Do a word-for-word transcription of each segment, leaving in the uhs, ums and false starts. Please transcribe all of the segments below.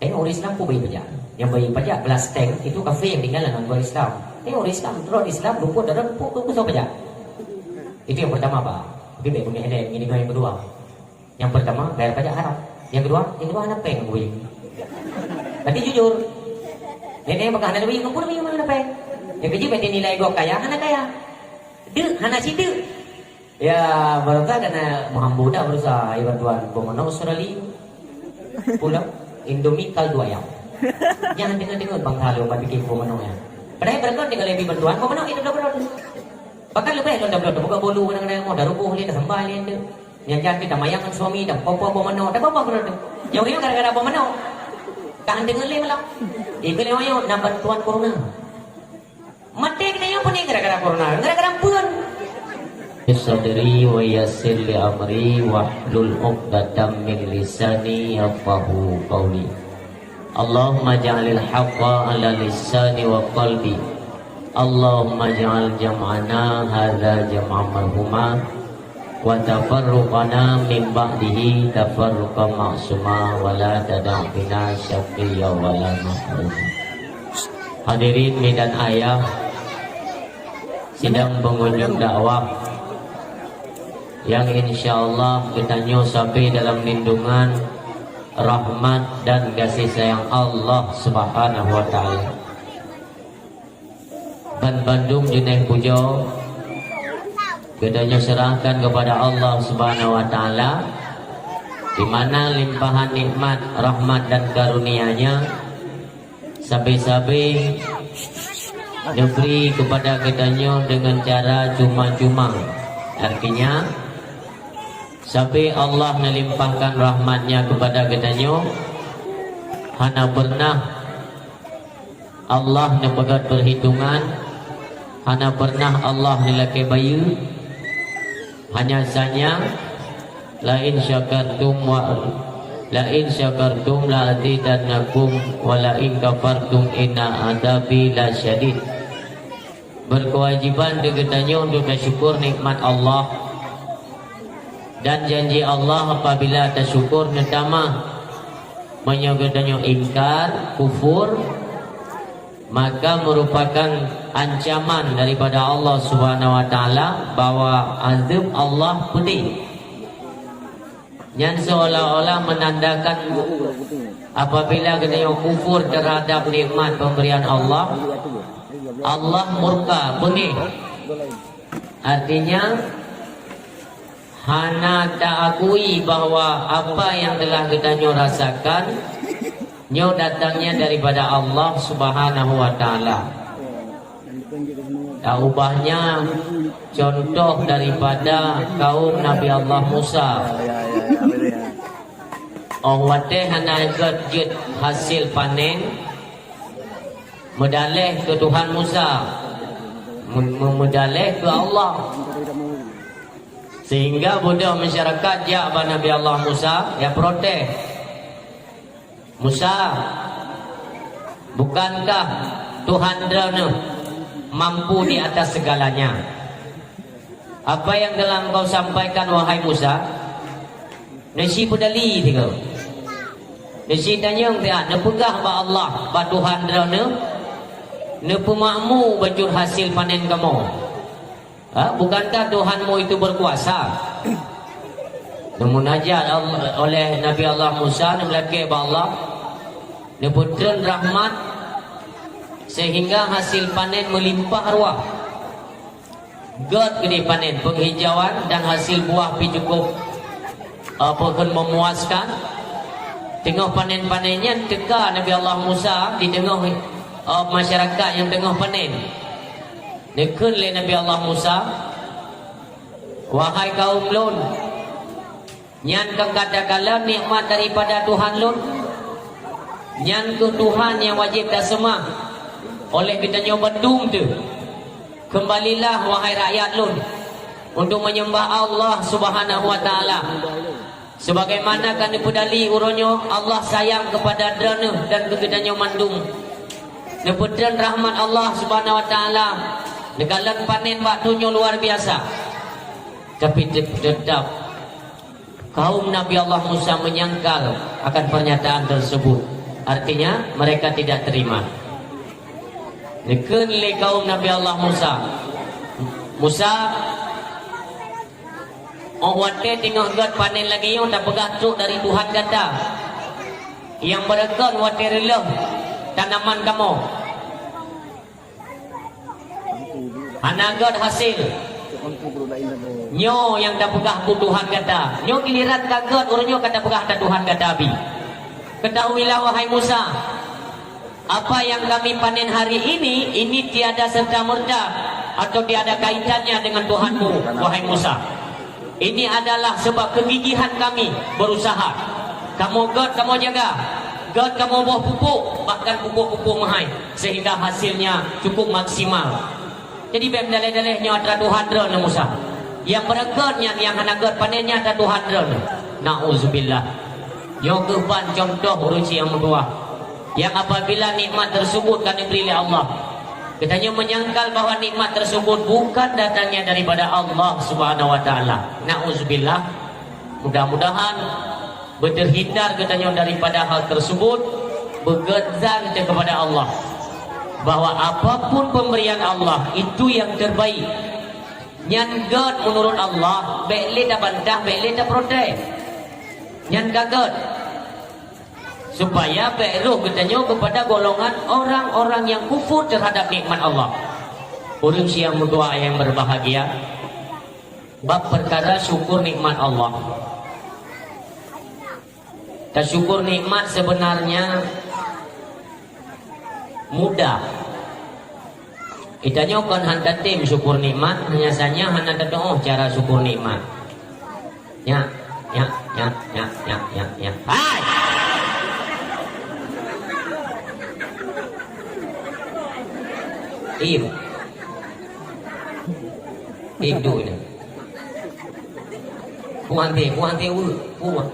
Eh, orang Islam pun bagi pajak. Yang bagi pajak gelas teng itu kafir yang tinggal dalam negara Islam. Eh, orang Islam, orang Islam luput dari pun ke usaha pajak. Itu yang pertama, Pak. Tapi baik punya helm, ini yang kedua. Yang pertama, bayar pajak haram. Yang kedua, yang kedua hana peng bui. Berarti jujur. Nenek makan hana bui, kampung bui mana peng? Yang kecil berarti nilai gok kaya, hana kaya. Dek, hana sidek. Ya, baru tak kena meuhambu dah berusaha. Iban tuan, boh manok Australia. Pulang, Indomie kaldu ayam. Jangan dengar-dengar bangsa lu, buat bikin boh manok ya. Padahal berkat tinggal lebih bantuan, boh manok itu dah berkat. Bahkan lebih lom dah berkat, buka bolu, kadang-kadang mau dah rubuh ni, dah sambal ni, tu. Yang jadi dah mayang dengan suami, dah popo boh manok, dah apa-apa berkat. Yang orang gara-gara boh manok. Tak dengar leh malam. Ibu lewat, nak bantuan corona. Maté kita nyoe peuning gara-gara corona, gara-gara peuan. Sadri wa yassir li amri wahlul 'uqdatam min lisani yafqahu qawli. Allahumma ja'alil haqqa 'ala lisani wa qalbi. Allahumma ja'al jam'ana hadza jam'an marhuma. Wa tafarruqana min ba'dihi tafarruqan ma'suma wa la tada' fina syaqiyya wa la mahruma. Hadirin midan ayah, sidang pengunjung dakwah yang insyaallah geutanyoe sabe dalam lindungan, rahmat dan gaséh sayang Allah Subhanahu wa Taala. Ban bandum jeuneh pujoe geutanyoe serahkan kepada Allah Subhanahu wa Taala, di mana limpahan nikmat, rahmat dan karunia-Nya sabe-sabe neubri kepada geutanyoe dengan cara cuma-cuma. Artinya, sabe Allah neulimpahkan rahmat-Nya kepada geutanyoe, hana pernah Allah neupeugét peuhitungan, hana pernah Allah neulakée bayeue. Hanya saja, "La in syakartum wa, la in syakartum la azidannakum, wa la in kafartum inna adzabi lasyadid." Berkewajiban di geutanyoe untuk tasyukur nikmat Allah. Dan janji Allah apabila tasyukur neutamah. Meunyoe geutanyoe ingkar, kufur, maka merupakan ancaman daripada Allah Subhanahu wa Taala bahwa azab Allah pedih. Nyan seolah-olah menandakan apabila geutanyoe kufur terhadap nikmat pemberian Allah, Allah murka, beungéh. Artinya, hana taakui bahwa apa yang telah geutanyoe rasakan, nyoe datangnya daripada Allah Subhanahu wa Taala. Taubahnya contoh daripada kaum Nabi Allah Musa. Óh watée hana gét jeuet hasil panen, meudaleh keu Tuhan Musa, me-, me-, meudaleh keu Allah. Sehingga beudôh masyarakat jak bak Nabi Allah Musa, ya protes. "Musa, bukankah Tuhan droeneuh mampu di atas segalanya? Apa yang telah engkau sampaikan, wahai Musa?" Neusi peudali tiga. Neusi tanyong tiga, neupeugah bak Allah, bak Tuhan droeneuh, neupeumakmu bacut hasil panen kamoe. Ha, bukankah Tuhanmu itu berkuasa? Neumunajat Allah, oleh Nabi Allah Musa, neulakée bak Allah, neupeutreun rahmat, sehingga hasil panen meulimpah ruah. Gét geudeh panen, penghijauan dan hasil buah pi cukup, eh, apa kheun memuaskan. Teungoh panen-panen nyan teuka Nabi Allah Musa di teungoh, eh, masyarakat nyang teungoh panen. Neukheun lé Nabi Allah Musa, "Wahai kaum lôn, nyan ka gata kalon nikmat daripada Tuhan lôn? Nyan kheueh Tuhan nyang wajéb taseumah oleh geutanyoe bandum teuh. Keumbalilah, wahai rakyat lôn, untuk menyembah Allah Subhanahu wa Taala. Sebagaimana ka neupeudali uroe nyoe, Allah sayang keupada droeneuh dan keu geutanyoe mandum. Neupeutreun rahmat Allah Subhanahu wa Taala, neukalon panen bak donya luar biasa." Tapi te-, tetap kaum Nabi Allah Musa menyangkal akan pernyataan tersebut. Artinya, mereka tidak terima. Neukheun lé kaum Nabi Allah Musa, "Musa, óh watée teungoh gét panen lagée nyoe tapeugah trok dari Tuhan gata, nyang beureukon watée reulôh tanaman kamoe." Hana gét hasil. Nyoe nyang tapeugah keu Tuhan gata. Nyoe giliran ka gét, uroe nyoe ka tapeugah keu Tuhan gata bi. Ketahuilah, wahai Musa, apa yang kami panen hari ini, ini tiada serta-merta atau tiada kaitannya dengan Tuhanmu, wahai Musa. Ini adalah sebab kegigihan kami berusaha. Kamoe gét, kamoe jaga. Gét kamoe boh pupuk, bahkan pupuk-pupuk meuhai, sehingga hasilnya cukup maksimal. Jadi, bèk meudaleh-daleh nyoe atra Tuhan droeneuh Musa. Nyang beureukat nyan, nyang hana gét panen nyan atra Tuhan droeneuh. Nauzubillah. Nyoe keuh ban contoh ureueng nyang meutuwah. Yang apabila nikmat tersebut ka diberi oleh Allah, geutanyoe menyangkal bahwa nikmat tersebut bukan datangnya daripada Allah Subhanahu wa Ta'ala. Nauzubillah. Mudah-mudahan beuterhindar geutanyoe daripada hal tersebut, beugét zan teuh kepada Allah, bahwa apapun pemberian Allah itu yang terbaik. Nyan gét menurut Allah, bèk lé tabantah, bèk lé taprotes. Nyan ka gét. Supaya bèk rôh geutanyoe keupada golongan orang-orang yang kufur terhadap nikmat Allah. Ureueng nyang meutuwah nyang berbahagia, bab perkara syukur nikmat Allah. Tasyukur nikmat sebenarnya mudah. Geutanyoe kon han tatem syukur nikmat, hanya saja hana tatu'oh cara syukur nikmat. Nyak, nyak, nyak, nyak, nyak, nyak, nyak. Hai! Im. Im, duek nyan. Kuang teh, kuang teh, u, kuang.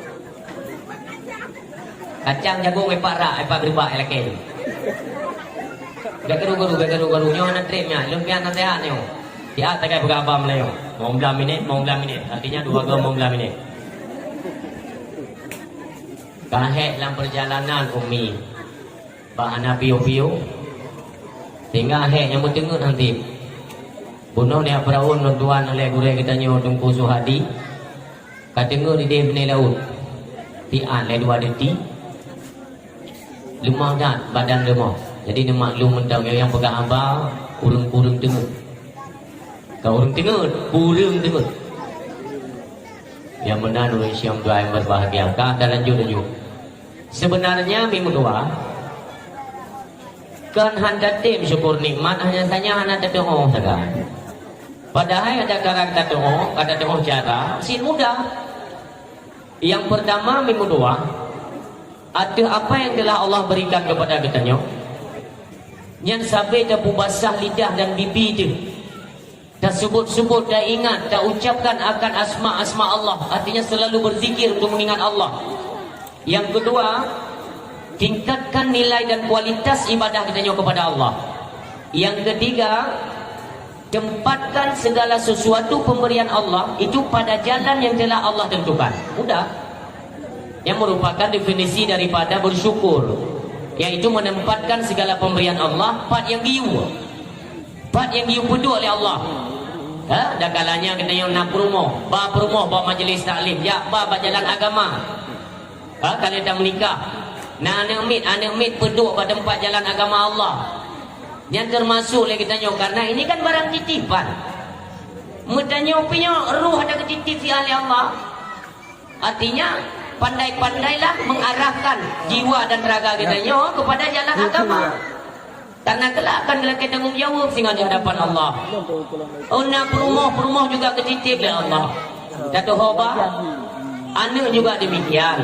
Kacang jagong, ipak rak, ipak geuribak, ilakèe nyoe. Bèk garu-garu, bèk garu-garu. Nyoe hana trép nyan. Lôn pian naseuhat nyoe. Siat tagai peugah haba Meulayu. Mong blah minét, mong blah minét. Artinya dua go mong blah minét. Ka hék lam perjalanan, Umi. Bak hana piôh-piôh. Sehingga hék nyang meuteungeut hantom. Bunoe nyak peuraun lôn tuan lé gurèe geutanyoe Teungku Suhadi. Ka teungeut idéh binéh laôt. Siat lé dua detik. Leumah that badan leumoh. Jadi neumaklum mantong nyang peugah haba ureueng-ureueng teungeut. Ka ureueng teungeut, ureueng teungeut. Nyang meunan ureueng nyang dua nyang berbahagia. Ka talanjut laju. Sebenarnya meutuwah, kon han tatem syukur nikmat, hanya saja hana tatu'oh sagai. Padahai ada karang tatu'oh, ka tatu'oh cara, cit mudah. Yang pertama meutuwah, ateueh apa yang telah Allah berikan kepada geutanyoe, nyan sabé tapeubasah lidah dan bibi teuh. Tasebut-sebut, taingat, taucapkan akan asma-asma Allah, artinya selalu berzikir untuk mengingat Allah. Yang kedua, tingkatkan nilai dan kualitas ibadah geutanyoe kepada Allah. Yang ketiga, tempatkan segala sesuatu pemberian Allah itu pada jalan yang telah Allah tentukan. Mudah. Yang merupakan definisi daripada bersyukur, yaitu menempatkan segala pemberian Allah pat nyang geuyue. Pat nyang geupeuduek lé Allah. Ha, dan kalanya geutanyoe na peurumoh, ba peurumoh bak majlis taklim, jak ba bak jalan agama. Ha, ka lheueh tameunikah. Na aneuk miet, aneuk miet peuduek bak teumpat jalan agama Allah. Nyan teumasok lé geutanyoe, karena ini kan barang titipan. Meutanyoe pih nyoe roh ada geutitip siat lé Allah. Artinya, pandai-pandailah mengarahkan jiwa dan raga geutanyoe kepada jalan agama. Karena kelak akan geulakèe tanggong jaweueb singoh di hadapan Allah. Oh, na peurumoh, peurumoh juga geutitip lé Allah. Tatuho ba, aneuk juga demikian.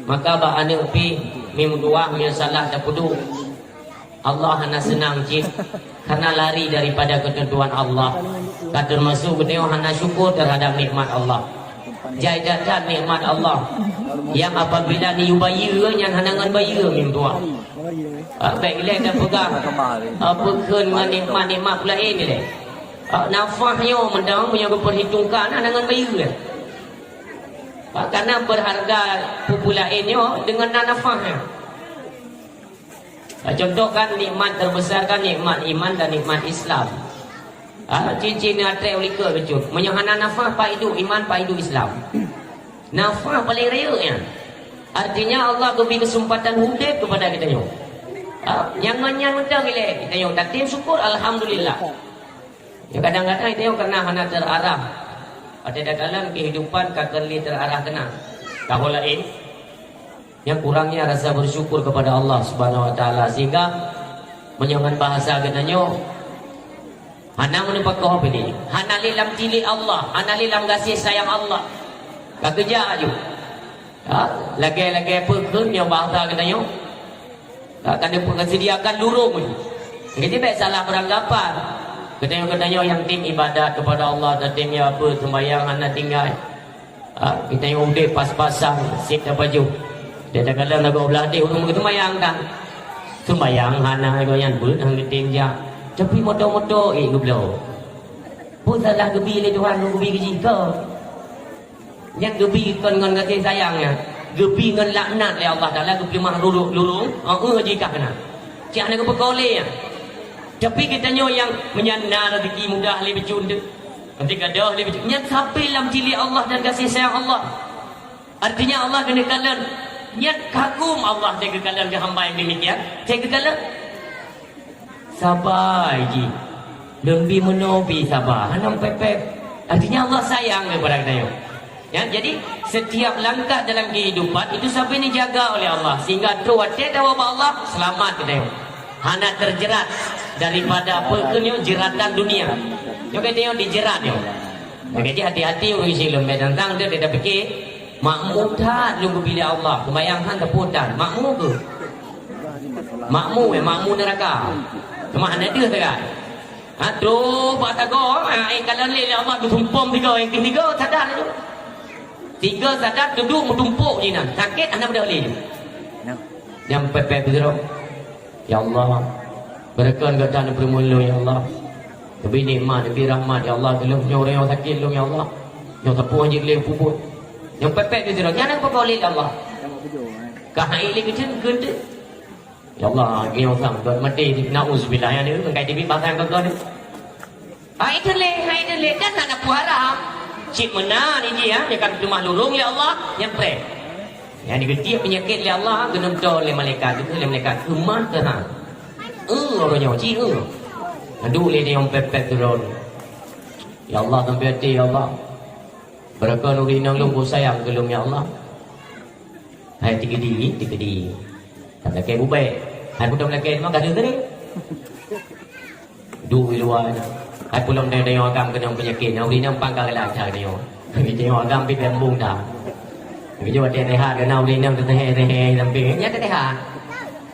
Maka bak aneuk pih meutuwah, meunyoe salah tapeuduek, Allah hana seunang cit, karena lari daripada ketentuan Allah. Ka teumasok geutanyoe hana syukur terhadap nikmat Allah. Jai that-that nikmat Allah. Yang apabila neuyue bayeue, nyan hana ngon bayeue meutuwah. Ah, bèk ilèe tapeugah, ah, peukheun ngon nikmat-nikmat peue laén ilèe. Ah, nafah nyoe mantong meunyoe geuperhitungkan hana ngon bayeue. Ah, karena berharga peue-peue laén nyoe deungon na nafah nyoe. Contoh kan, nikmat terbesar kan nikmat iman dan nikmat Islam. Ah, cincin atrek ulikot kecut. Meunyoe hana nafah, paidu iman, paidu Islam. Nafah paling rayeuk nyan. Artinya Allah geubri kesempatan udeb kepada kita nyoe. Ah, nyang ngon nyan mantong ilée kita nyoe. Tatem syukur, alhamdulillah. Ya, kadang-kadang kita nyoe karena hana terarah. Ada dalam kehidupan ka keu lé terarah keunan. Tahu lain. Nyang kurangnya rasa bersyukur kepada Allah Subhanahu wa Taala, sehingga meunyoe ngon bahasa geutanyoe, hana meuneupakoh bini, hana lé lam tilik Allah, hana lé lam gaséh sayang Allah. Ka keujak aju. Ha? Lagée-lagée peue kheun nyang bahasa geutanyoe? Ha, ka neupeusediakan lurong. Jadi bék salah beranggapan. Geutanyoe-geutanyoe nyang tem ibadat kepada Allah, tatem ya apa, sembahyang hana tinggai. Ha, kita nyang udeb pas-pasan, sit dan baju. Dia dah kala lagu belah hati, ureueng geuseumayang kan? Seumayang hana, lagu nyan beuet hana geutem jak. Tapi moto-moto, eh, geubloe. Peue salah geubi lé Tuhan, geubi keu jih keu? Nyang geubi kon ngon gaséh sayang nyan. Geubi ngon laknat lé Allah Taala, geupeuleumah lurong, lurong, heeh, jih ka keunan. Cit hana geupeukolé nyan. Tapi geutanyoe nyang meunyan na rezeki mudah lé bacut, Nanti gadôh lé bacut. Nyan sabe lam tilik Allah dan gaséh sayang Allah. Artinya Allah keuneuk kalon. Nyan kagum Allah, teuka kalon keu hamba nyang demikian. Teuka kalon. Sabai jih. Lôn bi meunoe bi saba. Hana pép-pép. Artinya Allah sayang kepada kita nyoe. Ya, jadi setiap langkah dalam kehidupan itu sabe neujaga oleh Allah. Sehingga trok watée tawoe bak Allah, selamat kita nyoe. Hana terjerat daripada apa kheun nyoe, jeratan dunia. Nyoe ka nyoe dijerat nyoe. Maka jih hati-hati ureueng Islam, bék tantang deuh, deuh tapike, makmu that lôn geubri lé Allah, seumayang han teupeu that, makmu keuh. Makmu, eh, makmu neuraka. Teuma hana deuh sagai. Ha, trok bak sagoe, ha, eh, kalon lé, lé Allah geusumpom tiga, nyang ketiga sadar laju. Tiga sadar, dudoe meutumpok jih nan. Sakét hana beudôh lé. Nyang pép-pép sidroe. Ya Allah, beureukat gata neupeureumeun lôn, ya Allah. Neubi nikmat, neubi rahmat, ya Allah, keu lôn. Nyoe ureueng nyang sakét lôn, ya Allah. Nyoe sapeue jih lé peubuet. Nyang pép-pép sidroe, nyan nyang peukolé, ya Allah. Ka hai lé keuceuen keu teuh. Ya Allah, nyoe sang buet maté, nauzubillah, nyan nyoe, kai teubiet batang keu goe. Hai teulé, hai teulé, dan hana peue haram. Cit meunan jih, ya, nyoe kan teuma lurong, ya Allah, nyang preh. Nyang digeutiek peunyakét lé Allah, geunonton lé malaikat, geukheun lé malaikat, "Keumah keuh hang?" "Eh, uroe nyoe, ci, eh." Adu lé nyang pép-pép tulôn. Ya Allah, sampai hati, ya Allah. Beureukat ureueng inong lôn, beu sayang keu lôn, ya Allah. Hai tikeudi, tikeudi. Ka lakée bubée. Hai peudong lakée, memang ka deuh tadi. Duek i luwa nyan. Hai pulang dayong-dayong agam keunong peunyakét nyan, ureueng inong pang ka galak that nyoe. Dayong agam pih teumbong that. Geujok watée rehat keunan ureueng inong teuteuhe-teuhe sampéng. Nyan teurehat.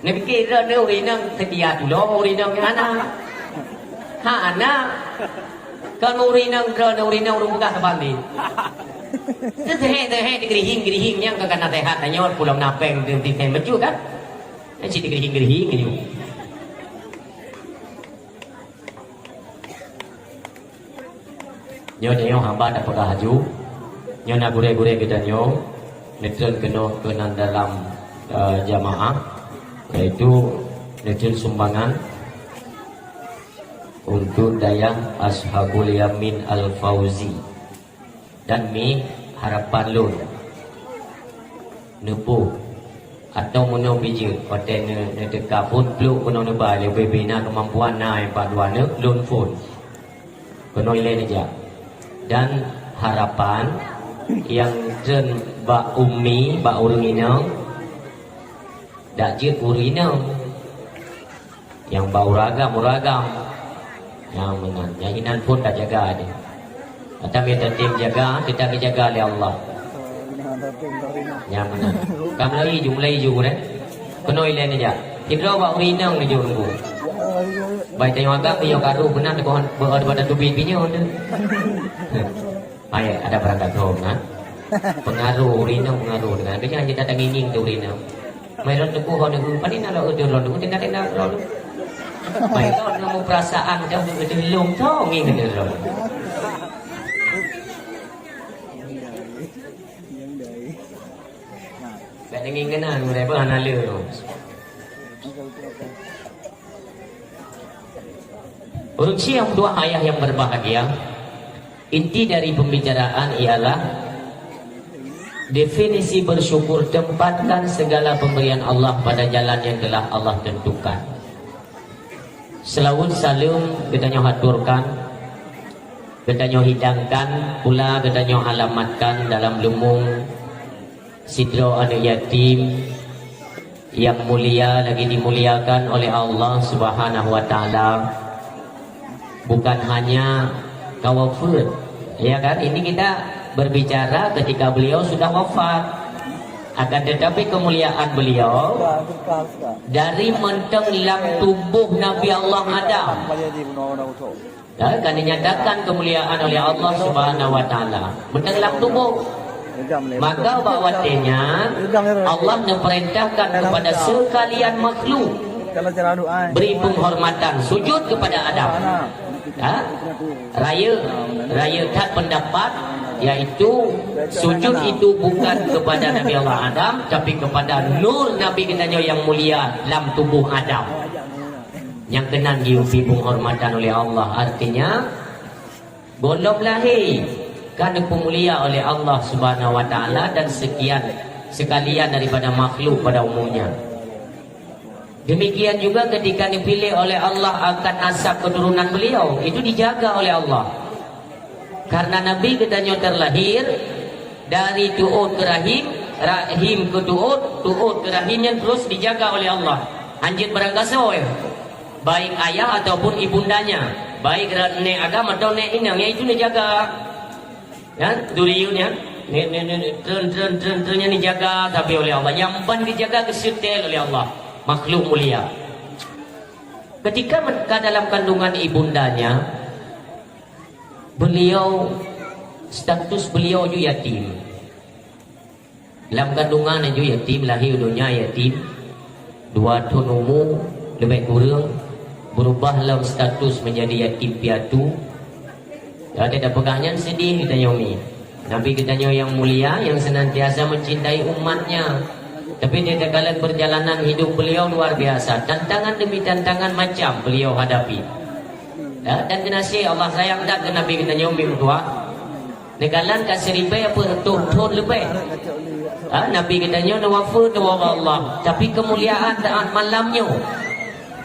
Neupike droeneuh ureueng inong seutia tulông, ureueng inong nyan hana. Hana. Kon ureueng inong droeneuh, ureueng inong ureueng peugah saban lé. Teuteuhe-teuhe digeurihing-geurihing nyang ka kana sehat tanyoe pulang napeng di, di, di, bacut kan? Nyan cit digeurihing-geurihing nyoe. Nyoe tanyoe haba tapeugah laju. Nyoe na gurée-gurée geutanyoe neutreun keunoe keunan dalam, eh, jamaah, yaitu neutreun sumbangan untuk Dayang Ashabul Yamin Al-Fauzi. Dan mi harapan lôn. Neuboh. Atau meunyoe bijeuet, watée neu-, neuteuka phon pluek keunoe neuba, leubeh bina keumampuan na bak dua neuk lôn phon. Keunoe ilée neujak. Dan harapan nyang treun bak umi, bak ureueng inong, dak jeuet ureueng inong. Nyang ba ureueng agam, ureueng agam. Nyang meunan, nyang inan phon tajaga deh. Ata mita tem jaga, kita dijaga lé Allah. Nyang meunan. Ka mulai ju, mulai ju deh. Keunoe ilée neujak. Sidroe bak ureueng inong neujok nunggu. Bai tanyoe agam, nyoe karu meunan, beu, beu, beu, beu, teubiet binyoe tu. Hai, ada barang kacau, nah. Pengaruh ureueng inong, pengaruh dengan. Kejang kita tanginging tu ureueng inong. Mai lôn teupeu ho neu, pane na lôn udeue lôn, tenda-tenda lôn. Mai lôn nemu perasaan dah udeue lôn, tong ngieng udeue lôn. Bèk ngieng keunan, meureba hana le lôn. Ureueng syiah, tuan ayah yang berbahagia, inti dari pembicaraan ialah definisi bersyukur, tempatkan segala pemberian Allah pada jalan yang telah Allah tentukan. Seulaweuet saleuem geutanyoe haturkan, geutanyoe hidangkan, pula geutanyoe alamatkan dalam leumong sidroe aneuk yatim yang mulia lagi dimuliakan oleh Allah Subhanahu wa Taala. Bukan hanya ka wafeuet, ya kan? Ini kita berbicara ketika beliau sudah wafat. Akan tetapi kemuliaan beliau dari mantong lam tuboh Nabi Allah Adam. Ya, akan dinyatakan kemuliaan oleh Allah Subhanahu wa Taala. Mantong lam tuboh. Maka bak watèe nyan Allah neupeurintahkan kepada sekalian makhluk beri penghormatan, sujud kepada Adam. Ha? Rayeuk, rayeuk that pendapat, yaitu sujud itu bukan kepada Nabi Allah Adam, tapi kepada nur Nabi geutanyoe yang mulia lam tuboh Adam. Nyang keunan jiubri penghormatan oleh Allah. Artinya, gohlom lahé ka neupeumulia oleh Allah Subhanahu wa Taala dan sekian sekalian daripada makhluk pada umumnya. Demikian juga ketika dipilih oleh Allah akan nasab keturunan beliau, itu dijaga oleh Allah. Karena Nabi geutanyoe terlahir dari tuot ke rahim, rahim ke tuot, tuot ke rahim, yang terus dijaga oleh Allah. Hanjeuet barangkasoe, baik ayah ataupun ibundanya, baik ra-, nek agam atau nek inong, yang itu dijaga. Ya, duriun ya. Nek, nek, nek, nek, tren, tren, tren, tren yang dijaga tapi oleh Allah. Yang ban dijaga kesetel oleh Allah. Makhluk mulia. Ketika men-, ka dalam kandungan ibundanya, beliau, status beliau ju yatim. Lam kandungan ju yatim, lahé donya yatim. Dua thon umu lebih kurang, berubah lam status menjadi yatim piatu. Jadi dah peugah nyan sedih geutanyoe mi. Nabi geutanyoe yang mulia, yang senantiasa mencintai umatnya. Tapi di dalam perjalanan hidup beliau luar biasa, tantangan demi tantangan macam beliau hadapi. Ya, dan keunaséh Allah sayang that keu Nabi geutanyoe mi meutuah. Neukalon ka siribèe peuet reutôh thon leubeh. Ha, Nabi geutanyoe neuwafeuet, neuwoe bak Allah. Tapi keumuliaan saat malam nyoe.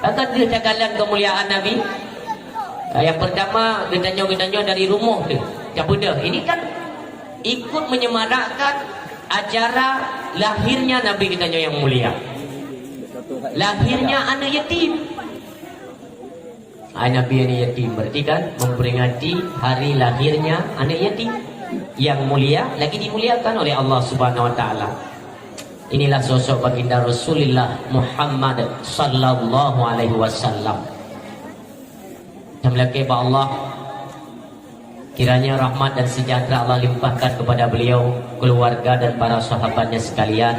Pakon deuh takalon keumuliaan Nabi? Ha, yang pertama, geutanyoe, geutanyoe dari rumoh teuh. Tapeudeuh. Ini kan ikut menyemarakkan acara lahirnya Nabi geutanyoe yang mulia. Lahirnya aneuk yatim. Hai Nabi aneuk yatim, berarti kan memperingati hari lahirnya aneuk yatim yang mulia, lagi dimuliakan oleh Allah Subhanahu wa Taala. Inilah sosok baginda Rasulullah Muhammad sallallahu alaihi wasallam. Dan meulakèe bak Allah, kiranya rahmat dan sejahtera Allah limpahkan kepada beliau, keluarga dan para sahabatnya sekalian,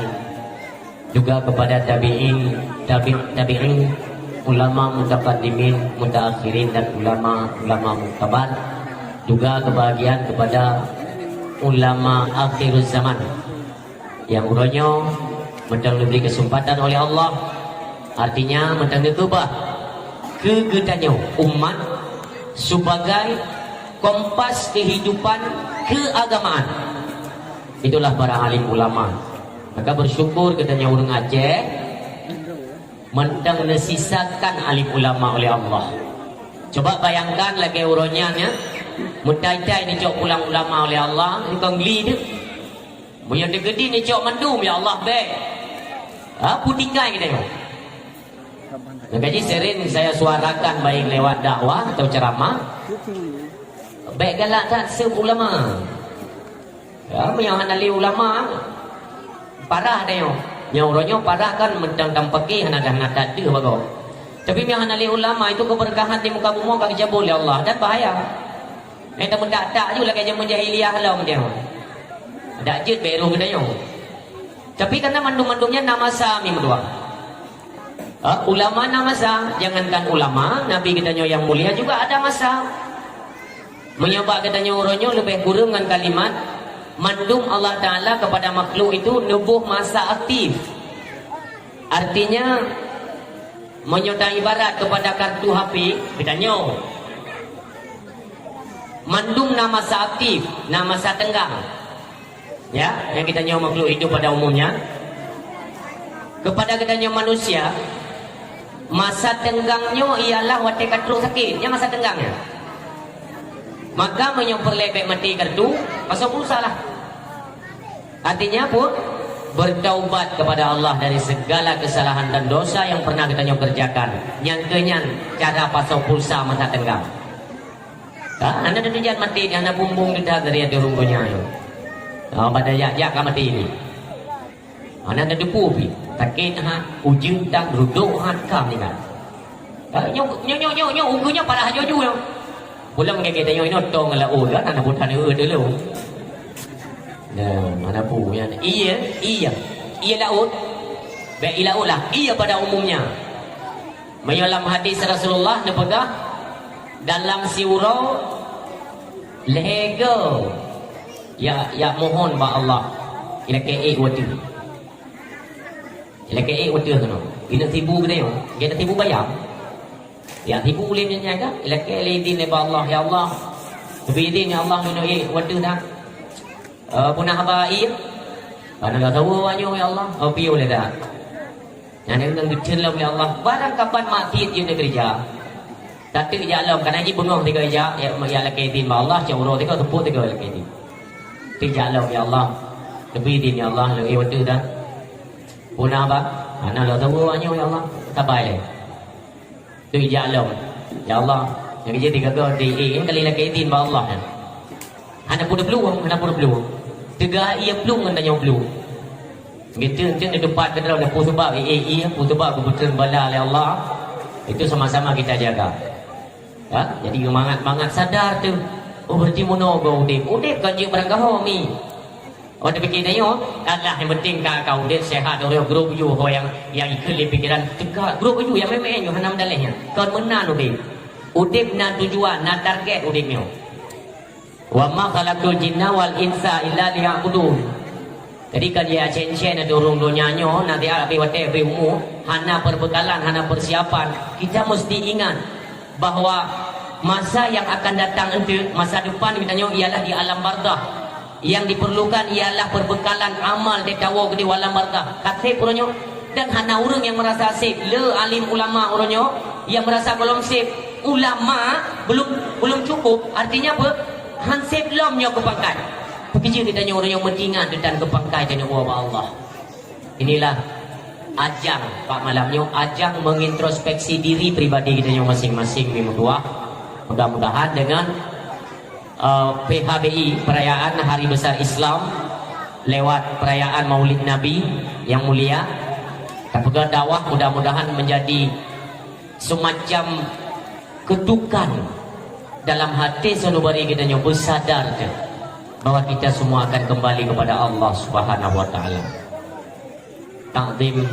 juga kepada tabi'in, tabi', tabi'in, ulama mutaqaddimin, mutaakhirin, dan ulama-ulama muktabar, juga kebahagiaan kepada ulama akhiruz zaman. Nyang uroe nyoe mantong neubri keuseumpatan oleh Allah, artinya mantong neukeubah keu geutanyoe umat sebagai kompas kehidupan keagamaan. Itulah para alim ulama. Maka bersyukur geutanyoe ureuëng Aceh mantong neusisakan alim ulama oleh Allah. Coba bayangkan lagèe uroe nyan, ya, meutai-tai neucok pulang ulama oleh Allah, engkau geli tu. Meunyoe teukeudi neucok mandum, ya Allah, bèk. Ha, peue tinggai geutanyoe? Maka jih sering saya suarakan baik lewat dakwah atau ceramah, bèk galak that seup ulama. Ya, meunyoe hana lé ulama, parah tanyoe. Nyoe uroe nyoe parah kan mantong tampaki hana dah, hana that deuh bagoe. Tapi meunyoe hana lé ulama, itu keberkahan di muka bumoe ka geucabut lé Allah dan bahaya. Eh, tameudak-dak ju lagèe jameun jahiliyah lom dia. Dak jeuet bèk roh geutanyoe. Tapi karena mandum-mandum nyan na masa mi meutuah. Ha, ulama na masa, jangankan ulama, Nabi geutanyoe yang mulia juga ada masa. Meunyoe bak geutanyoe uroe nyoe leubeh kureueng ngon kalimat, mandum Allah Taala kepada makhluk itu neuboh masa aktif. Artinya, Meunyoe taibarat kepada kartu H P, geutanyoe mandum na masa aktif, na masa tenggang. Ya, nyang geutanyoe makhluk hidup pada umumnya. Kepada geutanyoe manusia, masa tenggang nyoe ialah watée ka trok sakét, nyan masa tenggang nyan. Maka meunyoe peureulée bék maté kartu, pasoe pulsa lah. Artinya pun, bertaubat kepada Allah dari segala kesalahan dan dosa yang pernah geutanyoe kerjakan. Nyang keu nyan cara pasoe pulsa masa tenggang. Ha, hana teutujan maté, hana bumbong teuta dari ateueh rhueng donya nyoe. Ha, pada jak-jak ka maté ni. Hana teudepu pi. Sakét ha, ujeuen tan, rudok ha, ka meuninggai. Ha, nyoe, nyoe, nyoe, nyoe, nyoe, ukeue nyoe parah laju nyoe. Pulang gét-gét nyoe inoe tong laôt kan, hana buet hana eu dulu. Nah, mana pu nyan? Iya, iya. Iya laôt. Bék i laôt lah. Iya pada umumnya. Meunyoe lam hadis Rasulullah neupeugah, dalam siuroe lhèe go ya, ya mohon bak Allah, ilakée ék wateuh. Ilakée ék wateuh keunoe. Ina sibu geude, geude sibu bayam. Ya sibu ulée nyan nyan ka, ilakée lé idin bak Allah, ya Allah. Teubi idin ya Allah, ina ék wateuh dah. Eh, punah haba iya. Pada gata woe wanyoe ya Allah. Oh piye ulée dah. Nyan ngon geucen lom lé Allah. Barang kapan maksiet jeuet neukeureuja. Tateuk jak lom, kana jih beungoh tiga jak, ya, ya lakée idin bak Allah, cak uroe tiga, teupok tiga lakée idin. Teuk jak lom, ya Allah. Teubi idin, ya Allah, lagée wateuh dah. Puna bah, hana lom tawoe nyoe, ya Allah. Sabai lé. Teuk jak lom. Ya Allah, nyang jih tiga go di, eh, kali lakée idin bak Allah nyan. Hana peue teuplueng, hana peue teuplueng. Teuga ié plueng ngon tanyoe plueng. Geuteun-teun di teumpat keudroe, peue sabab ié, ié, peue sabab geupeuteun bala lé Allah. Itu sama-sama kita jaga. Ya, jadi mangat-mangat sadar tu. Oh, berarti meunoe goe udeb. Udeb kan jeuet barang gaho mi. Oh, tapike tanyoe, alah yang penting ka, ka udeb sehat, orang groe baju ho yang, yang ikut lé pikiran teuka groe baju yang memang nyoe hana meudaléh nyan. Kon meunan udeb. Udeb na tujuan, na target udeb nyoe. "Wa ma khalaqtul jinna wal insa illa liya'budun." Jadi kan ya cen-cen ada ureuëng donya nyoe, nanti habis watée, habis umu, hana perbekalan, hana persiapan. Kita mesti ingat bahwa masa yang akan datang enteuk, masa depan kita nyoe ialah di alam barzakh. Yang diperlukan ialah perbekalan amal teuka woe di alam barzakh. Ka sép uroe nyoe, dan hana ureuëng yang merasa sép. Le alim ulama uroe nyoe yang merasa golom sép. Ulama belum, belum cukup, artinya apa? Han sép lom nyoe keu pangkai. Peukeujeue geutanyoe ureuëng nyang meutingat teutan keu pangkai tanyoe ubak Allah. Inilah ajang bak malam nyoe, ajang mengintrospeksi diri pribadi geutanyoe masing-masing di meutuah. Mudah-mudahan dengan, eh, P H B I, perayaan Hari Besar Islam, lewat perayaan Maulid Nabi yang mulia, tapeugah dakwah, mudah-mudahan menjadi semacam ketukan dalam hati sanubari kita nyoe, bersadar ke bahwa kita semua akan kembali kepada Allah Subhanahu wa Taala. Takzim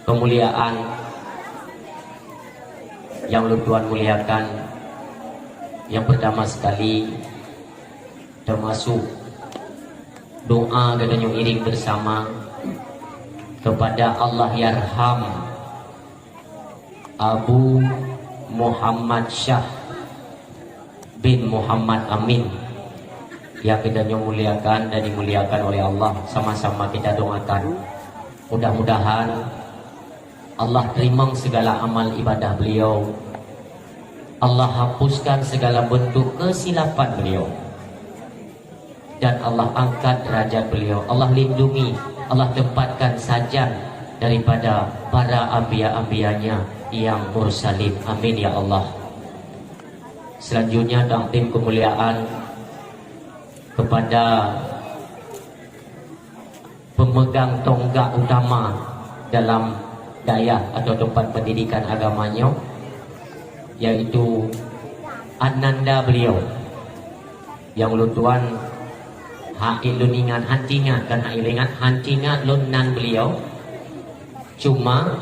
kemuliaan yang ulôn tuan muliakan, yang pertama sekali termasuk doa geutanyoe iring bersama kepada Allahyarham Abu Muhammad Syah bin Muhammad Amin yang geutanyoe muliakan dan dimuliakan oleh Allah. Sama-sama kita doakan, mudah-mudahan Allah terima segala amal ibadah beliau, Allah hapuskan segala bentuk kesilapan beliau, dan Allah angkat derajat beliau, Allah lindungi, Allah tempatkan sajan daripada para anbiya-anbiyanya yang mursalin. Amin ya Allah. Selanjutnya, takzim kemuliaan kepada pemegang tonggak utama dalam dayah atau tempat pendidikan agama nyoe, yaitu ananda beliau. Nyang ulôn tuan hak ilôn ingat, han ingat, kan hak ilôn ingat, han ingat lôn nan beliau. Cuma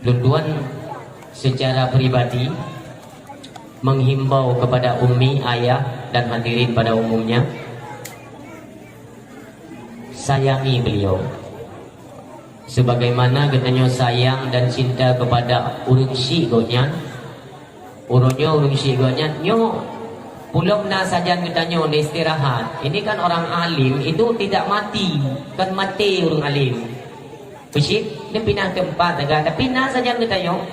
lôn tuan secara pribadi menghimbau kepada ummi, ayah, dan hadirin pada umumnya, sayangi beliau. Sebagaimana geutanyoe sayang dan cinta kepada ureuëng syik gobnyan, uroe nyoe ureuëng syik gobnyan nyoe, pulom na sajan geutanyoe istirahat. Ini kan orang alim itu tidak mati, kan mati ureuëng alim. Beusyik, dia pindah tempat saja, tapi na sajan geutanyoe.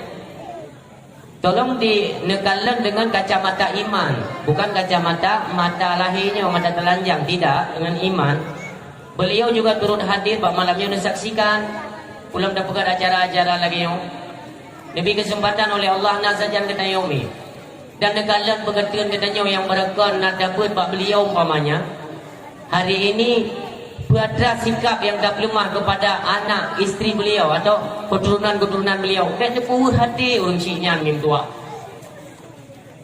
Tolong di neukalon dengan kacamata iman, bukan kacamata mata lahé nyoe, mata telanjang, tidak, dengan iman. Beliau juga turut hadir bak malam nyoe neusaksikan. Ulôn tapeugah acara-acara lagée nyoe. Neubri keuseumpatan oleh Allah na sajan geutanyoe mi. Dan neukalon peugeuteun geutanyoe nyang barokon na tabeuet bak beliau umpamanya. Hari ini, peue atra sikap nyang tapeuleumah kepada anak istri beliau atau keturunan-keturunan beliau, bék neupeuweueh até ureuëng syik nyan meutuah.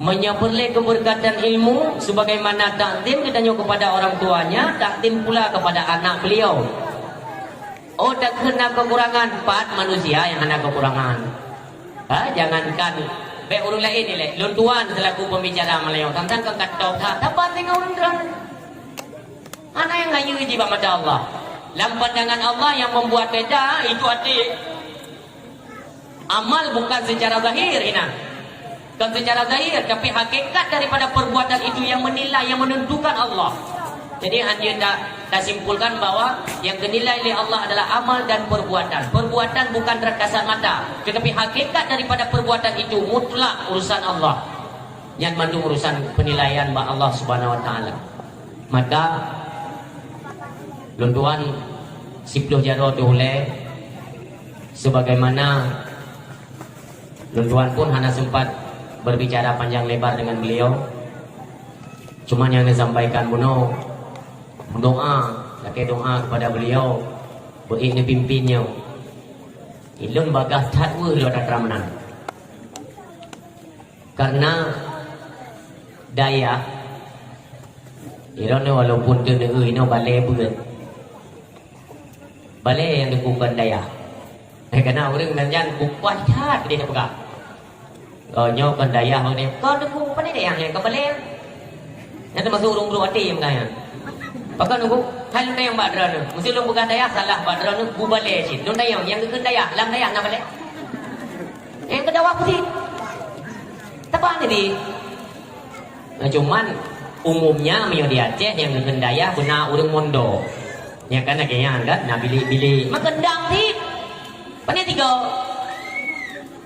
Meunyoe peureulée keubeurkatan ilmu, sebagaimana takzim geutanyoe kepada orang tuanya, takzim pula kepada anak beliau. Oh, takheun na keukurangan, pat manusia nyang hana keukurangan. Ha, jangankan bék ureuëng laén ilée, lôn tuan selaku pembicara meulayeue, tantang ka katôb that, saban singoh ureuëng droe. Hana nyang hayeu jih bak mata Allah. Lam pandangan Allah yang membuat beda itu até. Amal bukan secara zahir, inan. Bukan secara zahir, tapi hakikat daripada perbuatan itu yang menilai, yang menentukan Allah. Jadi, anjeun ta-, tasimpulkan bahwa yang dinilai oleh Allah adalah amal dan perbuatan. Perbuatan bukan terkasat mata, tetapi hakikat daripada perbuatan itu mutlak urusan Allah. Nyan mandum urusan penilaian bak Allah Subhanahu wa Taala. Maka, lôn tuan siplôh jaroe teuh ulée, sebagaimana lôn tuan pun hana sempat berbicara panjang lebar dengan beliau. Cuma nyang neusampaikan bunoe, meudoá, lakée doá kepada beliau, beuék neupimpin nyoe. Ilôn bagaih that weueh lôn atra meunan. Karena dayah, droeneuh walaupun teuneuk inoe balée beuet. Balée nyang teuku kon dayah. Eh, kana ureuëng nan nyan kukuat that deh peugah. Oh, nyoe kon dayah ureuëng nyan. Kon teuku, pane dayah nyan, kon balée. Nyan teumasuk ureuëng brok até nyang peugah nyan. Pakon teuku, hai lôn tanyong bak droeneuh. Meusé lôn peugah dayah salah bak droeneuh, bu balée cit. Lôn tanyong, nyang geukheun dayah, lam dayah na balée? Nyang keu dawah putih. Teupah ni di. Nah, cuman umumnya meunyoe di Aceh nyang geukheun dayah beuna ureuëng mondok. Nyang kan lagée nyan kan, na bilék-bilék. Maka dang cit. Pane tiga.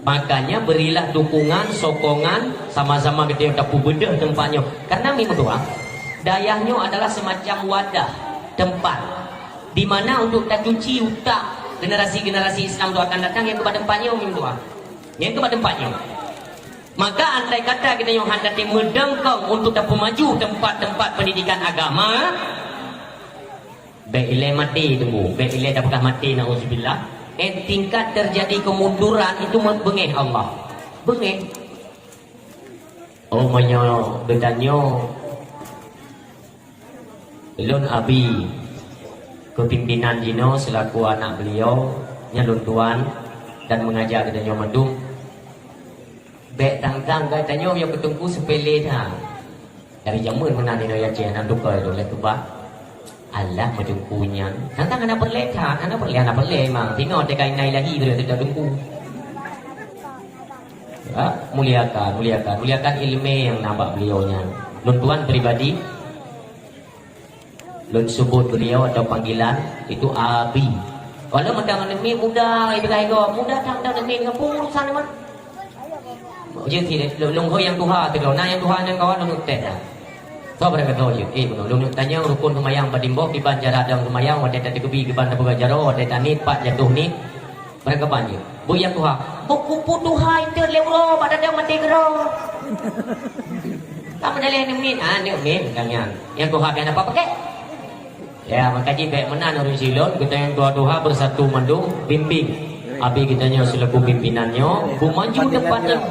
Makanya berilah dukungan, sokongan, sama-sama geutanyoe tapeubeudoh teumpat nyoe. Karena mi meutuah, dayah nyoe adalah semacam wadah, tempat di mana untuk tacuci utak generasi-generasi Islam tu akan datang nyang keuba teumpat nyoe mi meutuah. Nyang keuba teumpat nyoe. Maka andai kata geutanyoe hana tém meudengkong untuk tapeumaju tempat-tempat pendidikan agama, bék ilée maté teungku, bék ilée tapeugah maté, nauzubillah. Eh, tingkat terjadi kemunduran itu me-, beungéh Allah. Beungéh. Oh, meunyoe geutanyoe, lôn abi kepimpinan jinoe selaku anak beliau, nyan lôn tuan dan mengajak geutanyoe mandum. Bék tang-tang geutanyoe nyang keu teungku sepele that. Dari jameun meunan inoe Aceh nan tukai tu lé keubah. Alah meuteungku nyan. Tang-tang hana peureulée that, hana peureulée, hana peureulée memang. Tinoe teuka inai lahi tu lé teungku. Ya, muliakan, muliakan, muliakan ileumé nyang na bak beliau nyan. Lôn tuan pribadi, lôn sebut beliau atau panggilan itu Abi. Walau mantong aneuk miet muda, ibarat igoe muda, tang-tang aneuk miet ngon peue urusan nyoe mah. Jeuet lôn, lôn hôi nyang tuha teuh, na nyang tuha nyang kawan lôn teh dah. Soe barangkasoe jeuet, eh, bunoe lôn tanyong rukon seumayang padum boh, kiban cara dong seumayang, watée tateukeubie kiban tapeugah jaroe, watée taniet pat jatoh niet. Barangkapan jeuet. Beu nyang tuha. Beu kupu tuha itu lé uroe bak dada maté keudroe. Ka meudaleh aneuk miet, ah, aneuk miet bukan nyan. Nyang tuha pian apa pakai? Ya, maka jih bék meunan ureuëng silôn, geutanyoe nyang tuha-tuha beusatu mandum, bimbing. Abi geutanyoe selaku pimpinan nyoe, beumaju depan nyoe.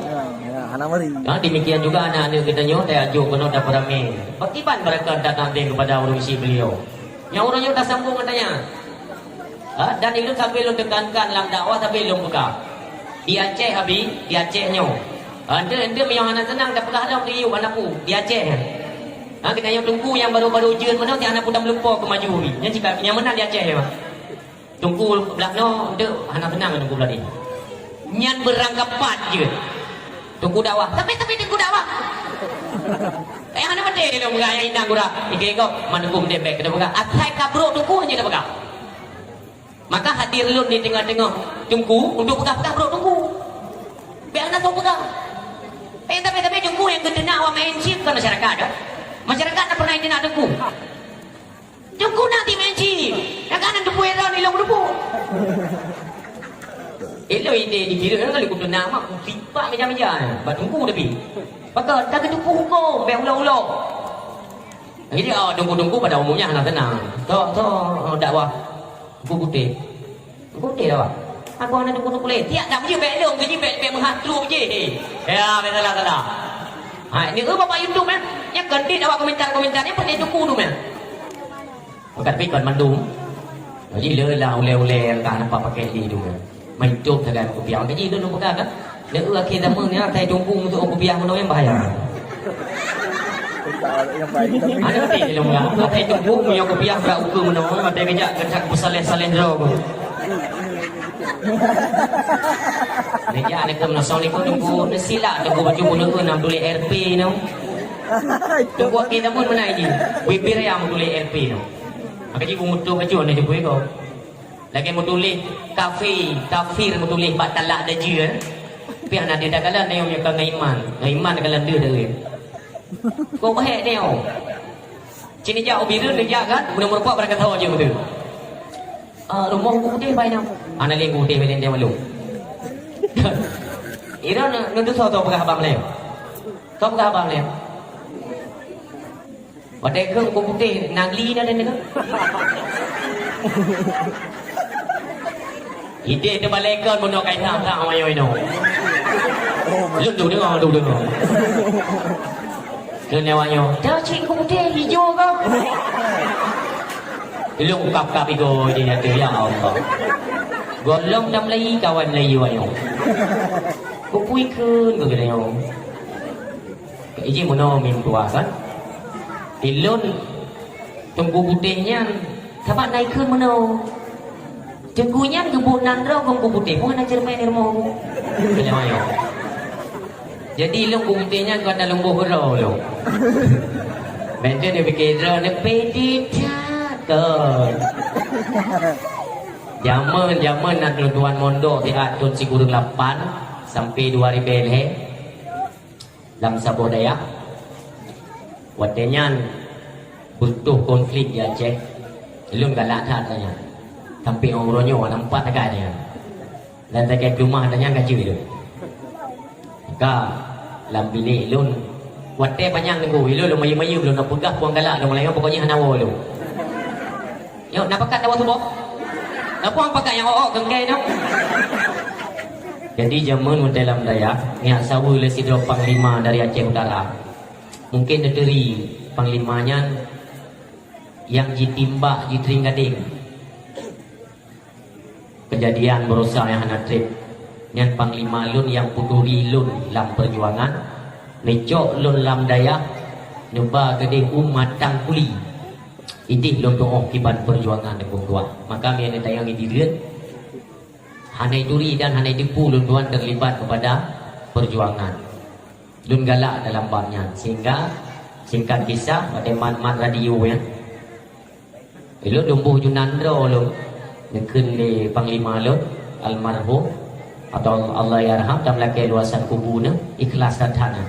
Ya, hana mari. Ha, demikian juga aneuk-aneuk geutanyoe, tajak jok keunoe tapeuramé. Bak kiban barokah dan takzim kepada ureuëng syik beliau. Nyang uroe nyoe tasambong geutanyoe. Ha, dan ilôn sabe lôn teukankan lam dakwah sabe lôn peugah. Di Aceh, Abi, di Aceh nyoe. Ha, ente, ente meunyoe hana seunang tapeugah lom di yub hana peue, di Aceh. Ha, geutanyoe teungku nyang baru-baru jeuet meunoe, si hana peue tameulumpo keu maju, Abi. Nyan cit ka, nyang meunan di Aceh, ya, Bang. Teungku blah noe, deuh, hana seunang Teungku blah deh. Nyan beurangkapat jeuet. Teungku dakwah. Tapi, tapi Teungku dakwah. Eh, hana maté lôn peugah nyang inong gura. Ike kok, man Teungku meudeh bèk keuneuk peugah. Asai ka brok Teungku hana tapeugah. Maka hadir lôn di teungoh-teungoh Teungku untuk peugah-peugah brok Teungku. Bèk hana soe peugah. Eh, tapi, tapi Teungku nyang geuteunak awak main chip bukan masyarakat, dah. Masyarakat tak pernah diteunak Teungku. Teungku na tiep main chip. Nyang ka hana teupeu ron ilong teupeu. Ilong ide di biru kan kalau kutu nama ku tipak meja-meja. Bak Teungku tapi. Pakon tak teupeu hukum bèk ulo-ulo. Jadi, oh, Teungku-teungku pada umumnya hana seunang. Tok, tok, oh, dakwah. Teungku putéh. Teungku putéh dakwah. Aku hana Teungku-teungku lé. Tiap dak jih bèk lôn, jih bèk, bèk meuhat trok jih. Ya, bèk salah-salah. Ha, ni, eh, bapak YouTube, eh. Nyan kan di dakwah komentar-komentar, nyan peureulèe Teungku tu, eh. Bukan pikon mandum. Jadi, le lah ulèe-ulèe, entah napa pakai di tu, eh. Meucok sagai kupiah. Gaji tu peugah kan? Lé akhé zaman ni, atai Teungku meusok kupiah meunoe nyang bahaya. Ada nanti ilong lah. Atai Teungku meunyoe kupiah bak ukeue meunoe, atai geujak geutak peusaleh-saleh droe. Geujak ni keu meunasong ni Teungku, silap Teungku baju bulu enam tulis R P no. Teungku akhé zaman meunan ji. Bibir yang tulis R P no. Maka ji bumutu baju ni Teungku iko. Lagèe meutuléh kafé, kafir meutuléh bak talak dajeu, eh. Pih na deuh takalon nyoe meunyoe ka ngon iman. Ngon iman takalon deuh deuh. Kok bahèk nyoe. Cit neujak u Bireuen neujak kan, bunoe meurumpok barang kata jeuet beutôi. Ah, rumoh Teungku Putéh bai nyoe. Hana lé Teungku Putéh bai nyoe malu. Ira na, na tu soe, soe peugah haba meulayeue. Soe peugah haba meulayeue. Watèe keu Teungku Putéh, nagli na dan deungoe. Idéh teubalèe kon bunoe kai tham-tham awak nyoe inoe. Lôn tu deungoe, tu deungoe. Lôn nyoe awak nyoe. Dah cit Teungku Putéh, ijo kah? Lôn kap-kap igo je nyata, ya Allah. Gohlom dan Melayu, kawan Melayu awak nyoe. Kupui kheun keu geutanyoe. Iji meunoe mim tuah kan? Ilôn Teungku Putéh nyan sabat na ikheun meunoe. Teungku nyan geuboh nan droe Teungku Putéh, peue hana ceureumen di rumoh Teungku. Jadi ilôn Teungku Putéh nyan kon na lôn boh keudroe lôn. Mantong neupike droe neupede that kon. Jameun-jameun na lôn tuan mondok siat thôn sikureueng lapan sampai dua ribèe lhèe. Lam saboh dayah, watèe nyan beutôh konflik di Aceh, lôn galak that nyan. Sampai uroe nyoe na empat sagai nyan. Dan sagai peuleumah nyan ka jeuet lôn. Ka lam binék lôn, watèe panyang nunggu, ilôn lôn mayeuem-mayeuem lôn peugah puang galak lôn, meulayeue pokoknya hana woe lôn. Nyoe, na pakat dawa tuboh? Na puang pakat nyang ôk-ôk keu engkai nyoe? Jadi, jameun watèe lam dayah, nyak saweue lé sidroe panglima dari Aceh Utara. Mungken neuturi panglima nyan nyang jitimbak jiteuring gadeng. Keujadian baroesa nyang hana trép. Nyan panglima lôn nyang peuturi lôn lam peujuangan, neucok lôn lam dayah, neuba keudeh u Matang Kuli. Idéh lôn tuoh kiban peujuangan Teungku Tuan. Maka meunyoe neutanyong di Bireuen, hana ituri dan hana iteupeue lôn tuan teulibat keupada peujuangan. Lôn galak dalam bab nyan. Sehingga, singkat kisah, watèe mat-mat radio nyan, ilôn lôn boh ju nan droe lôn. Neukheun lé panglima lôn, almarhum, atau Allahyarham, dan meulakèe luwasan kubu neuh, ikhlas that-that na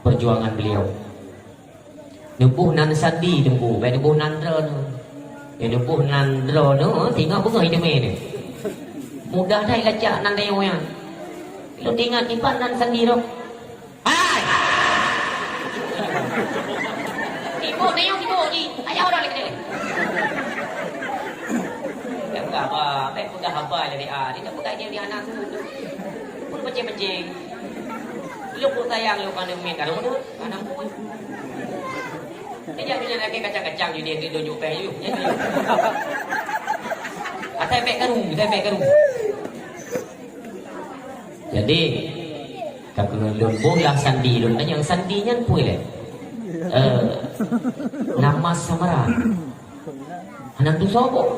peujuangan beliau. Neuboh nan sandi Teungku, bèk neuboh nan droeneuh. Ya, neuboh nan droeneuh, singoh beungoh iteumé nyan. Mudah that ilacak nan deungon nyan. Lôn teuingat dipat nan sandi roh. Hai! Sibuk deungon sibuk jih. Ayah orang lagi. Bèk peugah haba, bèk peugah haba lé, ah. Dia tak peugah dia, dia anak tu. Pun pencing-pencing. Lôn pun sayang lôn ka neumiet ka lôn. Anak pun. Dia jadi lagi kacang-kacang jadi dia tunjuk peh you. Asai pek karu, asai pek karu. Jadi, ka keuneuk lôn boh lah sandi lôn tanyong sandi nyan peue lé? Eh, nama samaran. Hana tusoe boh.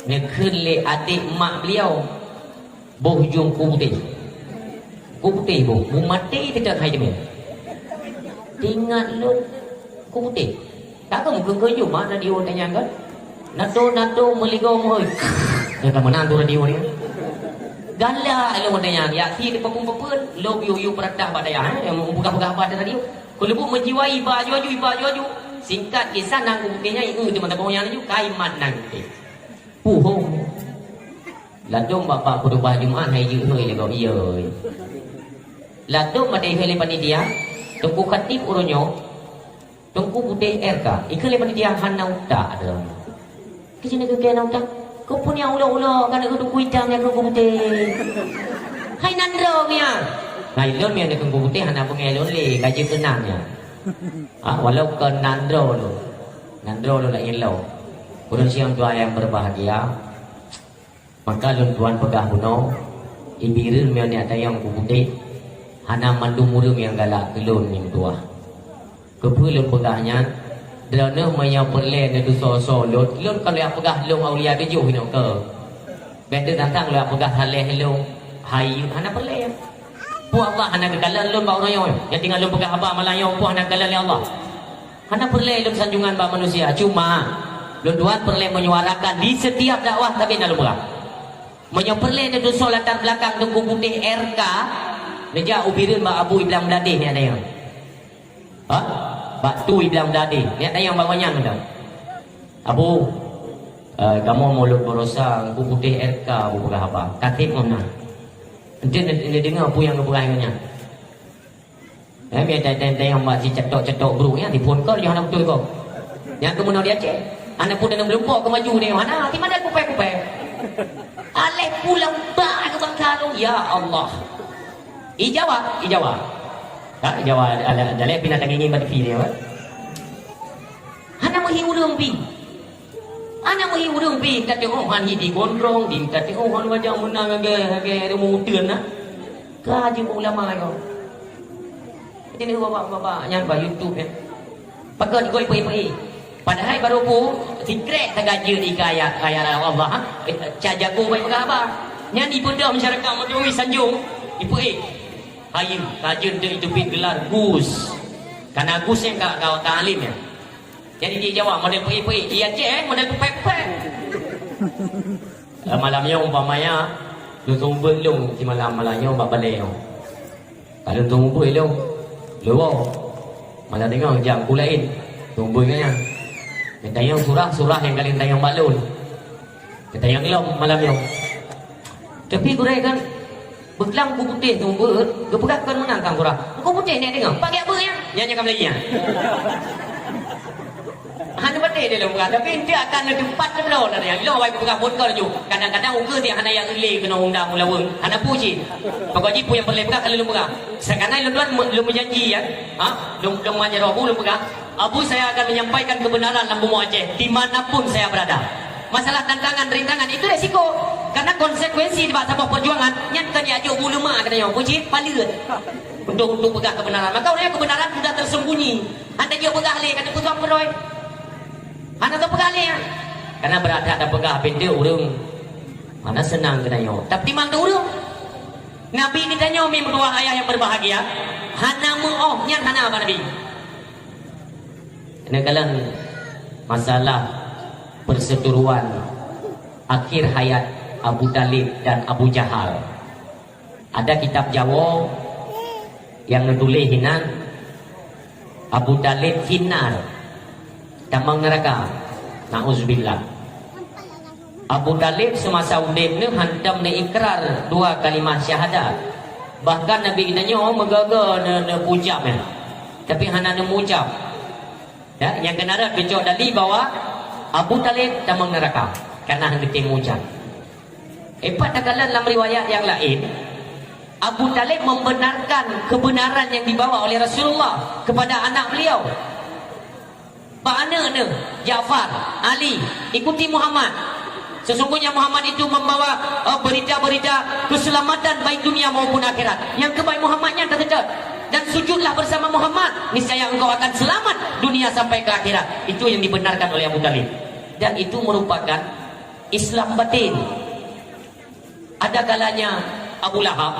Neukheun lé adék mak beliau, boh ujong ku putéh. Ku putéh boh, mu maté teuka hai teumé. Teuingat lôn, ku putéh. Ka keuh meukeue-keue ju mak radio tanyan kan? Nato-nato meuligoe meuhôi. Nyang ka meunan tu radio ni. Galak lôn tanyan, yak si di pakung pepeuen, lôn yue-yue peuratah bak dayah, eh, nyang meupeugah-peugah haba di radio. Keuleubuk meujiwai iba aju-aju, iba aju-aju. Singkat kisah, nang ku putéh nyan, ieu teuma tabong nyan laju, kai mat nang ku putéh. Puhong. Ladôm bak-bak khutubah Jumat hai jeuet hôi lé gob, iya. Ladôm bak lé panitia, Teungku Khatib uroe nyoe, Teungku Putéh R K. Ikheun lé panitia hana utak droe. Keuci neukheun hana utak. Keupeue nyang ulo-ulo ka neukheun Teungku Itam nyang Teungku Putéh. Hai nan droe nyan. Hai lôn nyang neukheun Teungku Putéh hana beungéh lôn lé, ka jeuet keunan nyan. Ah, walau kon nan droe lôn. Nan droe lôn laén lom. Ureueng syedara nyang berbahagia, maka lôn tuan peugah bunoe, i Bireuen meunyoe neuk tanyong ku putéh, hana mandum ureueng nyang galak keu lôn nyang tuah. Keupeue lôn peugah nyan? Droeneuh meunyoe peureulée neudeusoe-soe lôn, lôn ka lheueh peugah lôn aulia tujoh inoe keu. Bék teuntang lôn peugah saléh lôn, hai hana peureulée. Peue Allah hana geukalon lôn bak uroe nyoe? Nyang tinggai lôn peugah haba malam nyoe, peue hana geukalon lé Allah? Hana peureulée lôn sanjongan bak manusia, cuma lôn tuan peureulée menyuarakan di setiap dakwah, tapi na lôn peugah. Meunyoe peureulée neudeusoe latar belakang Teungku Putéh R K, neujak u Bireuen bak Abu Iblang Bladeh nyan nyoe. Ha? Bak Tu Iblang Bladeh. Neuk tanyong bak gobnyan mantong. Abu, eh, kamoe mulod baroesa Teungku Putéh R K, Abu peugah haba. Ka trép ngon na. Enten neudeungoe peue nyang geupeugah ngon nyan. Eh, biar tanyong-tanyong bak si cetok-cetok brok nyan, di phon call, nyoe hana beutôi kok. Nyang keumeunong di Aceh. Aneuk muda nyang meulumpoe keu maju nyoe, hana, di mana kupai-kupai. Aléh pulang bak keu bangsa lôn, ya Allah. Ijawa, ijawa. Ha, ijawa, ala, ala, ala, pina tangieng bak T V dia, kan? Hana meuhi ureueng pi. Hana meuhi ureueng pi, ka teuh han hi di gondrong, di ka teuh han wajah meunang lagèe, lagèe rumoh uteuen na. Ka jeuet ulama nyoe. Jadi ni bapak-bapak nyan bak YouTube nyan. Pakon goi peuék-peuék. Padahai baru pu sikrek tagajeu di kaya, kaya Allah, ha? Eh, ca jago bai peugah haba. Nyan dipeudong masyarakat Meutui sanjong, dipeuék. Hayeue, ka jeuet deuek jiteubiet gelar Gus. Kana Gus nyan ka, ka, ka alim nyan. Jadi di Jawa model peuék-peuék, di Aceh, eh, model peuék-peuék. Eh, malam nyoe umpamanya, lôn seumeubeuet lôn simalam malam nyoe bak balée nyoe. Ka lôn seumeubeuet lôn, lôn woe. Malam teungoh jam ku laén, seumeubeuet ngon nyan. Geutanyong surah, surah nyang ka lheueh tanyong bak lôn. Geutanyong lom malam nyoe. Tapi gurée kan, beuklam Teungku Putéh tu beuet, geupeugah kon meunan kang surah. Teungku Putéh nyan deungoe, pakai apa nyan? Nyan nyang ka meulayeue nyan. Hana patéh lé lôn peugah, tapi ente akan neuteumpat keudroe na nyan. Ilong awai kupeugah phon kon laju. Kadang-kadang ukeue dia hana nyang lé keunoe undang ulaweueng. Hana peue cit. Pokok jih peue nyang peureulée peugah ka lôn peugah. Sekarang lôn tuan lôn meujanji ya. Ha? Lôn, lôn manjaro bu lôn peugah. Abu, saya akan menyampaikan kebenaran lam bumoe Aceh, di mana pun saya berada. Masalah tantangan, rintangan, itu resiko. Karena konsekuensi bak saboh perjuangan, nyan kon jak jok bu leumah keunoe, bucit paleuet. Untuk, untuk peugah kebenaran. Maka orang yang kebenaran sudah tersembunyi. Hana jok peugah lé, ka teupeusoe peuroi. Hana teupeugah lé, ya. Karena berat that tapeugah, pintu ureueng. Hana seunang keunoe. Tapi mandum ureueng. Nabi geutanyoe, mi meutuah ayah yang berbahagia, hana meuoh nyan hana bak Nabi. Neukalon masalah perseteruan akhir hayat Abu Talib dan Abu Jahal. Ada kitab Jawoe nyang neutuléh hinan, Abu Talib finnar, tamong neuraka. Nauzubillah. Abu Talib seumasa udeb neuh hantom neuikrar dua kalimah syahadat. Bahkan Nabi geutanyoe meugaga ne-, neupeuucab nyan. Tapi hana neumucab. Ya, nyang keunarat geucok dali bahwa Abu Talib tamong neuraka karena han geutem meuucab. Epat takalon lam riwayat nyang laén, Abu Talib membenarkan kebenaran yang dibawa oleh Rasulullah kepada anak beliau. Bak aneuk neuh, Ja'far, Ali, ikuti Muhammad. Sesungguhnya Muhammad itu membawa, eh, berita-berita keselamatan baik dunia maupun akhirat. Nyang keubai Muhammad nyan taseutôt. Dan sujudlah bersama Muhammad, niscaya engkau akan selamat dunia sampai ke akhirat. Itu yang dibenarkan oleh Abu Talib. Dan itu merupakan Islam batin. Ada kalanya Abu Lahab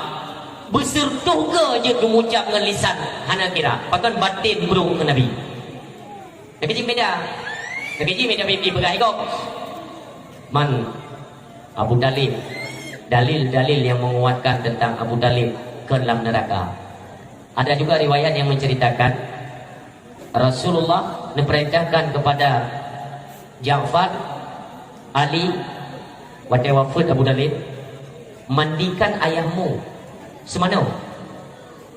beuseureutoh goe jeuet geumucab ngon lisan hana kira, pakon batin brok ngon Nabi. Lagèe jih beda. Lagèe jih beda pipi peugah gob. Man Abu Thalib. Dalil-dalil yang menguatkan tentang Abu Thalib kon lam neraka. Ada juga riwayat yang menceritakan Rasulullah memerintahkan kepada Ja'far, Ali, watèe wafeuet Abu Thalib, "Mandikan ayahmu seumanoe.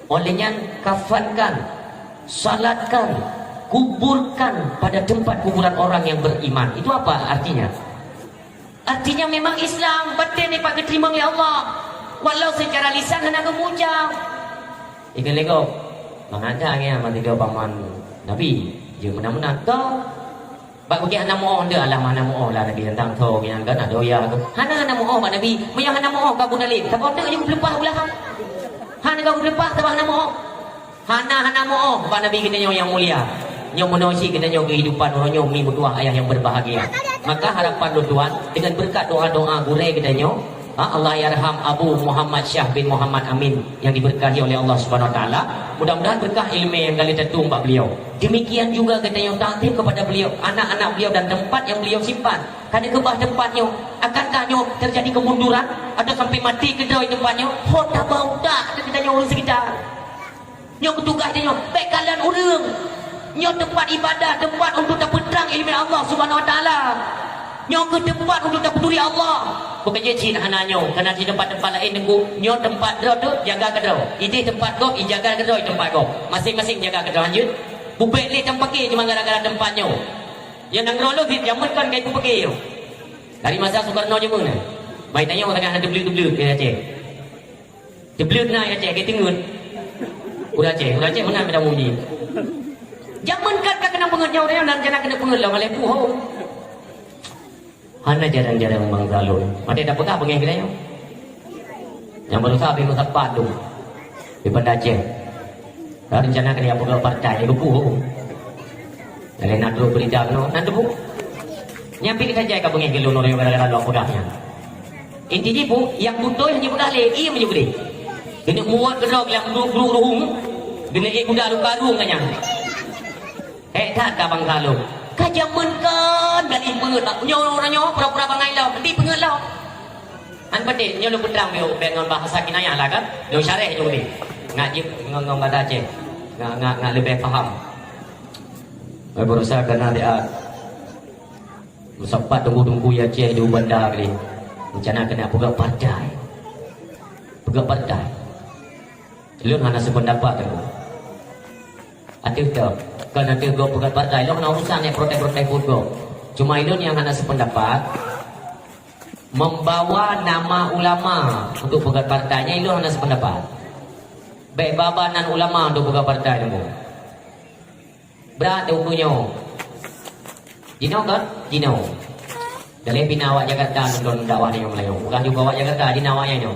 Óh lheueh nyan kafankan, salatkan, kuburkan pada tempat kuburan orang yang beriman." Itu apa artinya? Artinya memang Islam batin dipat geuteurimong lé Allah. Walau secara lisan hana geumucab. Ikheun lé gob, mangat that nyan meusigoe paman Nabi, jeuet meunan-meunan. Toh, bak bukét hana meu-oh teuh, alah hana meu-oh lah Nabi teuntang tho nyan kan, adoe ya tu. Hana, hana meu-oh bak Nabi. Meunyoe hana meu-oh ka Abu Thalib, saboh teuk jeuet geupeuleumpah beulah. Hana ka geupeuleumpah sabab hana meu-oh. Hana, hana meu-oh bak Nabi geutanyoe nyang mulia. Nyoe meunoe cit geutanyoe keuhidupan uroe nyoe mi meutuah ayah nyang berbahagia. Maka harapan lôn tuan, dengan berkat doa-doa gurèe geutanyoe, ha, Allahyarham Abu Muhammad Syah bin Muhammad Amin yang diberkahi oleh Allah Subhanahu Wa Taala. Mudah-mudahan berkah ilmu yang ka lheueh tatueng bak beliau. Demikian juga geutanyoe takzim kepada beliau, anak-anak beliau dan tempat yang beliau simpan. Ka dikeubah tempat nyoe, akankah nyoe terjadi kemunduran atau sampai mati keudroe tempat nyoe? Ho taba utak geutanyoe ureueng sekitar. Nyoe keu tugaih tanyoe, bèk kalon ureueng. Nyoe teumpat ibadah, teumpat untuk tapeutrang ileumèe Allah Subhanahu Wa Taala. Nyoe keuh teumpat untuk tapeuturi Allah. Bukon jeuet cit hana nyoe, kana di teumpat-teumpat laén Teungku, nyoe teumpat droe teuh jaga keudroe. Idéh teumpat gob, ijaga keudroe teumpat gob. Maséng-maséng jaga keudroe hanjeuet. Bubèk lé nyang paké cuma gara-gara teumpat nyoe. Nyang nanggroe lôn cit jameun kon ka ipeupaké nyoe. Dari masa Sukarno jameun nyan. Bai tanyoe teuka hana teubleuet-teubleuet di Aceh. Teubleuet na Aceh, ka teungeut. Ureueng Aceh, ureueng Aceh meunan beda meuji. Jameun kan ka keunong peungeut nyoe, ureueng nyan rencana keuneuk peungeut lom, alah puhom. Hana jarang-jarang bangsa lôn. Watèe tapeugah beungèh geutanyoe. Nyang baroesa habéh meusapat tu. Di Banda Aceh. Dah rencana keuneuk peugah partai, geupuhom. Lagèe na trok beurita keunoe, na teupeue. Nyan pih ka jai ka beungèh keu lôn uroe nyoe gara-gara lôn peugah nyan. Inti jih peue, nyang beutôi hana jipeugah lé, ie meunyoe keudéh. Keuneuk muat keudroe lam grup-grup ruhueng, keuneuk ék guda luka rueng ka nyan. Hék that ka bangsa lôn. Ka jameun kon galih peungeut bak nyoe uroe nyoe pura-pura bangai lom, di peungeut lom. An peudeh, nyoe lôn peutrang miyueb bèk ngon bahasa kinayah lah kan. Lôn syarah nyoe udeh. Ngat jeuet ngon, ngon bahasa Aceh. Ngat, ngat, ngat leubeh paham. Ai baroesa ka na di at. Meusapat teungku-teungku Aceh di Banda tadi. Rencana keuneuk peugah partai. Peugah partai. Lôn hana seupeundapat teungku. Ateueh teuh, kon ateueh gob peugah partai. Lôn hana urusan ngon protes-protes buet gob. Cuma ilôn nyang hana seupeundapat, membawa nama ulama untuk peugah partai nyan ilôn hana seupeundapat. Bèk ba-ba nan ulama untuk peugah partai teungku. Brat teungku nyoe. Jinoe kan? Jinoe. Daleh bina awak Jakarta nonton dakwah nyoe meulayeue. Bukan juga awak Jakarta, jinoe awak nyoe.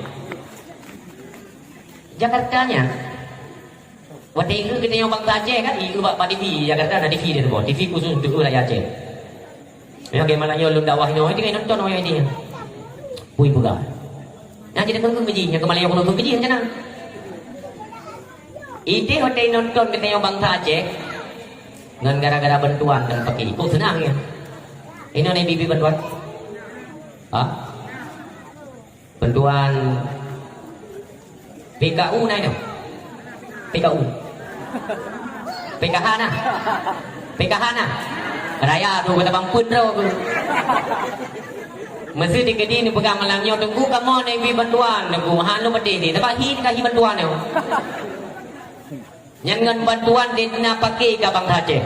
Jakarta nyan. Watèe ieu geutanyoe bangsa Aceh kan, ieu bak, bak T V Jakarta na T V di T V khusus untuk rakyat Aceh. Nyang keumalam nyoe lôn dakwah nyoe, tinggai nonton awak Aceh. Pui peugah. Nah, jadi pengkeu keujih, nyang keumalam nyoe pengkeu keujih macam na. Idéh watèe nonton geutanyoe bangsa Aceh, ngon gara-gara bantuan dan pakai. Kok seunang ya? Inoe na ibi-ibi bantuan? Ha? Bantuan P K U na inoe? P K U. P K H na? P K H na? Raya tu kata bang pun tu. Mesti di Kediri ni pegang malam nyoe teungku kamoe na ibi bantuan teungku. Ha lu pedih ni. Tapi hi ka hi bantuan nyoe. Nyan ngon bantuan di na pakai ka bangsa Aceh.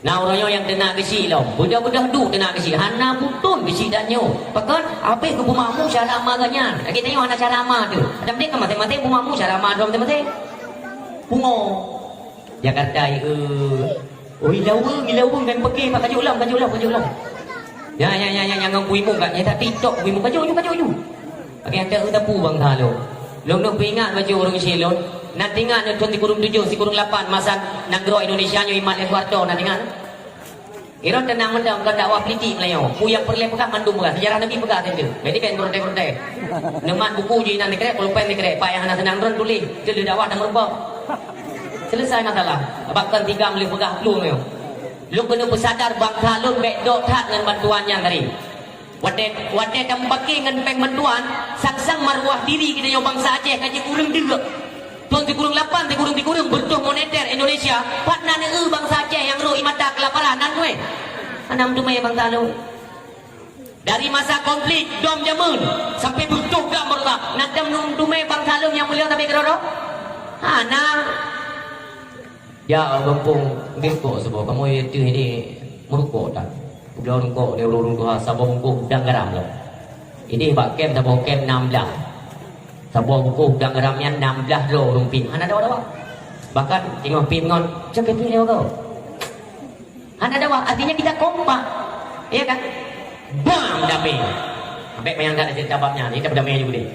Na uroe nyoe nyang teunak geuchik lom. Beudôh-beudôh duek teunak geuchik. Hana beutôi geuchik dan nyoe. Pakon? Habéh keu peumakmu cara ma geuh nyan. Lagèe tanyoe hana cara ma teuh. Adam deh kan maséng-maséng peumakmu cara ma droe maséng-maséng. Pungo. Jakarta, eh. Oh, ilaweueng, ilaweueng dan peuke, Pak, kajok lom, kajok lom, kajok lom. Ya, ya, ya, ya, nyang ngon kuimu, Kak. Nyang tak TikTok kuimu, kajok ju, kajok ju. Oke, ada eu tapu bangsa lôn. Lôn neuk peuingat bacut ureueng syik lôn. Na teuingat nyoe thôn sikureueng tujoh, sikureueng lapan masa nanggroe Indonesia nyoe imat lé Soeharto, na teuingat? Droe teunang mantong, kon dakwah politik meulayeue. Peue nyang peureulée peugah mandum peugah. Sejarah Nabi peugah teuntée. Jadi kan beureuntée-beureuntée. Neumat buku jih inan dikrek, pulpen dikrek. Pak nyang hana seunang droe tuléh. Keu dakwah dan meureumpok. Selesai masalah. Bak kon tiga meuleueh peugah plueng nyoe. Lôn keuneuk peusadar bansa lôn bék dok that ngon bantuan nyan tadi. Watée, watée tameupaké ngon péng bantuan, sang-sang maruah diri geutanyoe bansa Aceh ka jikureueng deuk. Thon sikureueng lapan, sikureueng-sikureueng beureutoh moneter Indonesia, pat na neueu bansa Aceh nyang rhot ié mata keulaparan nan wéh. Hana meuteumé bansa lôn. Dari masa konflik dom jameun sampai beureutoh gam baroesa, na tem meuteumé bansa lôn nyang mulia sabe keudroe-droe? Hana. Jak u gampông, geuh kok saboh, kamoe ateueh ini meurukok that. Peubloe rukok lé ureuëng tuha saboh bungkôh dang garam lom. Idéh bak kem saboh kem nam blaih. Saboh bungkôh dang garam nyan nam blaih droe ureuëng piep. Hana dawa-dawa. Bahkan teungoh piep ngon, "Cok keu piep lé wagoe." Hana dawa, artinya kita kompak. Iya kan? Bam, damé. Sampai bayang tak ada cerita babnya, kita berdamai juga deh.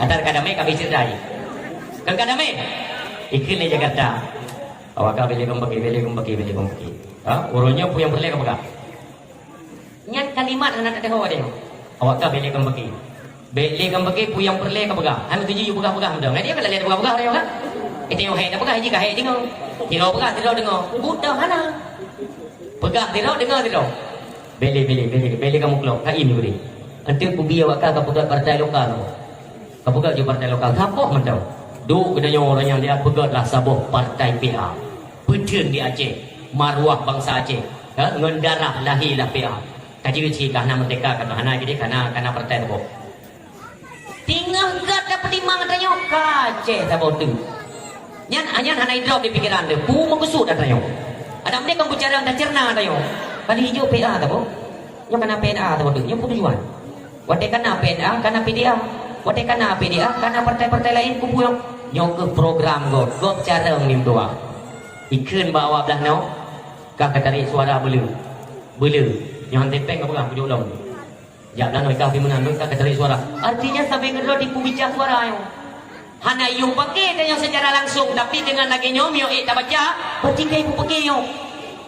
Asal ka damé, kami cerita aja. Kan ka damé? Ikut di Jakarta. Awak ka beli kembali, beli kembali, beli kembali. Ha? Uronya pun yang perlu kau pegang. Nyan kalimat hana tak tahu ada. Awak ka beli kembali. Bèk lé kambakée peue nyang peureulée kapeugah. Hai meutuju yue peugah-peugah mantong. Nyan dia kan lé peugah-peugah nyoe kan? Itu nyang hai tapeugah, jih ka hai deungoe. Sidroe peugah, sidroe deungoe. Buta hana. Peugah sidroe, deungoe sidroe. Bèk lé, bèk lé, bèk lé, bèk lé kamoe keulok. Ka im jih. Enteuk kubi awak ka kapeugah partai lokal. Kapeugah jih partai lokal. Saboh mantong. Duek geutanyoe ureuëng nyang dia peugah lah saboh partai P A. Peuteun di Aceh, maruah bansa Aceh. Ha? Ngon darah lahé lah P A. Ka jeuet cit ka hana merdeka, ka hana jadi, ka na, ka na partai saboh. Teungoh gata peutimang tanyoe ka Aceh saboh teuk. Nyan, nyan hana idrop di pikeran teuh. Peue meukeusut ata nyoe? Adak meudeh kon beucarang taceurna ata nyoe. Kali ijo P A saboh. Nyoe kana P N A saboh teuk. Nyoe peue tujuan? Watée kana P N A, kana P D A. Watée kana P D A, kana partai-partai laén kubu nyoe. Nyoe keuh program gob, gob carông ni meutuah. Ikheun bak awak blaih nyoe, ka ka tarék suara beuleu. Beuleu. Nyoe han tepeng ka peugah bujok lom. Jak lam nui kah pih meunan, nui kah keuteuri suara. Artinya sabe keudroe tipu bica suara nyoe. Hana yue paké tanyoe secara langsung, tapi dengan lagée nyoe miyueb ék tabaca, pasti ka ibu paké nyoe.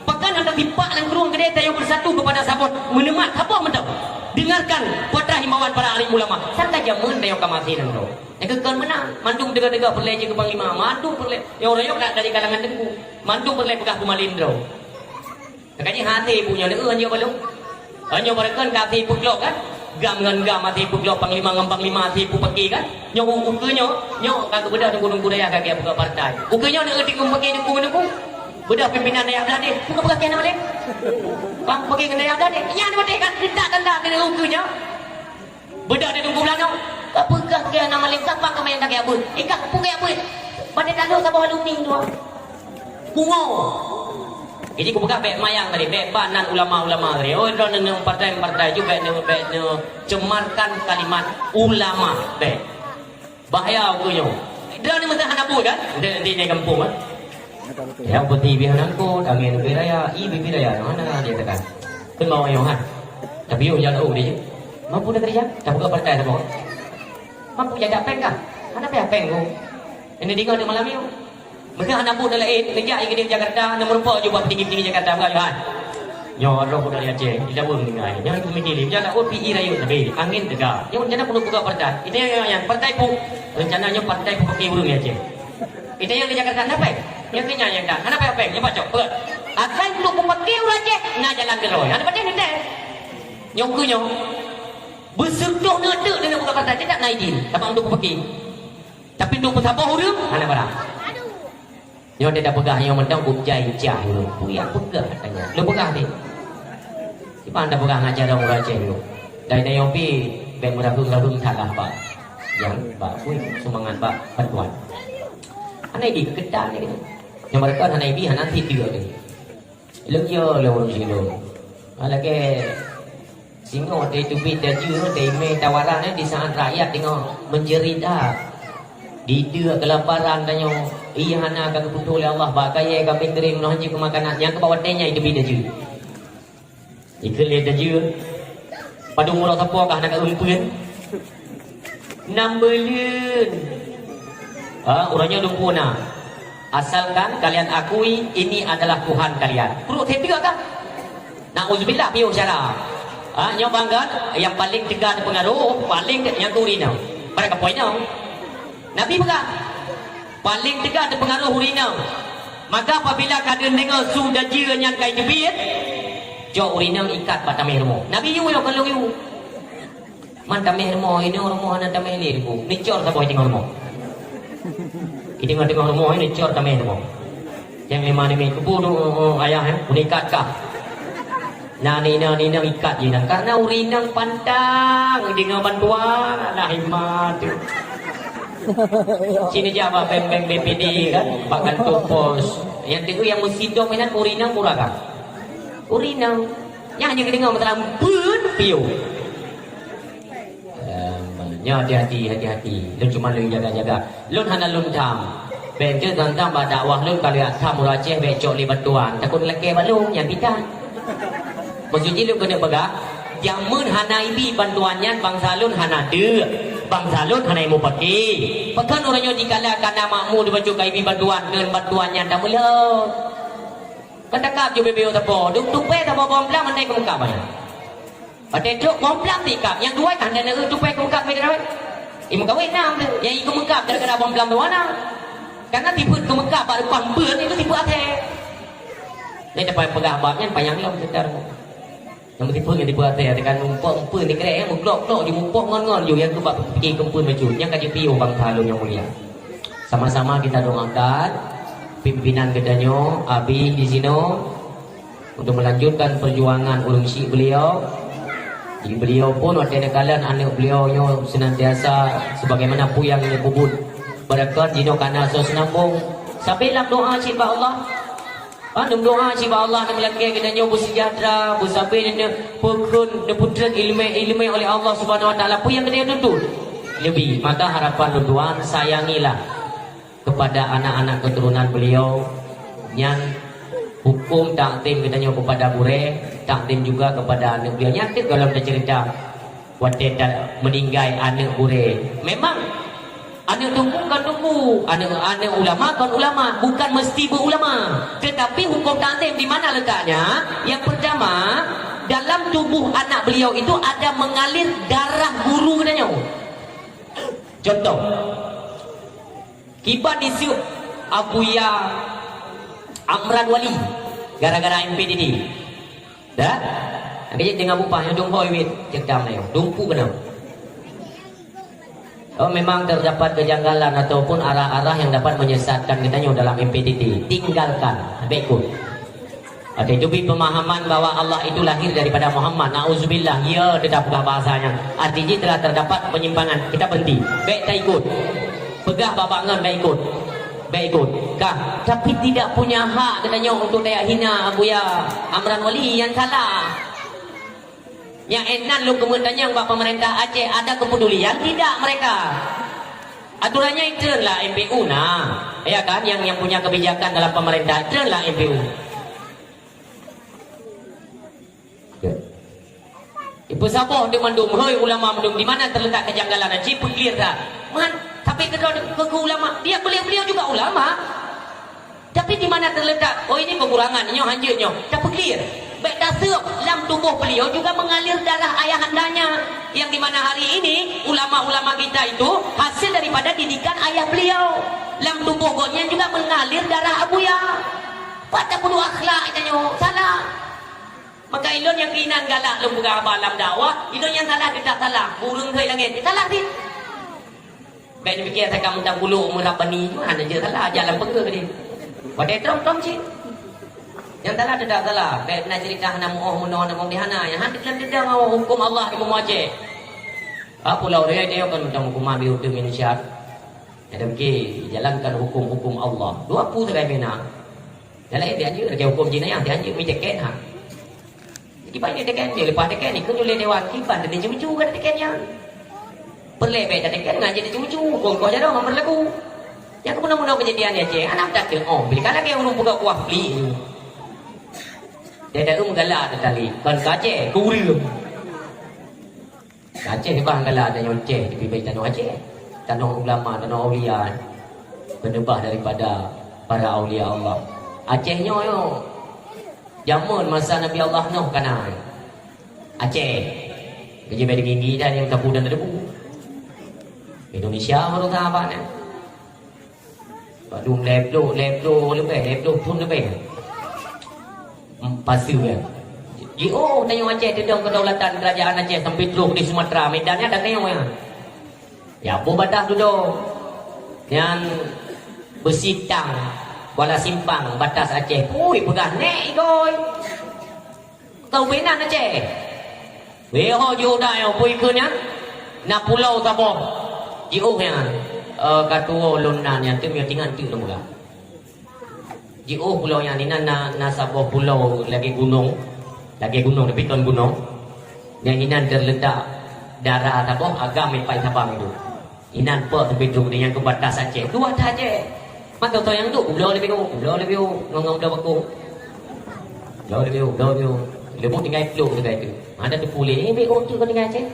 Pakon hana tipak lam krueng keudée tanyoe bersatu kepada saboh, meuneumat saboh mantong. Dengarkan patah himbauan para alim ulama. Saka jameun tanyoe ka maté lam droe. Nyang keu kon meunan, mandum teuga-teuga peureulée jeuet keu panglima, mandum peureulée. Nyang uroe nyoe ka dari kalangan teungku, mandum peureulée peugah keu malem droe. Makajih hase ibu nyoe, nyoe nyoe balong. Nyoe baroekon ka hase ibu glok kan? Gam ngon gam hase ibu glok, panglima ngon panglima hase ibu paké kan? Nyoe ukeue nyoe, nyoe ka geubeudôh teungku-teungku dayah ka geupeugah partai. Ukeue nyoe nyoe teungku paké teungku-teungku. Beudôh pimpinan dayah blah deh, buka peugah keu aneuk malem. Bang paké ngon dayah blah deh. Nyan beuteh kan tanda-tanda keu ukeue nyoe. Beudôh di teungku blah nyoe, ka peugah keu aneuk malem, sapa kamoe nyang ka geujak beuet? Ikah peue geujak beuet? Batée taloe saboh alumni dua. Pungo. Jadi kupeugah bék mayang tadi, bék ba nan ulama-ulama tadi. Oh, droeneuh partai-partai ju bék neu-, bék neucemarkan kalimat ulama, bék. Bahaya ukeue nyoe. Droeneuh meusaha hana buet kan? Di, di, di gampông kan? Nyang peuti bih nangkot, angén ubé raya, i bibit raya, mana dia tekan. Kan bawa nyoe, ha? Tapi yuk, jangan tahu dia. Mampu dah kerja? Dah buka partai dah, bang. Mampu jadi apa kah? Mana apa yang pengen, ini dengar di malam yuk. Mungkin anak budak lain, kerja yang di Jakarta, nomor empat juga tinggi-tinggi Jakarta, bukan, Johan? Nyoe roh budak di Aceh, di Daweueng tinggai. Nyoe aku mikir, jangan tahu P I rayu, tapi angin tegar. Nyoe jangan perlu buka partai. Ini yang, yang partai pun, rencananya partai pun pakai urung di Aceh. Kita yang di Jakarta, kenapa? Yang kenyang yang dah. Kenapa apa? Yang pacok. Betul. Akan untuk memakai urang Aceh, na jalan geroy. Ada pada ni teh. Nyong ke nyong. Besertuh ngeudek dengan buka partai, tidak na izin. Tapi untuk memakai. Tapi untuk bersabar urang, hana barang. Nyoe dia dah peugah nyoe mantong buk jai jah urang. Puyah peugah katanya. Lu peugah ni. Siapa anda peugah ngajar orang Aceh dulu? Dari Nayopi, baik merahum-rahum salah, Pak. Yang, Pak, pun semangat, Pak, bantuan. Hana ibi keuketan ni. Nyang mereka hana ibi, hana tidur ni. Leueng yo lé ureueng singoh. Ha, lagèe singoh teubiet daju, teumé tawaran, eh, di saat rakyat teungoh menjerit, ah. Dideuk kelaparan tanyoe, iya hana ka geupeutô lé Allah, bak kayèe ka bri keuring, meunoe hanjeuet keu makanan, nyang keu bak watèe nyan teubiet daju. Ikheun lé daju, padum uroe sapoe kah na ka eumpuen? Nam buleuen. Ha, uroe nyoe lumpu na. Asalkan kalian akui ini adalah Tuhan kalian. Pruet teubiet kah? Nauzubillah, piôh syara. Ha, nyoe bangga, nyang paléng teuga teupeungaruh, paléng te-, nyang turi nyoe. Pada kapoe nyoe. Nabi peugah, paléng teuga teupeungaruh ureueng inong. Maka apabila ka deungoe su dajeu nyan ka jiteubiet, cok ureueng inong ikat bak tameh rumoh. Nabi yue nyoe kon lôn yue. Man tameh rumoh, inoe rumoh hana tameh lé, Teungku. Neucor saboh teungoh rumoh. Di teungoh-teungoh rumoh, neucor tameh rumoh. Nyang lima nimi, "Keubu tu, oh, oh, ayah, eh, unikat kah?" Nah, ni, nah, ni, nah, ikat je, nah. Karena ureueng inong pantang deungoe bantuan, alah, iman tu. Sini je abah beng-beng B P D kan, bak kantor pos. Nyang teungoh nyang meusidom inan ureueng inong pura kah? Ureueng inong. Nyang hana geudeungoe masalah pun piôh. Em, nyoe hati-hati, hati-hati. Lôn cuma lôn jaga-jaga. Lôn hana lôn tham. Bèk keuh gantang bak dakwah lôn ka lheueh tham ureueng Aceh bèk cok lé bantuan. Takot lakèe bak lôn nyang bidan. Maksud jih lôn keuneuk peugah, jameun hana ibi bantuan nyan bangsa lôn hana deuk. Bangsa lôn hana ilmu paké. Pakon uroe nyoe dikala ka na makmu dibacut ka ibi bantuan, ngon bantuan nyan tameulhö. Kan takab ju bibeu sapo. Du-, tupè sapo bawang blang mandai keu mukab nyan. Watèe trok bawang blang tikab, nyang dua kan dan eu tupè keu mukab beda weh. Imeukawét nam tu. Nyang ikeu mukab gara-gara bawang blang tu na. Karena tipeuet keu mukab bak depan beun itu tipeuet asèe. Lé dapat peugah bab nyan panyang lom seudara. Nyang meuteupeu ngon tipeuet asèe, teuma muphom peue ni krek, eh, meuklok-klok ju muphom ngon-ngon ju, nyang keubat pike keupeue meucut, nyang ka jipiôh bangsa lôn nyang mulia. Sama-sama kita doakan pimpinan geutanyoe, Abi di sinoe, untuk melanjutkan perjuangan ureueng syik beliau. Di beliau pun watèe neukalon aneuk beliau nyoe senantiasa sebagaimana peue nyang neupeubuet. Beureukat jinoe kana soe seunambong. Sabe lam doa cit bak Allah. Ban meudoa cit bak Allah, neumeulakèe geutanyoe beuseujahtra, beusabe, neupeukeun, neupeutrön ileumèe-ileumèe oleh Allah Subhanahu Wa Taala. Peue nyang geutanyoe tuntut? Leubeh. Maka harapan lôn tuan, sayangilah kepada anak-anak keturunan beliau. Nyan hukum takzim geutanyoe kepada gurèe, takzim juga kepada aneuk beliau. Nyan teuk gohlom teuceurita. Watèe ta-, meuninggai aneuk gurèe. Memang aneuk teungku kon teungku, aneuk, aneuk ulama kon ulama, bukan mesti beuulama. Tetapi hukum takzim di mana letaknya? Yang pertama, dalam tubuh anak beliau itu ada mengalir darah guru geutanyoe. Contoh, kiban diseup Abuya Amran Wali gara-gara M P D D. Dah? Lagi dengan bupah yang dong hoi wit cekam na yong. Dumpu kena. Oh, memang terdapat kejanggalan ataupun arah-arah yang dapat menyesatkan geutanyoe dalam M P D D. Tinggalkan. Bèk ikut. Ada itu bi pemahaman bahwa Allah itu lahir daripada Muhammad. Nauzubillah. Ya, tetap peugah bahasanya. Artinya telah terdapat penyimpangan. Kita berhenti. Bèk ta ikut. Peugah babak ngon bèk ikut. Bèk ikut. Kah, tapi tidak punya hak geutanyoe untuk daya hina Abuya Amran Wali yang salah. Nyang ék nan lôn keumeutanyong bak pemerintah Aceh, ada kepedulian tidak mereka? Aturannya itu lah M P U nah. Ya kan, yang, yang punya kebijakan dalam pemerintah itu lah M P U. Ya. Ipeusaboh di mandum, hei ulama mandum, di mana terletak kejanggalan? Cit peuklir dah. Man, tapi keudroe keu, keu ulama, dia beliau-beliau juga ulama. Tapi di mana terletak? Oh, ini kekurangan, nyoe hanjeuet nyoe. Tapeuklir. Bèk taseup, lam tuboh beliau juga mengalir darah ayahandanya. Yang di mana hari ini ulama-ulama kita itu hasil daripada didikan ayah beliau. Lam tuboh gobnyan juga mengalir darah Abuya. Pat tapeuduek akhlak geutanyoe, salah. Maka ilôn nyang keunan galak lôn peugah haba lam dakwah, ilôn nyang salah teutab salah, ureueng keu langét, salah cit. Bèk neupike asai ka meutam bulok meurab bani, hana jeuet salah, jalan peue keu deh. Watèe trông-trông cit. Nyang salah teutab salah, bèk na ceurita hana meu'oh meunoe hana meu'oh di hana, nyang hana teudeung-deung huköm Allah di bumoe Aceh. Ha, Pulau Raya nyoe kan meutam huköman di ureueng Indonesia. Nyang demikian, jalankan huköm-huköm Allah. Dua peue sagai meunan. Dalam ayat dianjur, lagèe huköm jinayah, dianjur meuteken ha. Jadi, banyak teken, dia lepas teken, ikut oleh dewan, kiban tadi cucu kan teken nyan. Peureulèe bèk teken, ngan jadi cucu, huköm kau jaroe ngon meurlaku. Nyang keupeue na meunoe keujadian di Aceh, aneuk tak teu'oh, bila ka lagèe ureueng peugah kuah pli. Dia dah meugalak tadi, kon ka Aceh, ke ureueng. Aceh bah gala tanyoe Aceh, tapi baik tanoh Aceh. Tanoh ulama, tanoh aulia. Peneubah daripada para aulia Allah. Aceh nyoe, nyoe. Jameun masa Nabi Allah Nuh ka na Aceh. Keujeuet bak tinggi dan nyang tabu dan tadebu. Indonesia baru sahabat nyan. Padum lhèe ploh, lhèe ploh leubeh, lhèe ploh thon leubeh. Em, pasu kan. Jiôh tanyoe Aceh teudong kedaulatan kerajaan Aceh sampai troh di Sumatera, Medan nyan dan tanyoe nyan. Ya, boh batas dudoe. Nyan Beusi Tang, Kuala Simpang, batas Aceh. Pui, peugah nèk igôi. Keu binan Aceh. Wéh ho jiôh dai ho, peue keu nyan? Na pulo saboh. Jiôh nyan. Eh, ka tuwo lôn nan nyan, teumé tingan teuk lôn peugah. Jiôh pulo nyan, inan na, na saboh pulo lagèe gunong. Lagèe gunong, tapi kon gunong. Nyang inan terletak dara saboh agam ipai Sabang itu. Inan pok teupidong di nyang keu batas Aceh. Dua that Aceh. Maka kau nyang duek, pulo leubeh u, pulo leubeh u, ngon, ngon pulo bakong. Pulo leubeh u, pulo leubeh u. Leubeh tinggai pluek tinggai tu. Ada teupuleh, eh, bek u tu kau tinggai Aceh.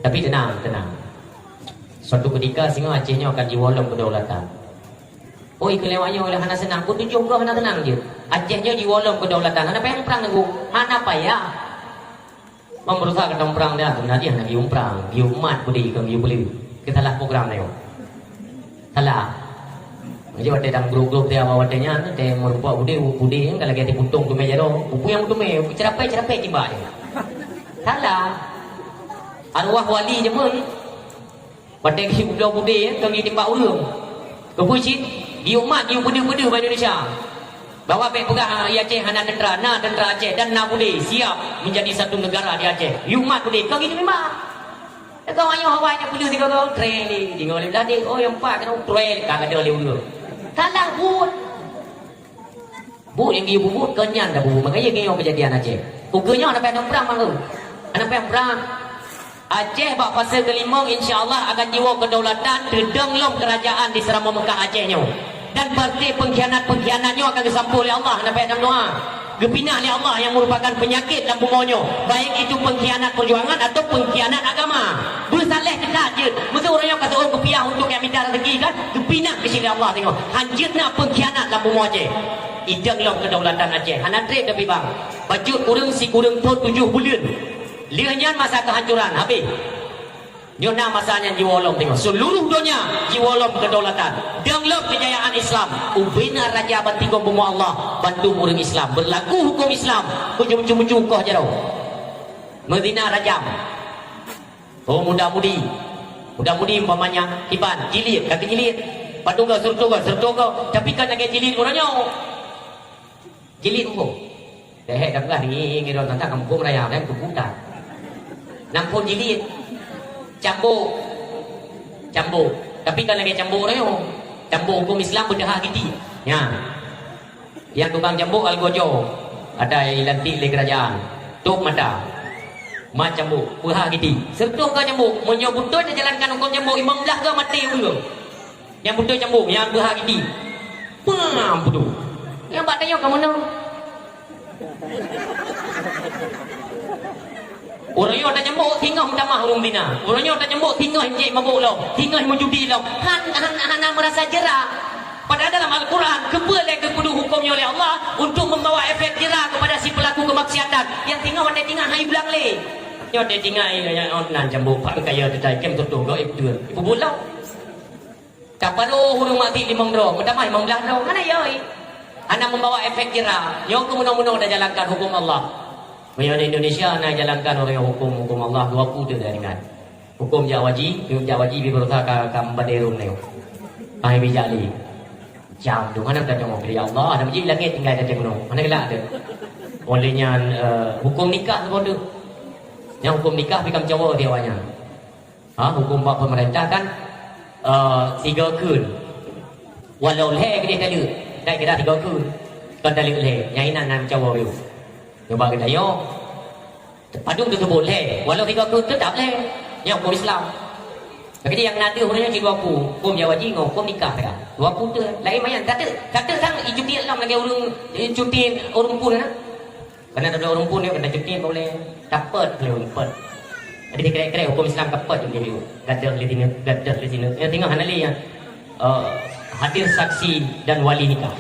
Tapi tenang, tenang. Suatu ketika singoh Aceh nyoe akan jiwoe lom kedaulatan. Oi, keu lewat nyoe hana seunang, peutujoh goh hana seunang jeuet. Aceh nyoe jiwoe lom kedaulatan, hana payah prang teungku. Hana payah. Meumeurusak keu prang dia, sebenarnya hana geuyue prang, geuyue mat budi, kon geuyue peuleueh. Keu salah program nyoe. Salah. Jadi watèe dang grup-grup dia, watèe nyan, watèe meureumpok budi, budi kan lagèe tiputong teumé jaroe. Upu nyang teumé, cerapé-cerapé timbak dia. Salah. Arwah wali jameun. Watèe geuyue bloe budi, eh, ka geuyue timbak ureueng. Keupeue cit? Geuyue mat, geuyue peudeuh-peudeuh bak Indonesia. Bahwa bèk peugah, ah, di Aceh hana teuntra, na teuntra Aceh dan na budi siap menjadi satu negara di Aceh. Geuyue mat budi, ka geuyue timbak. Teuka awak nyoe awak nyang peudeuh tiga orang, training, tinggal di beladi, oh, yang empat kena training, ka ada lé ureueng. Salah buet. Buet nyang geuyue peubuet, kon nyan tabu. Makanya geuyue keujadian Aceh. Ukeue nyoe hana payah prang, Mak. Hana payah prang. Aceh bak fase keulimong, insya Allah, akan jiwoe kedaulatan, teudong lom kerajaan di Seuramoe Meukah Aceh nyoe. Dan partai pengkhianat-pengkhianat nyoe akan geusampoe lé Allah, hana payah doa. Geupinah lé Allah nyang merupakan penyakit lam bumoe nyoe, baik itu pengkhianat perjuangan atau pengkhianat agama. Beusaléh teuka jeuet. Meuseu ureueng nyoe ka seuôt geupiah untuk nyang mita rezeki kan, geupinah keu lé Allah singoh. Hanjeuet na pengkhianat lam bumoe Aceh. Idong lom kedaulatan Aceh. Hana treb tapi bang. Bacut ureueng sikureueng thon tujoh buleuen. Lheueh nyan masa kehancuran, habéh. Nyoe na masa nyan jiwoe lom teungoh. Seluruh donya jiwoe lom kedaulatan. Dong lom kejayaan Islam. Ubena raja bantigom bumoe Allah, bantu ureueng Islam. Berlaku hukum Islam. Ujong mucu-mucu koh jaroe. Medina rajam. Oh, muda-mudi. Muda-mudi umpamanya kiban, jilid, kaki jilid. Padum go, seureutôh go, seureutôh go. Tapi kan lagèe jilid uroe nyoe. Jilid muphom. Deh, dah peugah ni, ngi ron tantang kampung raya, kan, kubutan. Nampon jilid. Cambuk. Cambuk. Tapi kan lagèe cambuk uroe nyoe. Cambuk hukum Islam beudahah giti. Ya. Nyang tukang cambuk algojo, ada nyang ilantik lé keurajaan. Tôp mata. Mat cambuk, peuhah giti. Seureutôh go cambuk, meunyoe beutôi tajalankan huköm cambuk, limong blaih go maté ureueng. Nyang beutôi cambuk, nyang peuhah giti. Pam, beutôi. Nyang bak tanyoe ka meunoe. Uroe nyoe tacambuk, singoh meutamah ureueng zina. Uroe nyoe tacambuk, singoh jeuet mabök lom, singoh meujudi lom. Han, han, hana meurasa jera. Padahai dalam Al-Quran, keupeue lé geupeuduek huköm nyoe lé Allah untuk membawa efek jera kepada si pelaku kemaksiatan. Nyang singoh watèe tinggai han iblang lé. Nyoe watèe tinggai, nyoe nan cambuk, pat kaya teutai, kem tutoh, gaib beutôi. Ipeubulong. Taparoh ureueng maté limong droe, meutamah limong blaih droe, hana yoi. Hana membawa efek jera. Nyoe keuh meunoe-meunoe tajalankan huköm Allah. Meunyoe di Indonesia na jalankan ureueng huköm, huköm Allah, dua pue teuh dah ringan. Huköm jak waji, jak waji bi berusaha ka, ka meubaderun nyoe. Ai bijak lé. Jam tu mana dah tengok, ya Allah, dah meuji langét tinggai dah tengok. Mana gelak tu? Oleh nyan, eh, huköm nikah tu tu. Nyang huköm nikah bi ka meucawa di awaknyan. Ha, huköm bak peumeurintah kan, eh, sigoe kheun. Walau lhèe keudeh taleuek, tai keudeh sigoe kheun. Kon taleuek lhèe, nyang inan na meucawa yôh. Nyoe bak geutanyoe, padum teuseubut lhèe, walau sigoe kheun teutap lhèe. Nyan huköm Islam. Tapi nyang na deuh ureueng nyoe cit dua pue, huköm jak waji ngon huköm nikah teuka. Dua pue teuh, laén manyang. Ka teuk, ka teuk sang icuti lom lagèe ureueng, icuti ureueng phôn na. Karena ada ureueng phôn nyoe keunan cuti boleh dapat lé ureueng phôn. Jadi dikrek-krek huköm Islam dapat cuti nyoe. Gadoh lé sinoe, gadoh lé sinoe. Nyang teungoh hana lé nyan. Eh, hadir saksi dan wali nikah.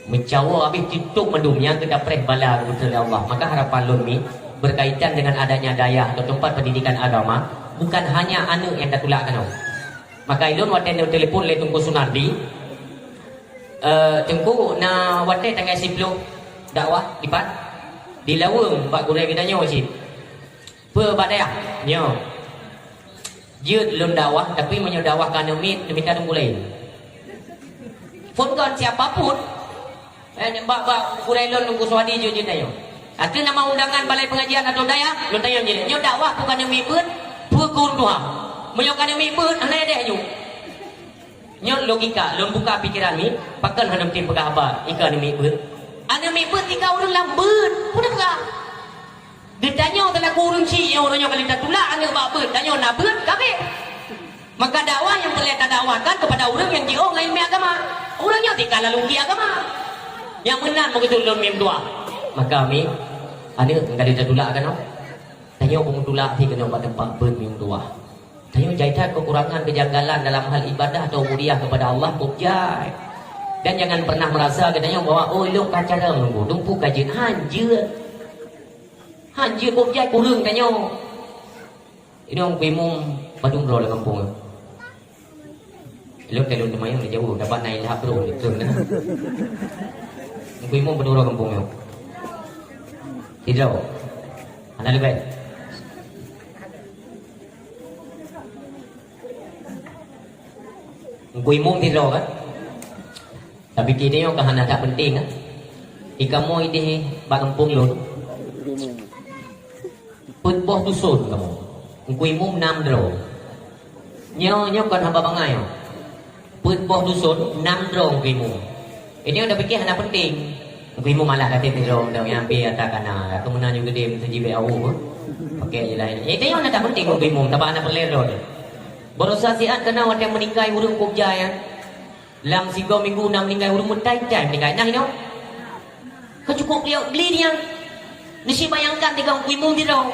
Meucawo habéh titôp mandum nyang geudapreh bala geubeutôi lé Allah. Maka harapan lôn mi, berkaitan dengan adanya dayah atau tempat pendidikan agama, bukan hanya aneuk nyang tatulak keunoe. Maka ilôn watée neutelepon lé Teungku Sunardi, eh, "Teungku, na watée tanggai siploh dakwah dipat? Di Laweueng bak gurée geutanyoe cit." "Peue bak dayah?" "Nyoe. Jeuet lôn dakwah, tapi meunyoe dakwah ka aneuk miet, neumita teungku laén." Phon kon siapa pun. Eh, bak, bak gurée lôn Teungku Suwadi jeuet jeuet tanyoe. Ateueh nama undangan balai pengajian atau dayah, lôn tanyong jeuet. Nyoe dakwah peue ka aneuk miet beuet, peue keu ureueng tuha. Meunyoe ka aneuk miet beuet, hana ideh nyoe. Nyoe logika, lôn buka pikeran mi, pakon hana meusti peugah haba, i ka aneuk miet beuet. Aneuk miet beuet tika ureueng lam beuet, peue na peugah? Geutanyoe teulaku ureueng syiek nyang uroe nyoe ka lheueh tatulak aneuk bak beuet, tanyoe na beuet ka abéh. Maka dakwah nyang peureulée tadakwahkan keupada ureueng nyang jiôh ngon ileumèe agama. Ureueng nyoe tika lalu di agama. Nyang meunan meukeusut lôn mim dua. Maka mi, aneuk nyang ka lheueh tatulak keunoe, tanyoe beumutulak pih keunoe bak teumpat beuet mim dua. Tanyoe jai that kekurangan kejanggalan dalam hal ibadah atau ubudiyah kepada Allah, boh jai. Dan jangan pernah merasa geutanyoe bahwa, "Oh, ilôn ka carông lôn, lôn peue ka jeuet." Han jeuet. Han jeuet, boh jai kureueng tanyoe. Inong Teungku Imum padum droe lam gampông nyoe. Ilôn ka lôn teumayang di jauh, dapat na ilham droe di troh na. Teungku Imum padum droe gampông nyoe. Sidroe. Hana leubeh. Teungku Imum sidroe kan? Tapi keu tanyoe ka hana that penting, kan? Di kamoe ideh bak gampông lôn. Peuet boh duson kamoe. Teungku Imum nam droe. Nyoe, nyoe kon haba bangai nyoe. Peuet boh duson, nam droe Teungku Imum. Ini udah pikir hana penting. Teungku Imum malah kata sidroe, "Dah nyampe ata kana, aku meunan nyoe gede meuseujibek awuh." Pakai je lain. Eh, tanyoe hana that penting Teungku Imum, sabab hana peureulée droe. Barosa siat kana watée meuninggai ureueng kôb jai nyan. Lam sigoe minggu na meuninggai ureueng meutai-tai meuninggai. Nah, inoe. Ka cukup liok beli dia. Nasi bayangkan tiga Teungku Imum sidroe.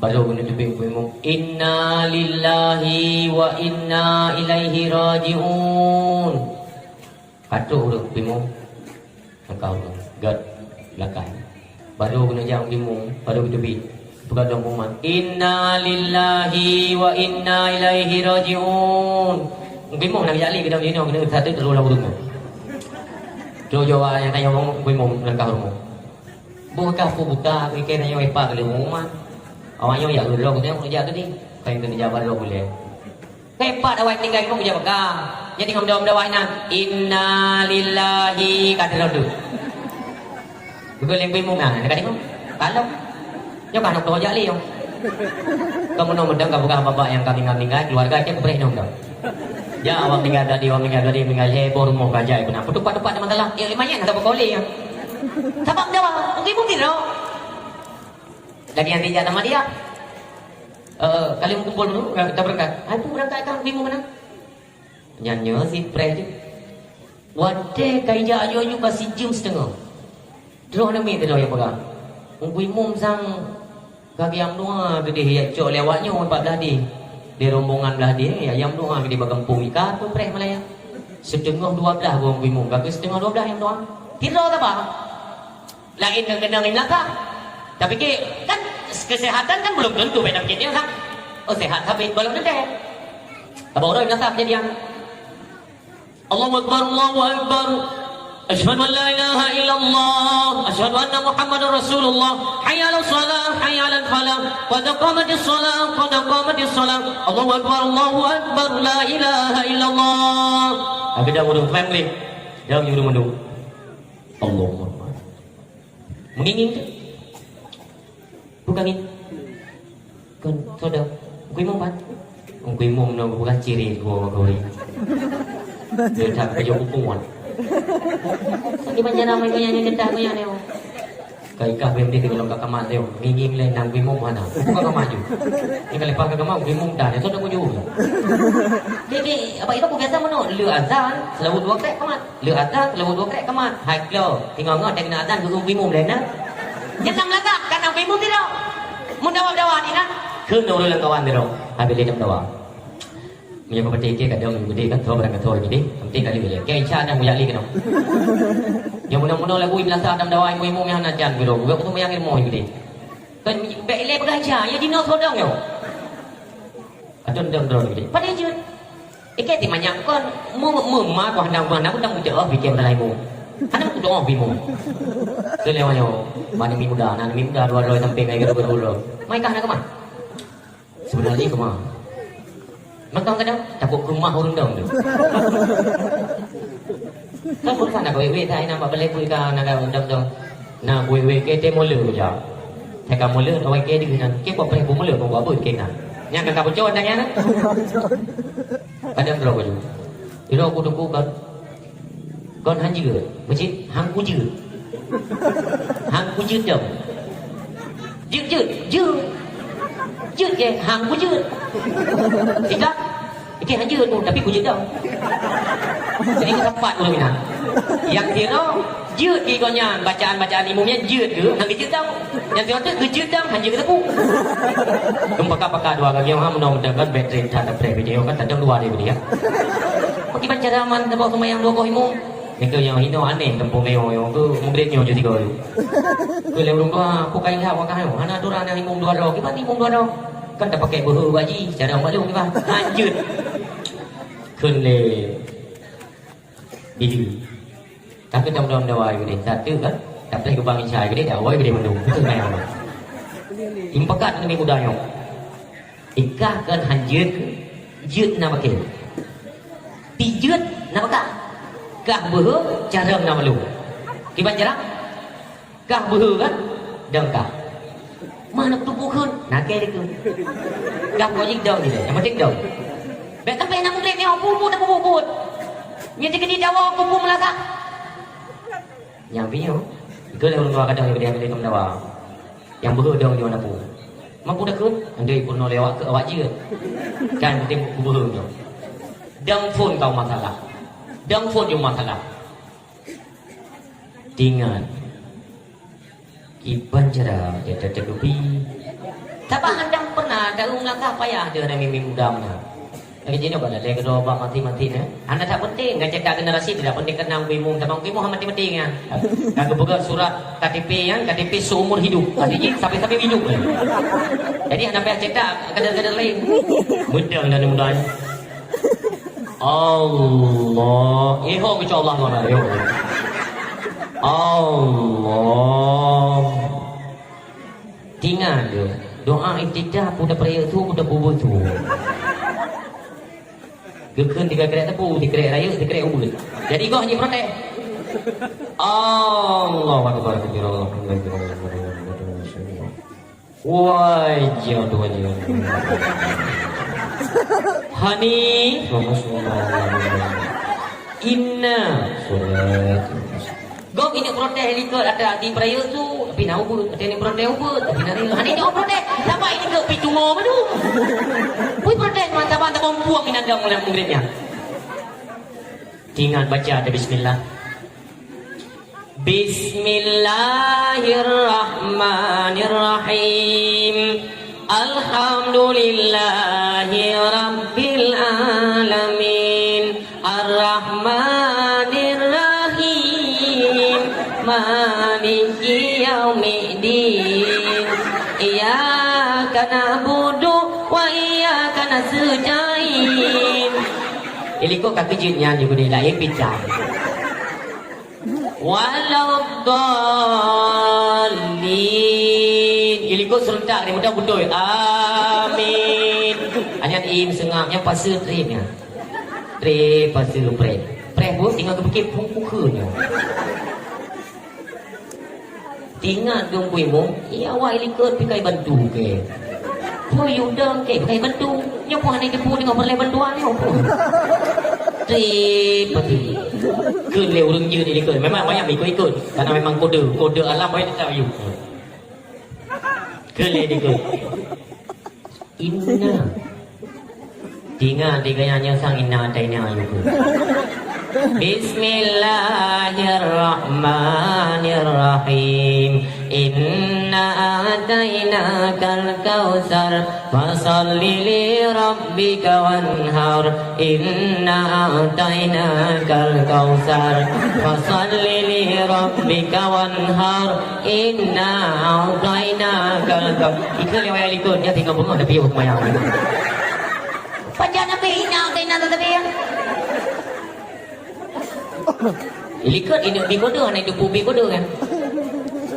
Baru keuneuk teubiet Teungku Imum, "Inna lillahi wa inna ilaihi raji'un." Katrok ureueng Teungku Imum. Langkah ureueng. Gèt. Belakang. Baru keuneuk jak Teungku Imum, baru geuteubiet. Peugah lom pengumuman, "Inna lillahi wa inna ilaihi raji'un." Teungku Imum na geujak lé, geudong jinoe, keuneuk satu teurula ureueng. Jaweueb-jaweueb nyang tanyong Teungku Imum langkah ureueng. Boh ka peue buta, keu ikei tanyoe ipak keu lheueh pengumuman. Awak nyoe jak geudong, keu tanyoe jak keudeh. Ka nyang keuneuk jak baroe gulèe. Keu ipak awak tinggai keu jak baka. Jadi ngon meudawa-meudawa inan, "Inna lillahi," ka teurot tu. Beuguleng bimong na, na ka tengok. Kalon. Nyoe ka aneuk dua jak lé nyoe. Ka meunoe meudang ka peugah babah nyang ka meuninggai-meuninggai, keuluwarga cit kupreh nyoe meudang. Ya, awak meuninggai tadi, awak meuninggai tadi, meuninggai heboh rumoh ka jai keunan. Peutupat-tupat teuma salah. Ya, lumayan, hana beuko lé nyoe. Sabab meudawa, mungkin-mungkin nyoe. Lagi nyang tijak sama dia. Eh, kali meukumpul dulu, eh, kita berangkat. Hai, peue beurangkat ka, bingung meunan. Nyan nyoe si preh jih. Watèe ka ijak aju-aju ka sijeuem siteungoh. Troh namiet teuh nyang peugah. Teungku Imum sang ka geuyang meudoa keudeh, jak cok lé awak nyoe bak blah deh. Di rombongan blah deh, jak geuyang meudoa keudeh bak gampông. Ka peupreh malam nyan. Siteungoh dua blah Teungku Imum, ka keu siteungoh dua blah nyang meudoa. Sidroe saban. Laén ngon keunong meunasah. Tapi ke, kan kesehatan kan belum tentu beda kejadian kan. Oh, sehat tapi belum tentu. Apa orang meunasah kejadian? Allahu Akbar, Allahu Akbar. Asyhadu an la ilaha illallah. Asyhadu anna Muhammadar Rasulullah. Hayya 'alas shalah, hayya 'alal falah. Qad qamatis shalah, qad qamatis shalah. Allahu Akbar, Allahu Akbar. La ilaha illallah. Agak dah ureueng family. Dah ureueng mandum. Allahu Akbar. Meungieng-ngieng teuh. Bukan ngieng. Kon, soe dong? Teungku Imum pat? Teungku Imum nyoe bukan ciri gua bak gauri. Dia tak kerja hukuman. Di banjar ramai kau yang nyedah kau yang nyoe. Ka ikah B M D kena longkak kamat dia. Meungieng-ngieng lé nang Teungku Imum hana. Bukan kamat ju. Ni ka lepas ka kamat Teungku Imum dah. Dia soe dong uju. Jadi, apa itu aku biasa meunoe? Le azan, seulaweuet dua krek kamat. Le azan, seulaweuet dua krek kamat. Hai klo, singoh-ngoh teuh keuneuk azan, geupeue Teungku Imum lé na. Nyan lam ladang, kan Teungku Imum sidroe. Meudawa-dawa di na. Kheun ureueng lam kawan sidroe. Habéh lé jam dua. Meunyoe keu peutinggi kadang geude kan, tho barang tho geude. Penting kali geude. Keu insya Allah mujak li keunoe. Nyang meunoe-meunoe lagu meunasah dan dawa ibu-ibu nyang hana can geude. Geude pun yang ilmu geude. Kan bèk ilèe peugah ja, ya jinoe sodong nyoe. Atau ndang droe geude. Padahal jeuet. Iké ti manyak kon. Mu-, mu-, ma kuah ndang kuah ndang utang bujak oh bikin dalam ibu. Hana kudoh bimu. Keu lewat nyoe. Mana mi muda, nan mi muda dua droe sampai ngai geude-geude. Mai kah na keumah? Sebenarnya kemah. Maka kadang takut kemah ureueng dong tu. Kan ureueng sana kawé-wé tak ina bak balai pun ka na ka dong dong. Na kawé-wé ke te mula ja. Saya ka mula awai ke di nan. Ke buat payah mula buat apa ke nan. Nyang ka kaboco dah ya. Kadang berapa tu. Iro aku tunggu kan. Kon han jeuet. Meucit, han kujeuet. Han kujeuet dong. Jeuet, jeuet, jeuet. Jeuet ke, han kujeuet. Sikap, oke, han jeuet tu, tapi kujeuet dong. Jadi, keu sapat ureueng nyan. Nyang sidroe, jeuet di gobnyan, bacaan-bacaan imum nyan jeuet ke, han geujeuet dong. Nyang sidroe tu, geujeuet dong, han jeuet keu teupeu. Keu paka-paka dua kali, ha, meunoe meudeungon bateri that, bateri video kan, tadong dua dia, ya. Bagaimana cara man, teubawa seumayang dua boh imum? Nyan keuh nyang hinoe aneh, gampông nyoe, nyoe keuh murit nyoe jeuet sigoe. Keu lé ureueng tuha, peue ka ingat wakah nyoe, hana atoran nyang imum dua droe, kiban imum dua droe? Kan tapakèk beuhe bak jih, cara ureueng balu kiban. Lanjut. Kheun lé Bili. Tapi tam dawa geude, satu kan? Tapi geubang Isya geude, dawa geude mandum. Betul kan? Impekat ngon muda nyoe. Ikah kan han jeuet, jeuet na bakeh. Pi jeuet na bakah. Kah beuhe, carông na malu. Kiban carông? Kah beuhe kan? Dong kah. Mana tubuh kheun? Nakeh dikeue. Kah wajib dong ni, yang penting dong. Bèk sampai na murit ni, aku pun aku pun. Nyan dikeue dawa, aku pun meulakah. Nyang binyoe, ikeu lé ureueng tuha kadang nyang beudiam lé keu meudawa. Nyang beuhe dong nyoe na peue? Mampu takheun? Andai peunoh lé awak keu awak jeuet. Kan penting beuhe nyoe. Dong phôn kau masalah. Dong phôn jeuet masalah. Tingat. Kiban cara dia tetap gebi. Sabab handang pernah tahu melangkah payah dia ada mimpi muda mana. Lagi jinoe bak lagèe keudroe bak mati-mati nyan. Hana that penting, ngon cetak generasi tidak penting keunong kuimu, teuma kuimu hana mati-mati nyan. Ka geupeugah surat K T P nyan, K T P seumur hidup. Artinya sampai-sampai hidup. Jadi hana payah cetak kadang-kadang lain. Beutôi dan mudah. Allah. Eh, ho keucok Allah mana? Yo. Allah. Tingat deh, doa iftitah pun dah perayaan tu, pun dah bubur tu. Geukheun tiga kerek tepu, tiga kerek raya, tiga kerek ubit. Jadi goh ji protes. Allahu Akbar kabira, Alhamdulillah. Wajah tu wajah. Hani. Inna. Salat. Gom ini protes likot ada di perayaan tu, tapi na ubit, ada ni protes ubit, tapi na raya. Hani jawab protes, siapa ini ke pitungo madu? Pui protes mantap-mantap bompuang minandang oleh muridnya. Ingat baca ada bismillah. Bismillahirrahmanirrahim. Alhamdulillahi rabbil alamin. Arrahmanirrahim. Maliki yaumiddin. Iyyaka na'budu wa iyyaka nasta'in. Ilikot ka keujeuet nyan, jeuet keu laén picah. Waladdallin. Ilikot serentak ni, mudah beutôi. Amin. Hanya im seungap, nyang paseue trép nyan. Trép paseue preh. Preh buet tinggal geupike pukukheun nyoe. Tingat geumbui mong, iya awak ilikot pikai bantu ke. Pui udang ke pikai bantu. Nyoe pun hana jepuk dengan perleh bantuan nyoe pun. Trép pati. Kheun lé ureueng jeuet ilikot. Memang banyak ikut-ikut. Karena memang kode, kode alam banyak tak yuk. Kheun lé ilikot. Inna. Tingat di gaya nyang sang inna ataina yuk. Bismillahirrahmanirrahim. Inna a'tainakal kautsar, fasalli li rabbika wanhar. Inna a'tainakal kautsar, fasalli li rabbika wanhar. Inna a'tainakal kautsar. Ikut lewat ikut, dia tinggal bengong tapi dia berkemayang. Pajan habis inna a'tainakal kautsar. Likot inok bi kodo, hana itu pu bi kodo kan?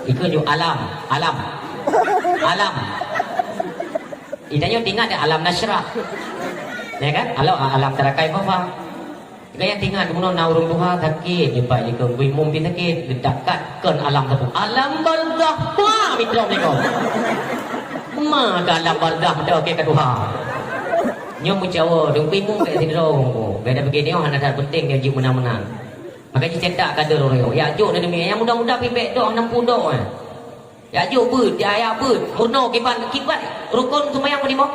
Ikot ju alam, alam, alam. Itanyoe tingat ada alam nasyrah, ya kan? Alam, alam tarakai fafa. Gaya tingat guna na ureuëng tuha sakit, nyepak likot bui mumpi sakit, dekat kon alam sapu. Alam barzah, wah, mitra mereka. Ma ke alam barzah, dah okey ke tuha. Nyoe meucawa, dong pi mung bèk sidroe. Bèk dah begini, oh, hana that penting dia jeuet meunan-meunan. Maka jicetak kader orang nyoe. Ya jok ni demi yang muda-muda pi bèk dok, enam puluh dok, eh. Ya jok beut, ya, ya beut. Murno kiban, kiban rukun sembahyang berlima.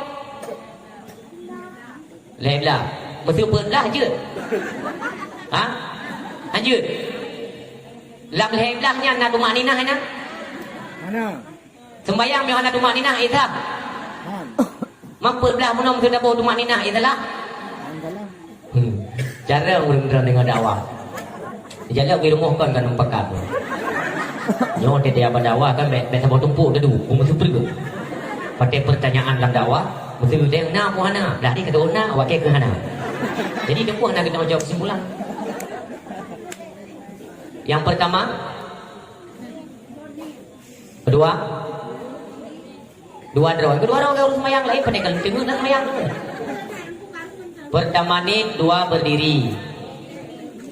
Lhèe blah. Mesti beut blah jeuet. Ha? Lanjut. Lam lhèe blah nyan na tumakninah na? Mana? Sembahyang meuh hana tumakninah, eh, sah? Han. Mampet blah meunoe meuteudabo tumakninah, eh, salah? Han, salah. Hmm. Cara ureuëng droe deungoe dakwah. Jalan di rumoh kon kan empat kali. Nyoe tadi abang dakwah kan bèk, bèk saboh tumpuk tadi. Mesti perlu. Pakai pertanyaan dalam dakwah, mesti tanya na apa hana. Dah ni kata na, awak ke hana. Jadi tempoh nak kita jawab kesimpulan. Yang pertama, kedua, dua droe. Kedua droe urus semayang lain, pandai kalau tengok nak semayang tu. Pertama ni dua berdiri.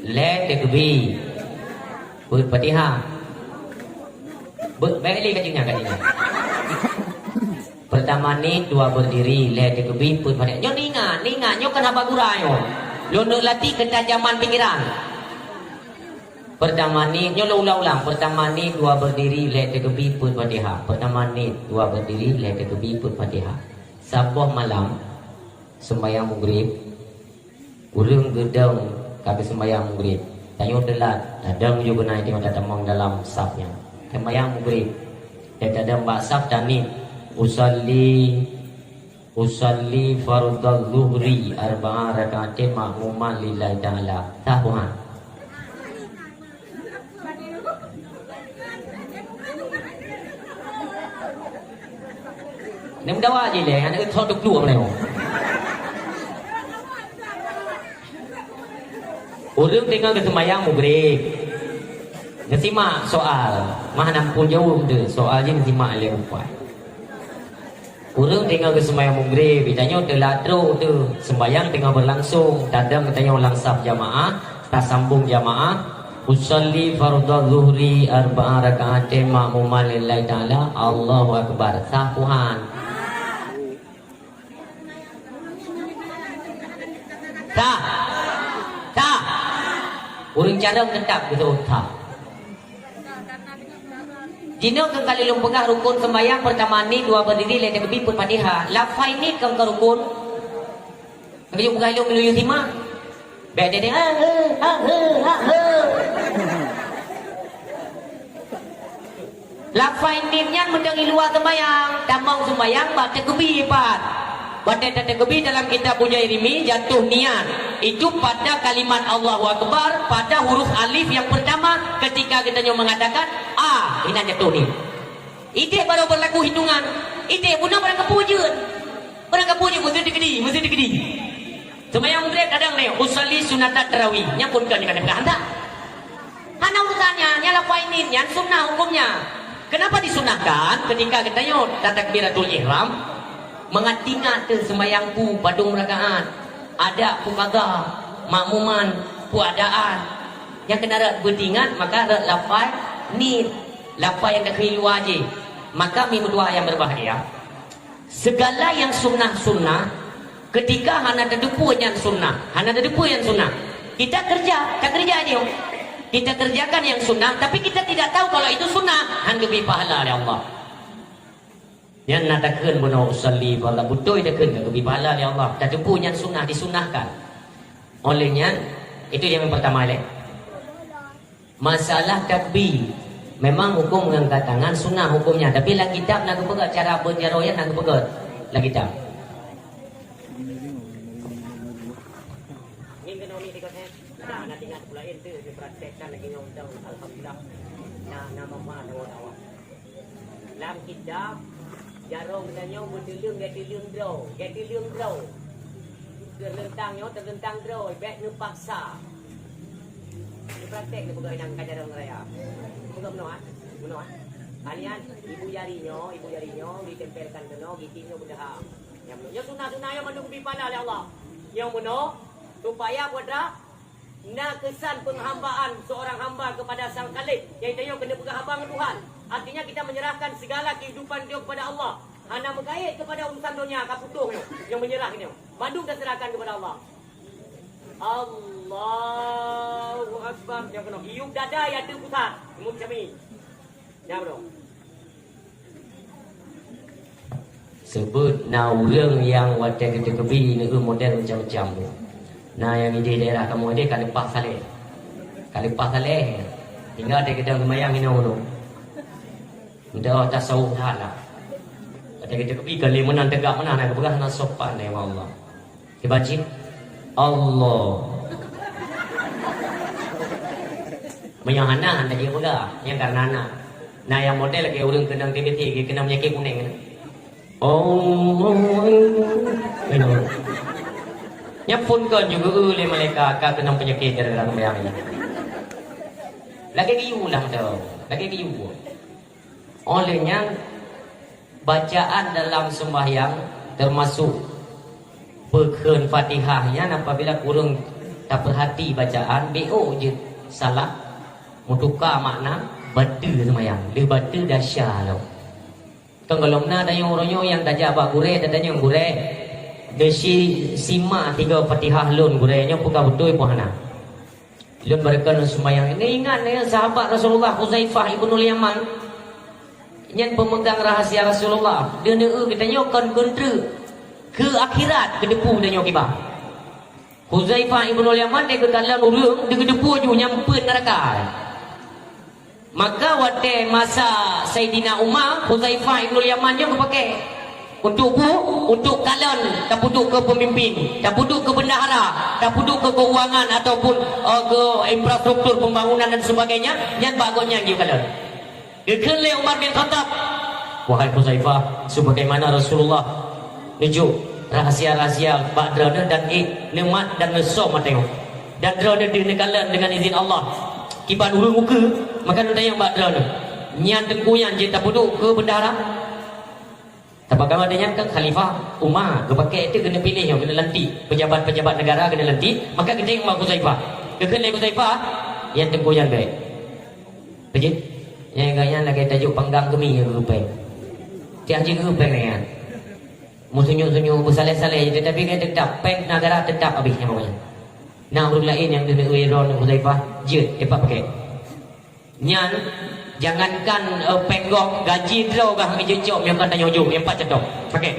Lhèe takbir. Buet Fatihah. Buet, balik lagi kat sini, kat sini. Pertama ni dua berdiri, lhèe takbir, buet Fatihah. Nyoe ingat, ingat, nyoe kan haba gura nyoe. Lôn latih ketajaman pikiran. Pertama ni, nyoe ulang-ulang. Pertama ni dua berdiri, lhèe takbir, buet Fatihah. Pertama ni dua berdiri, lhèe takbir, buet Fatihah. Saboh malam, sembahyang Maghrib, ureuëng geudong ka geuseumbahyang Maghrib. Tanyoe teulat, tadong ju keunan teuma tatamong dalam saf nyan. Sembahyang Maghrib, dan tadong bak saf taniet, "Usalli, usalli fardhaz zuhri arba'a raka'atin ma'muman lillahi ta'ala." Sah buhan. Ni meudawa jih lé, aneuk tho teuplueng lé. Ureuëng teungoh geuseumbahyang Maghrib. Geusimak soal, mah na peujaweueb teuh, soal jih geusimak lé rupai. Ureuëng teungoh geuseumbahyang Maghrib, geutanyoe teulat trok teuh, seumbahyang teungoh beulangsong, tadong geutanyoe lam saf jamaah, tasambong jamaah, "Usalli fardhaz zuhri arba'a raka'atin ma'muman lillahi ta'ala, Allahu Akbar." Sah puhan. Sah. Sah. Ureuëng carông teutap geutanyoe sah. Jinoe keuh ka lôn peugah rukon seumbahyang, peurtama niet, dua berdiri, lhèe takbir, buet Fatihah. Lafai niet kon keu rukon. Meunyoe peugah lôn meunyoe simak. Bèk deh, deh, ah, eh, ah, eh, ah, eh. Lafai niet nyan meudong i luwa seumbahyang, tamong seumbahyang bak takbir pat. Watèe tatakbir dalam kitab Bujairimi jatuh niat. Itu pada kalimat Allahu Akbar, pada huruf alif yang pertama ketika geutanyoe mengatakan a, inan jatuh niet. Idéh baru berlaku hitungan. Idéh bunoe barang kapeue jeuet. Barang kapeue jeuet meusti takbir, meusti takbir. Seumayang Maghrib kadang nyoe, usalli sunatat tarawih. Nyan pun kon nyang ka neupeugah handak. Hana urusan nyan, nyan lafai niet, nyan sunnah hukumnya. Kenapa disunnahkan? Ketika geutanyoe tatakbiratul ihram, mangat teuingat teuh seumayang peue padum rakaat, adak peue qadha, makmuman peue adaan. Nyang keuneuk rot beuteuingat, maka rot lafai niet, lafai nyang takheun luwa jih. Maka mi meutuah nyang berbahagia, segala yang sunnah-sunnah, ketika hana tateupeue nyan sunnah, hana tateupeue nyan sunnah, kita kerja, takerja aja. Kita kerjakan yang sunnah, tapi kita tidak tahu kalau itu sunnah, han geubri pahala lé Allah. Nyan na takheun bunoe usalli fardhu, beutôi takheun ka geubri pahala lé Allah. Tateupeue nyan sunnah, disunnahkan. Oleh nyan, itu yang pertama lé. Masalah takbir. Memang huköm mengangkat tangan sunnah hukömnya, tapi lam kitab na geupeugah cara beujaroe nyan na geupeugah lam kitab. Ngieng keunoe mi tiga set. Nah, na tinggai sebelah laén tu, dipraktekkan lagèe nyoe undang, alhamdulillah. Nah, na manfaat dakwah. Lam kitab, jaroe geutanyoe beuteuleung, geutanyoe beuteuleung droe, geutanyoe beuteuleung droe. Teuleuntang nyoe, teuleuntang droe, bèk neupaksa. Neupraktek neupeugah inong ka jaroe raya. Peugah bunoe, ah? Bunoe, ah? Kalian, ibu jari nyoe, ibu jari nyoe, ditempelkan keunoe, geutanyoe beudaham. Nyang bunoe, nyoe sunah-sunah nyoe mandum geubri pahala lé Allah. Nyang bunoe, supaya buat droe, na keusan penghambaan seorang hamba kepada Sang Khalik, yaitu nyoe keuneuk peugah haba ngon Tuhan. Artinya, kita menyerahkan segala kehidupan dia kepada Allah. Hana meukait kepada urusan donya, ka putôh nyoe, nyang menyerah nyoe. Bandum taserahkan kepada Allah. Allahu Akbar. Nyang keunoe, iyup dada ya teu pusat. Imum Syami. Nyang keunoe. Seubeut na ureuëng nyang watée geuteukeubie neueu model macam-macam. Na nyang idéh daerah kamoe idéh ka leupah saleh. Ka leupah saleh. Tinggai watée geudong seumayang inoe ulôn. Ndak tasawuf that lah. Watée geuteukeubie ka lé meunan teugak meunan na geupeugah na sopan lé Allah. Kiban cit, Allah. Meunyoe hana, hana jeuet peugah. Nyan kareuna na. Na nyang model lagée ureuëng keunong T B C, keunong peunyakét kunéng. Allah. Nyan phon kon juga lé malaikat ka keunong peunyakét gara-gara seumayang nyan. Lagée geuyue lah tu. Lagée geuyue. Óh lheueh nyan, bacaan dalam seumbahyang, teumasok peukheun Fatihah nyan, apabila kureueng tapeuhati bacaan, beuôk jeuet salah, meutuka makna, bateue seumbahyang. Lheueh bateue, dasya lom. Kon gohlom na tanyoe uroe nyoe nyang tajak bak gurée, tatanyong, "Gurée, geusi simak tiga Fatihah lôn, Gurée, nyoe peue ka beutôi peue hana?" Lôn baroekon lôn seumayang. Ingat, ingat, sahabat Rasulullah Huzaifah ibnul Yaman. Nyan peumeugang rahasia Rasulullah. Deuh neueu geutanyoe kon keuneuk treuk keu akhirat, geuteupeue geutanyoe kiban. Huzaifah ibnul Yaman deuh geukalon ureuëng, deuh geuteupeue ju nyang peuet neuraka. Maka watée masa Saidina Umar, Huzaifah ibnul Yaman nyoe geupaké. Untuk bu, untuk kalon, tapeuduek keu peumimpin, tapeuduek keu bendahara, tapeuduek keu keuangan ataupun, eh, keu infrastruktur pembangunan dan sebagainya, nyan bak gobnyan jikalon. Geukheun lé Umar bin Khattab, "Wahai Huzaifah, sebagaimana Rasulullah neujok rahasia-rahasia bak droeneuh dan ék neumat dan neusöm ateueh nyoe. Dan droeneuh deuh neukalon dengan izin Allah. Kiban ureuëng ukeue, maka neutanyong bak droeneuh, nyan teungku nyan jeuet tapeuduek keu bendahara?" Sabab kamoe nyan kan Khalifah Umar, geupaké teuh keuneuk piléh nyoe, keuneuk lantik. Pejabat-pejabat negara keuneuk lantik, maka geutanyong bak Huzaifah. Geukheun lé Huzaifah, "Nyan teungku nyan bèk." Beujeuet? Nyan gobnyan lagée tajok panggang keumie nyang geupéng. Tiah jih geupéng nyan. Meusunyuek-sunyuek, beusaleh-saleh, tetapi kan teutap, péng negara teutap habéh nyan pokoknya. Na ureuëng laén nyang deuh neueu droeneuh Huzaifah, jeuet, ék paké. Nyan, jangankan, eh, péng gob, gaji droe kah geujok, nyang ka tanyoe jok, nyang pat cok. Paké.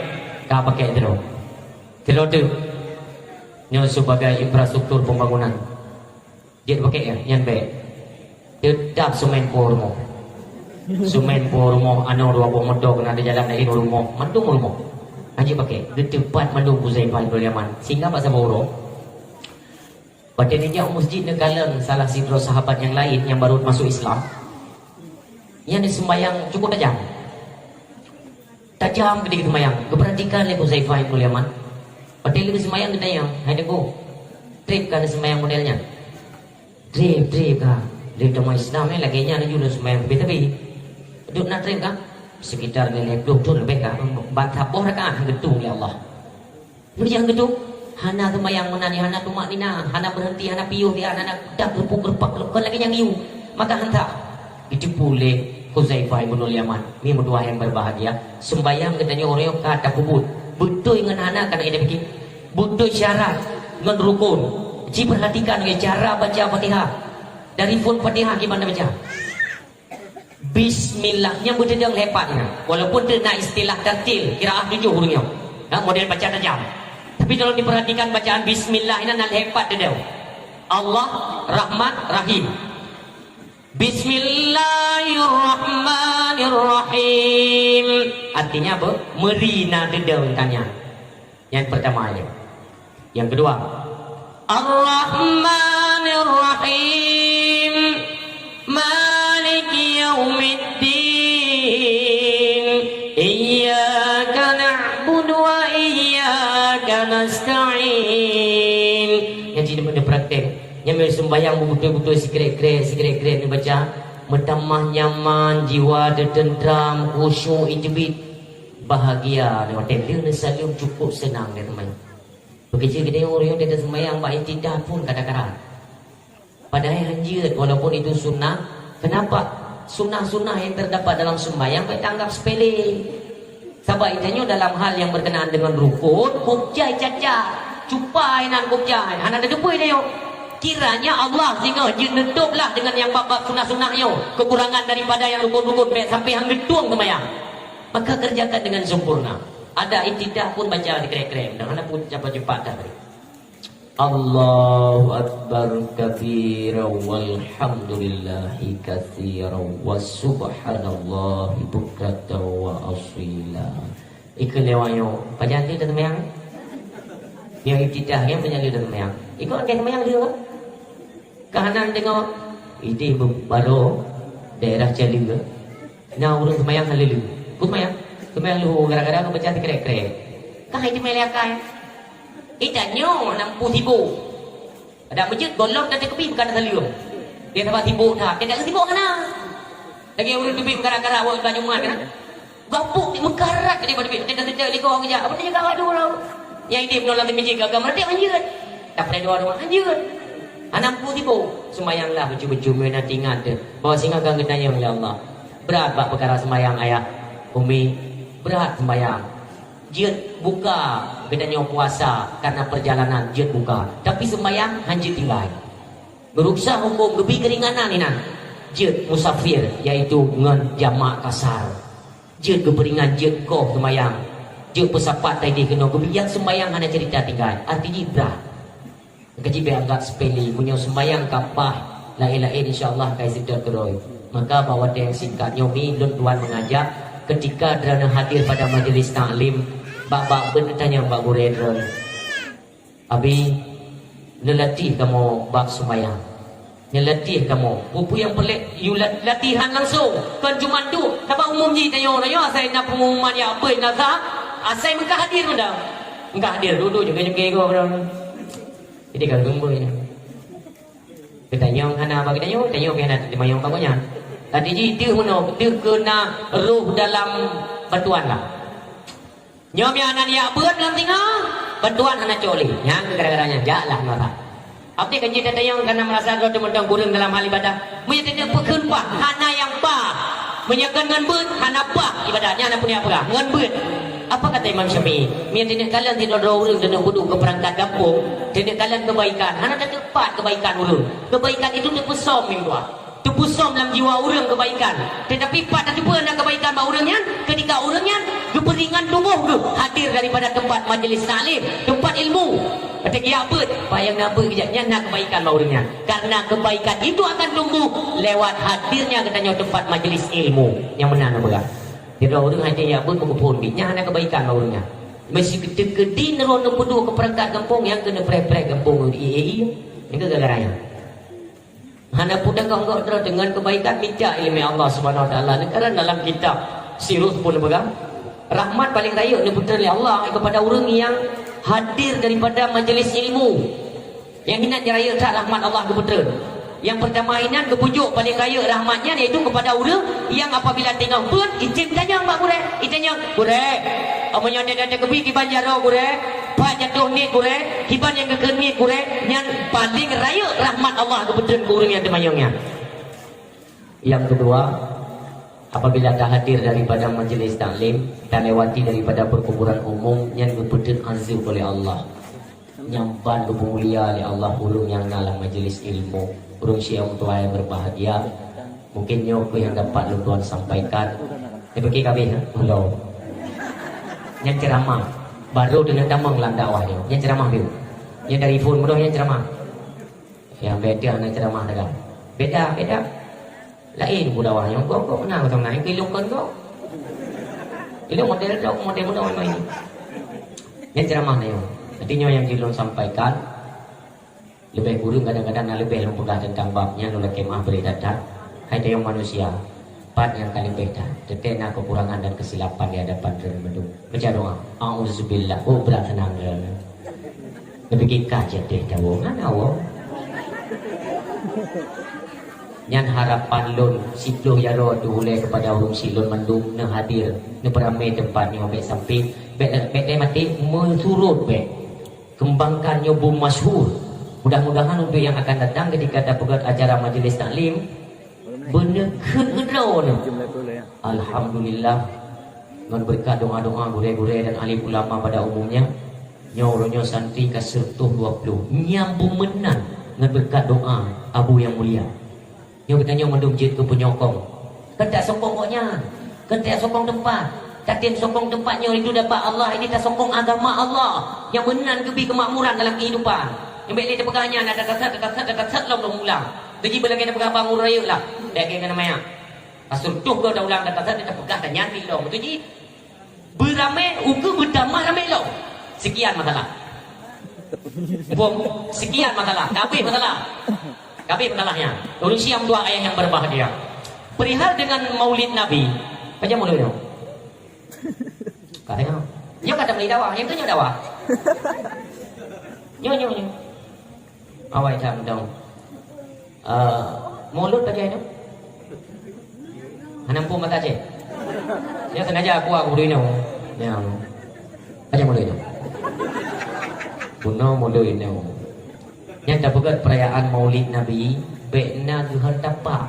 Ka paké droe. Droe teuh. Nyoe sebagai infrastruktur pembangunan. Jeuet paké nyan, nyan bèk. Teutap seumén po rumoh. Seumén po rumoh, anoe dua boh moto keunan di jalan laén rumoh. Mandum rumoh. Hana jeuet paké. Geuteupat mandum Huzaifah ibn Yaman. Sehingga bak saboh uroe, watée neujak u meuseujid neukalon salah sidroe sahabat nyang laén nyang baru masuk Islam, nyan seumayang cukup tajam. Tajam keudéh geuseumayang. Geupeuratikan lé Huzaifah ibn Yaman. Watée lheueh geuseumayang geutanyong, "Hai Teungku, trép ka neuseumayang model nyan?" "Trép, trép ka. Lheueh teuma Islam nyan lagée nyan laju neuseumayang teubi-teubi." "Duek na trép ka?" "Sekitar lhèe ploh thon leubeh ka. Ban saboh rakaat geutung lé Allah." Nyoe nyang geuduek, hana seumayang meunan, hana tumakninah, hana beureunti, hana piôh, hana dak geupuk geupak, kon lagée nyang yue. Maka hantom jiteupeue lé Huzaifah ibnul Yaman, mi meutuah nyang berbahagia, seumayang geutanyoe uroe nyoe ka tapeubuet. Beutôi ngon hana kana idéh pike. Beutôi syarat ngon rukun. Jipeurhatikan lé cara baca Fatihah. Dari phon Fatihah kiban tabaca. Bismillah, nyang beuteudeung hebat nyan. Walaupun teuh na istilah tartil, qiraah tujoh ureuëng nyoe. Ha, model baca tajam. Tapi kalau diperhatikan bacaan bismillah nyan na hebat teudeung. Allah, Rahman, Rahim. Bismillahirrahmanirrahim. Artinya apa? Meri na deudeueng tanyan. Yang pertama ini. Yang kedua, Ar-Rahmanir Rahim. Maliki yaumiddin. Iyyaka na'budu wa iyyaka nasta'in. Ngaji di praktek. Nyang meusumbayang beutôi-beutôi sikrek-krek, sikrek-krek neubaca. Meutamah nyaman, jiwa teuteunteram, khusyuk, ijeubiet. Bahagia, watée lheueh neusaleuem cukup seunang, teman. Begitu geude ureuëng nyang teuseumbayang bak iktidal pun kadang-kadang. Padahai hanjeuet, walaupun itu sunnah. Kenapa? Sunnah-sunnah yang terdapat dalam sembahyang baik tanggap sepele. Sabab itanyoe dalam hal yang berkenaan dengan rukun, kup jai caca, cupa inan kup jai, hana teuteupeu itanyoe. Kiranya Allah singoh jeuet neutôb lah dengan nyang bab-bab sunnah-sunnah nyoe, kekurangan daripada yang rukun-rukun, bèk sampai han geutueng sembahyang. Maka kerjakan dengan sempurna. Ada iktidal pun baca dikrek-krek, dan hana pun cepat-cepat dah. Allahu Akbar kabira walhamdulillahi katsira wa subhanallahi bukratan wa asila. Ikeu lewat nyoe, pajan tu dah semayang? Yang iktidal, yang pajan tu dah semayang? Ikut akan semayang dia, kan? Kahanan tengok, ideh baru daerah Cali ke? Na ureuëng seumayang haleue. Ku seumayang. Seumayang leuhô gara-gara geubaca sikrek-krek. Ka hai teumé lé akai. Ita nyoe nampu sibok. Adak meujeuet gohlom dan teukeubit bukan saleuem. Dia sabab sibok that. Dia tak sibok hana. Lagi ureuëng teubiet gara-gara awak bak Jumat kan. Gapuk di meukarat tadi pada teubiet. Dia tak sedek likot kejak. Apa dia gawa dulu? Yang ini menolong teumijik gagal meretik hanjeuet. Tak pernah doa-doa hanjeuet. Hana nampu sibok. Seumayanglah beujeuet-beujeuet meunyo na teuingat teuh bahwa singoh ka geutanyong lé Allah. Brat bak peukara seumayang, ayah, umi, brat seumayang. Jeuet buka geutanyoe puasa karena perjalanan, jeuet buka. Tapi seumayang han jeuet tinggai. Meuruksa huköm geubi keuringanan inan. Jeuet musafir, yaitu ngon jamak kasar. Jeuet geupeuringan, jeuet koh seumayang. Jeuet peusapat taideh keunoe geubi nyang seumayang hana cerita tinggai. Arti jih brat. Kaji bèk anggap sepele, meunyoe seumayang ka paih laén-laén, insya Allah ka iseutôt keudroe. Maka bak watèe nyang singkat nyoe mi lôn tuan mengajak, ketika droeneuh hadir pada majlis taklim, bak-bak beuet neutanyong bak gurèe droeneuh. Abi, neulatih kamoe bak seumayang. Neulatih kamoe. Peue-peue nyang peureulèe yue lat-, latihan langsung. Kon cuma duek, sabab umum jih tanyoe, tanyoe asai na pengumuman jak beuet na sa, asai meuka hadir meunan. Meuka hadir, duek-duek jongke-jongke gob. Jadi ka geumbôi nyan. Geutanyong hana bak geutanyoe, tanyoe pih hana teumanyong bak gobnyan. Tapi jih deuh meunoe, deuh keu na roh dalam bantuan lah. Nyoe meunan jak beuet lam singoh, bantuan hana cok lé. Nyan keuh gara-gara nyan, jaklah meurasa. Abdi kan jih tatanyong kana meurasa droe teumeutong kureueng dalam hal ibadah. Meunyoe teuneuk peukheun paih, hana nyang paih. Meunyoe kon ngon beuet, hana paih ibadah. Nyan na peue nyang peugah, ngon beuet. Apa kata Imam Syafi'i? Meunyoe teuneuk kalon sidroe-droe ureueng teuneuk peuduek keu peurangkat gampông, teuneuk kalon keubaikan, hana tateupat keubaikan ureueng. Keubaikan itu teupeusöm minggu. Teupeusöm lam jiwa ureueng keubaikan. Teutapi pat tateupeue na keubaikan bak ureueng nyan, keutika ureueng nyan geupeuringan tuboh geuh hadir daripada teumpat majlis taklim, teumpat ilmu. Watèe geujak beuet, paih nyang na beuet geujak nyan na keubaikan bak ureueng nyan. Karena keubaikan itu akan tumbuh lewat hadirnya geutanyoe teumpat majlis ilmu. Nyang meunan na peugah. Sidroe ureueng hana jak beuet meukeupon bit, nyan hana keubaikan bak ureueng nyan. Meusikeudin droe neupeuduek keu peurangkat gampông nyang keuneuk preh-preh gampông di ie-ie. Nyang keuh gara-gara nyan. Hana peue teuka gok droe deungon keubaikan mita ileumèe Allah Subhanahu Wa Taala. Neukareueng dalam kitab Sirus pun neupeugah, rahmat paleng rayeuk neupeutrön lé Allah kepada ureueng nyang hadir daripada majlis ilmu. Nyang inan nyang rayeuk that rahmat Allah geupeutrön. Nyang peurtama inan geupeujok paleng rayeuk rahmat nyan yaitu kepada ureueng nyang apabila teungoh beuet, icém tanyong bak gurèe, itanyong, "Gurèe, meunyoe teuka teukeubit kiban jaroe gurèe?" Pat jatoh niet gurèe, kiban nyang geukheun niet gurèe, nyan paleng rayeuk rahmat Allah geupeutrön keu ureueng nyang teumanyong nyan. Yang kedua, apabila tahadir daripada majlis taklim, talewati daripada perkuburan umum, nyan geupeutrön azab oleh Allah. Nyan ban geupeumulia lé Allah ureueng nyang na lam majlis ilmu. Ureueng syèh meutuah nyang berbahagia, mungkin nyoe keuh nyang dapat lôn tuan sampaikan. Tapi ka habéh, ha? Ulôn. Nyan ceramah. Baru deungon tamong lam dakwah nyoe. Nyan ceramah bieu. Nyan dari phon meunoe nyan ceramah. Nyang beda na ceramah dagang. Beda, beda. Laén peue dakwah nyoe, gob-gob meunan geutanyoe na, ilôn kon gob. Ilôn model tok, model meunan memang. Nyan ceramah nyoe. Jadi nyoe nyang jeuet lôn sampaikan, leubeh kureueng kadang-kadang na leubeh lôn peugah teuntang bab nyan, lôn lakée meu'ah bri that-that. Hai tanyoe manusia, pat nyang ka leubeh that, teuntée na keukurangan dan keusilapan di hadapan droe mandum. Baca doa, "A'udzubillah." Oh, brat seunang droe. Neupike ka jeuet deh tawoe, hana woe. Nyan harapan lôn siploh jaroe teuh ulée keupada ureuëng syiek lôn mandum neuhadir, neupeuramé teumpat nyoe bék sampai, bék, bék lé maté meusurot bék. Keumbangkan nyoe bum masyhur. Mudah-mudahan untuk yang akan datang ketika tapeugét acara majlis taklim, beuneuh kheun keudroe nyoe. Alhamdulillah. Ngon beureukat doa-doa gurée-gurée dan alim ulama pada umumnya, nyoe uroe nyoe santri ka seureutôh dua ploh. Nyang bumeunan ngon beureukat doa Abu Yang Mulia. Nyoe geutanyoe mandum jeuet keu peunyokong. Kon tasokong gobnyan, kon tasokong teumpat. Tatem sokong teumpat nyoe itu dapat Allah, ini tasokong agama Allah nyang meunan geubi keumakmuran dalam kehidupan. Nyang bék lé tapeugah nyan, tatasat, tatasat, tatasat lom lom ulang. Tuji beulagée tapeugah bangun rayeuk lah. Bék keu keuneuk maya. Pasul tuh keu taulang dan pasal dia peugah dan nyan di lom. Tuji beramai uku bertambah ramai lom. Sekian masalah. Bom, sekian masalah. Kabeh masalah. Kabeh masalahnya. Ureuëng Syiah dua ayah yang berbahagia. Perihal dengan Maulid Nabi, macam mana nyoe? Katanya, nyoe kata beli dakwah, yang tu nyoe dakwah. Nyoe, nyoe, nyoe. Awai tham dong. Eh, mulut pakai tu. Hana muphom bahasa Aceh. Dia sengaja aku, aku dulu. Ya. Pakai mulut tu. Guna mulut ini. Nyan tapeugét perayaan Maulid Nabi, bék na geuhon tapak.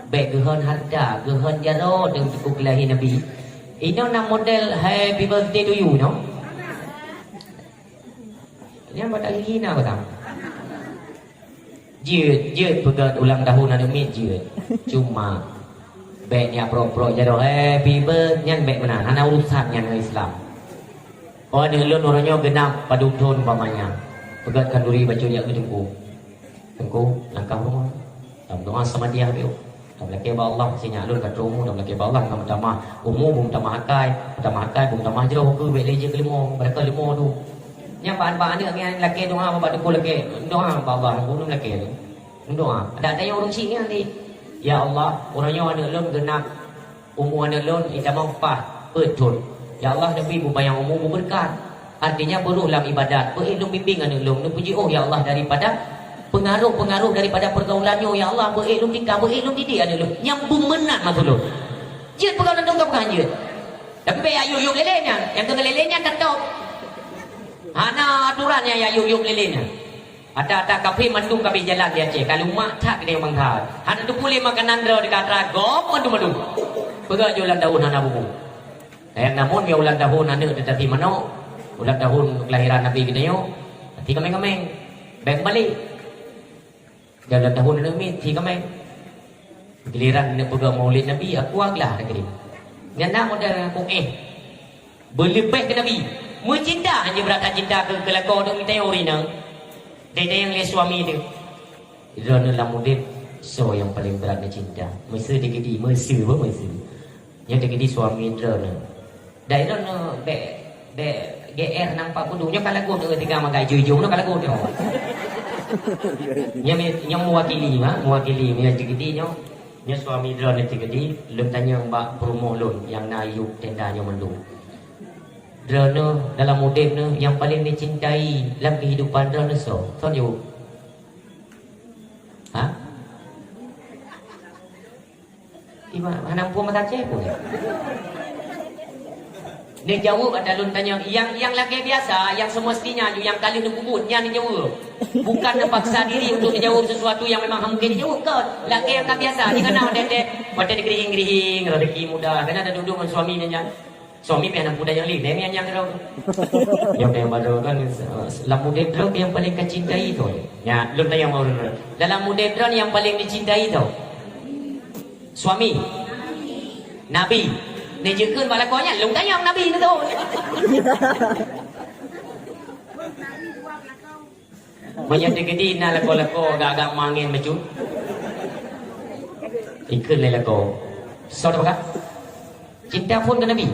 Bék geuhon harta, geuhon jaroe deungon teungku keulahé Nabi. Inoe na model happy birthday to you, no? Nyan bak gigi na batang. Jeuet, jeuet peugét ulang tahun aneuk miet jeuet. Cuma, bék nyan prok-prok jaroe happy birthday nyan bék meunan. Hana urusan nyan ngon Islam. Oh, aneuk lôn uroe nyoe genap padub thon umpamanya. Peugét khanduri bacut jak keu teungku. Teungku, langkah rumoh. Tameudoa sama dia tu. Tameulakée bak Allah, sinyak lôn ka trok umu, tameulakée bak Allah, ka meutamah umu, beu meutamah akai, meutamah akai, beu meutamah jroh, keu bék lé jeuet keu leumo, barokah leumo tu. Nyang ban bak aneuk ngieng lakée doa bak teungku lakée, doa bak Allah, ulôn lakée tu. Doa. Adak tanyoe ureuëng syiek nyan di. Ya Allah, uroe nyoe aneuk lôn genap umu aneuk lôn, itamong paih peuet thon. Ya Allah, neubri bupanyang umu beubeureukat. Artinya, beuroh lam ibadat. Beuék lôn bimbéng aneuk lôn. Neupuji, oh, ya Allah, daripada pengaruh-pengaruh daripada pergaulan nyoe, ya Allah, beuék lôn tika, beuék lôn didik aneuk lôn. Nyang beumeunat maksud lôn. Jeuet peugah lôn ka peugah jeuet. Tapi bék jak yub-yub lé-lé nyan. Nyang keu lé-lé nyan teutap. Hana aturan nyang jak yub-yub lé-lé nyan. Ata-ata kafé mandum ka abéh jalan di Aceh, ka lumak that keudéh bangsa. Hana teupeue lé makanan droe di atra gob mandum-mandum. Peugah jih ulang tahun hana bubu. Nyang namun nyoe ulang tahun aneuk teutapi manok, ulang tahun kelahiran Nabi geutanyoe, hati kameng-kameng. Bék meubalek. Dan ulang tahun aneuk miet, hati kameng. Giliran neuk peugah Maulid Nabi, aku aglah lagée nyan. Nyan na model aku, eh. Beuleubeh keu Nabi. Meucinta hana brat that cinta keu, keu lakoe deungon teori nang. Dai-dai nyang lé suami teuh. Droeneuh lam udeb, soe nyang paleng brat neucinta? Meuseu digedi, meuseu, bah meuseu. Nyoe digedi suami droeneuh. Dai droeneuh bék, bék G R nampak kudu. Nyoe ka lagot nyoe tiga magai jujung nyoe ka lagot nyoe. Nyoe mi-, nyoe mewakili, ha, mewakili. Nyoe digedi nyoe. Nyoe suami droeneuh digedi, lôn tanyong bak peurumoh lôn nyang na yub tenda nyoe mandum. Droeneuh dalam udeb neuh nyang paleng neucintai lam keuhidupan droeneuh soe? Soe jaweueb? Ha? Iba, hana muphom bahasa Aceh pun. Neujaweueb ata lôn tanyong, nyang, nyang lagée biasa, nyang semestinya ju nyang ka lheueh neupeubuet, nyan neujaweueb. Bukan neupaksa diri untuk neujaweueb sesuatu nyang memang hana mungken neujaweueb, kon. Lagée nyang ka biasa, jih kana watée, watée neugeurihing-geurihing, rezeki mudah, kana taduek-duek ngon suami nyan. Suami pih hana muda nyang lé, nyan nyang keudroe. Nyang, nyang baru kan, lam udeb droe nyang paleng kacintai soe. Nya, lôn tanyong baru. Dalam udeb droe nyang paleng dicintai soe? Suami. Nabi. Neujeukeuen bak lakoe nyan, lôn tanyong Nabi neutoe. Meunyoe teugedi na lakoe-lakoe agak-agak mangen bacut. Ikheun lé lakoe. Soe teupeugah? Cinta phon keu Nabi.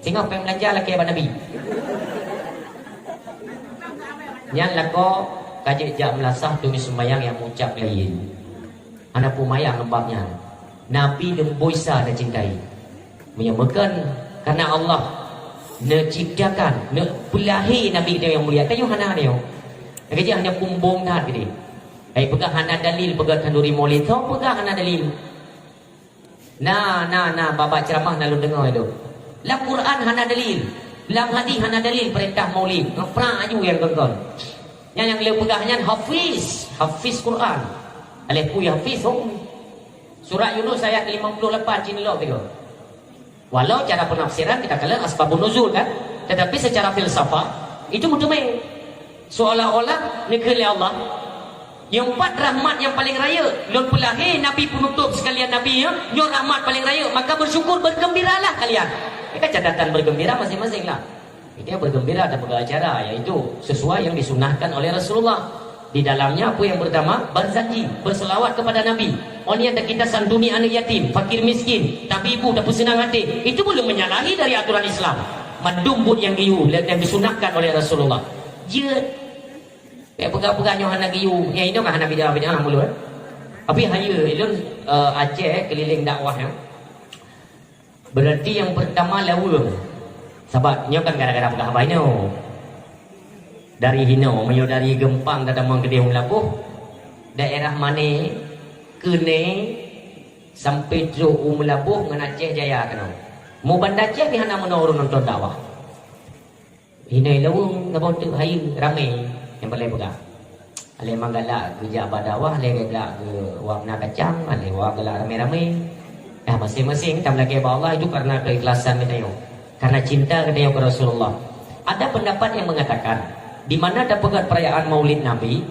Singoh péng beulanja lakée bak Nabi. Nyan lakoe ka jeuet jak meulasah teungoh seumayang nyang meucab laén. Hana peue mayang ngon bab nyan. Nabi leumboi sa neucintai. Meunyoe meukeun kareuna Allah neuciptakan, neupeulahé Nabi geutanyoe nyang mulia, tanyoe hana nyoe. Lagée jih hana pumbong that geude. Hai peugah hana dalil peugah khanduri Maulid, soe peugah hana dalil? Na, na, na, babah ceuramah na lôn deungoe lôn. Lam Quran hana dalil. Lam hadis hana dalil peurintah Maulid. Ngeuprak aju nyang kon-kon. Nyan nyang lôn peugah nyan hafiz, hafiz Quran. Aléh kui hafiz hom. Surat Yunus ayat lima puluh lapan cit lom tiga. Walau cara penafsiran kita kala asbabun nuzul kan, tetapi secara filsafat itu meuteumé. Seolah-olah neukheun lé Allah, "Nyoe pat rahmat nyang paleng rayeuk, lôn peulahé nabi peunutôb sekalian nabi nyoe, nyoe rahmat paleng rayeuk, maka bersyukur, bergembiralah kalian." Ini kan catatan bergembira masing-masing lah. Ini bergembira dan bergembira, yaitu sesuai yang disunahkan oleh Rasulullah. Di dalamnya apa yang pertama? Berzaki, berselawat kepada Nabi. Orang yang kita santuni anak yatim, fakir miskin, tapi ibu tak senang hati, itu belum menyalahi dari aturan Islam. Mandum buet nyang geuyue, nyang disunahkan oleh Rasulullah. Jeuet. Kayak peugah-peugah nyoe hana geuyue, nyang inong hana bida-bida lah mulut. Tapi hayeue, ilôn, eh, Aceh keliling dakwah nyoe. Berarti nyang pertama laweueng. Sabab nyoe kan gara-gara peugah haba inoe. Dari hinoe, meunyoe dari Geumpang tatamong keudeh u Meulaboh, daerah Mané, Keuné, sampai trok u Meulaboh ngon Aceh Jaya keunoe. Mu Banda Aceh pih hana meunoe ureueng nonton dakwah. Hinoe laweueng, saboh teuk hayeue, ramé nyang paleng peugah. Aléh ma galak geujak bak dakwah, aléh galak geu-, wak na kacang, aléh wak galak ramé-ramé. Nah, masing-masing tameulakée bak Allah itu karena keikhlasan geutanyoe. Karena cinta geutanyoe keu Rasulullah. Ada pendapat yang mengatakan, di mana tapeugét perayaan Maulid Nabi,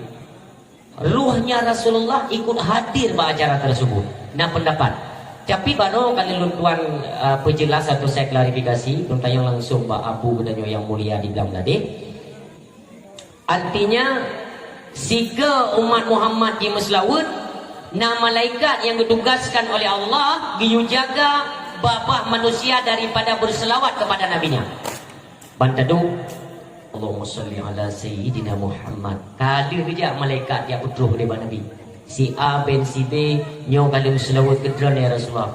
ruhnya Rasulullah ikut hadir bak acara tersebut. Nah, pendapat. Tapi baru kali lôn tuan, uh, perjelas atau saya klarifikasi, lôn tanyong langsung bak Abu geutanyoe nyang mulia di Blang Meulaboh. Artinya, sigoe umat Muhammad jimeuseulaweuet, na malaikat nyang geutugaskan oleh Allah geuyue jaga babah manusia daripada berselawat kepada nabinya. Ban taduek, "Allahumma shalli ala sayyidina Muhammad." Ka lheueh geujak malaikat jak peutroh u debah Nabi. "Si A bin si B nyoe ka lheueh meuseulaweuet keu droeneuh, ya Rasulullah.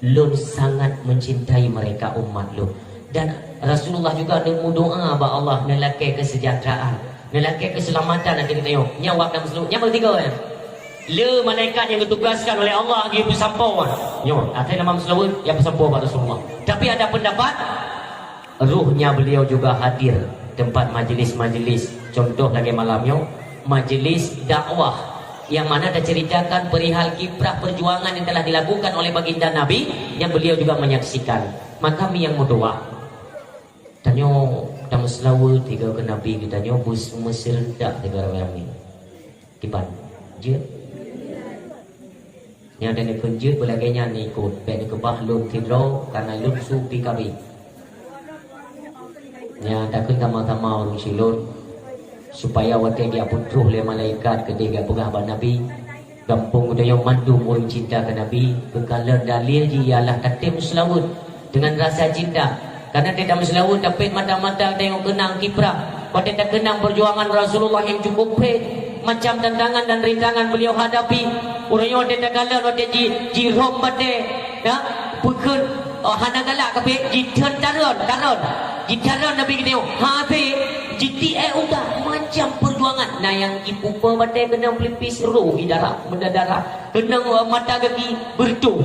Lôn sangat mencintai mereka, umat lôn." Dan Rasulullah juga neumeudoa bak Allah, neulakée keuseujahteuraan, neulakée keuseulamatan ateueh geutanyoe. Nyan wab dan meuseulaweuet, nyan bak tiga nyan. Le malaikat nyang geutugaskan oleh Allah geupeusampoe. Nyoe, asai nama meuseulaweuet, nyang peusampoe bak Rasulullah. Tapi ada pendapat, ruhnya beliau juga hadir tempat majelis-majelis, contoh lagée malam nyoe, majelis dakwah yang mana taceritakan perihal kiprah perjuangan yang telah dilakukan oleh baginda Nabi, yang beliau juga menyaksikan. Maka mi nyang meudoa, tanyoe tameuseulaweuet tiga keu Nabi geutanyoe bus-, meuseureudak tiga ramé-ramé. Kiban, jeuet. Nyang dan neukheun jeuet beulagée nyan ikot, bék neukeubah lôn sidroe, karena lôn su P K B. Nyang takheun sama-sama ureuëng silôn, supaya watée geupeutroh lé malaikat keudeh geupeugah bak Nabi, gampông geutanyoe mandum ureuëng cinta keu Nabi, geukalon dalil jih ialah tatem seulaweuet. Dengan rasa cinta. Karena teuh tameuseulaweuet, tapet mata-mata tanyoe keunang kiprah. Watée takeunang peujuangan Rasulullah nyang cukup phet, macam tantangan dan rintangan beliau hadapi. Uroe nyoe watée takalon watée ji-, jirhom batée, ya, peukheun, oh, hana galak kabeh, jiteutarön, tarön. Jiteutarön Nabi geutanyoe, habéh, jitiek udah, macam peujuangan. Na nyang jipupa batée keunong pelipis, roh i darah, meudarah. Keunong, eh, mata gaki, beureutoh.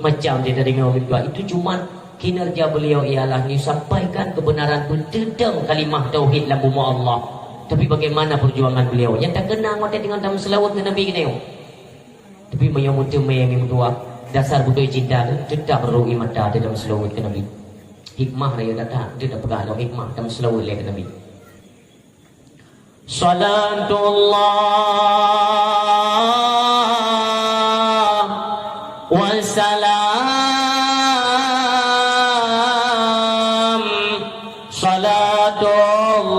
Macam dia tadi ngon orang tua. Itu cuma kinerja beliau ialah disampaikan kebenaran, beuteudeung kalimah tauhid lam bumoe Allah. Tapi bagaimana perjuangan beliau? Nyang takeunang watée deungon tameuseulaweuet ngon Nabi geutanyoe. Tapi meunyoe meuteumé nyang meutuah, dasar beutôi cinta tu, teutap rui mata tameuseulaweuet keu Nabi. Hikmah raya data, tu tapeugah lom hikmah tameuseulaweuet lé keu Nabi. Salatullah wa salam, salatullahi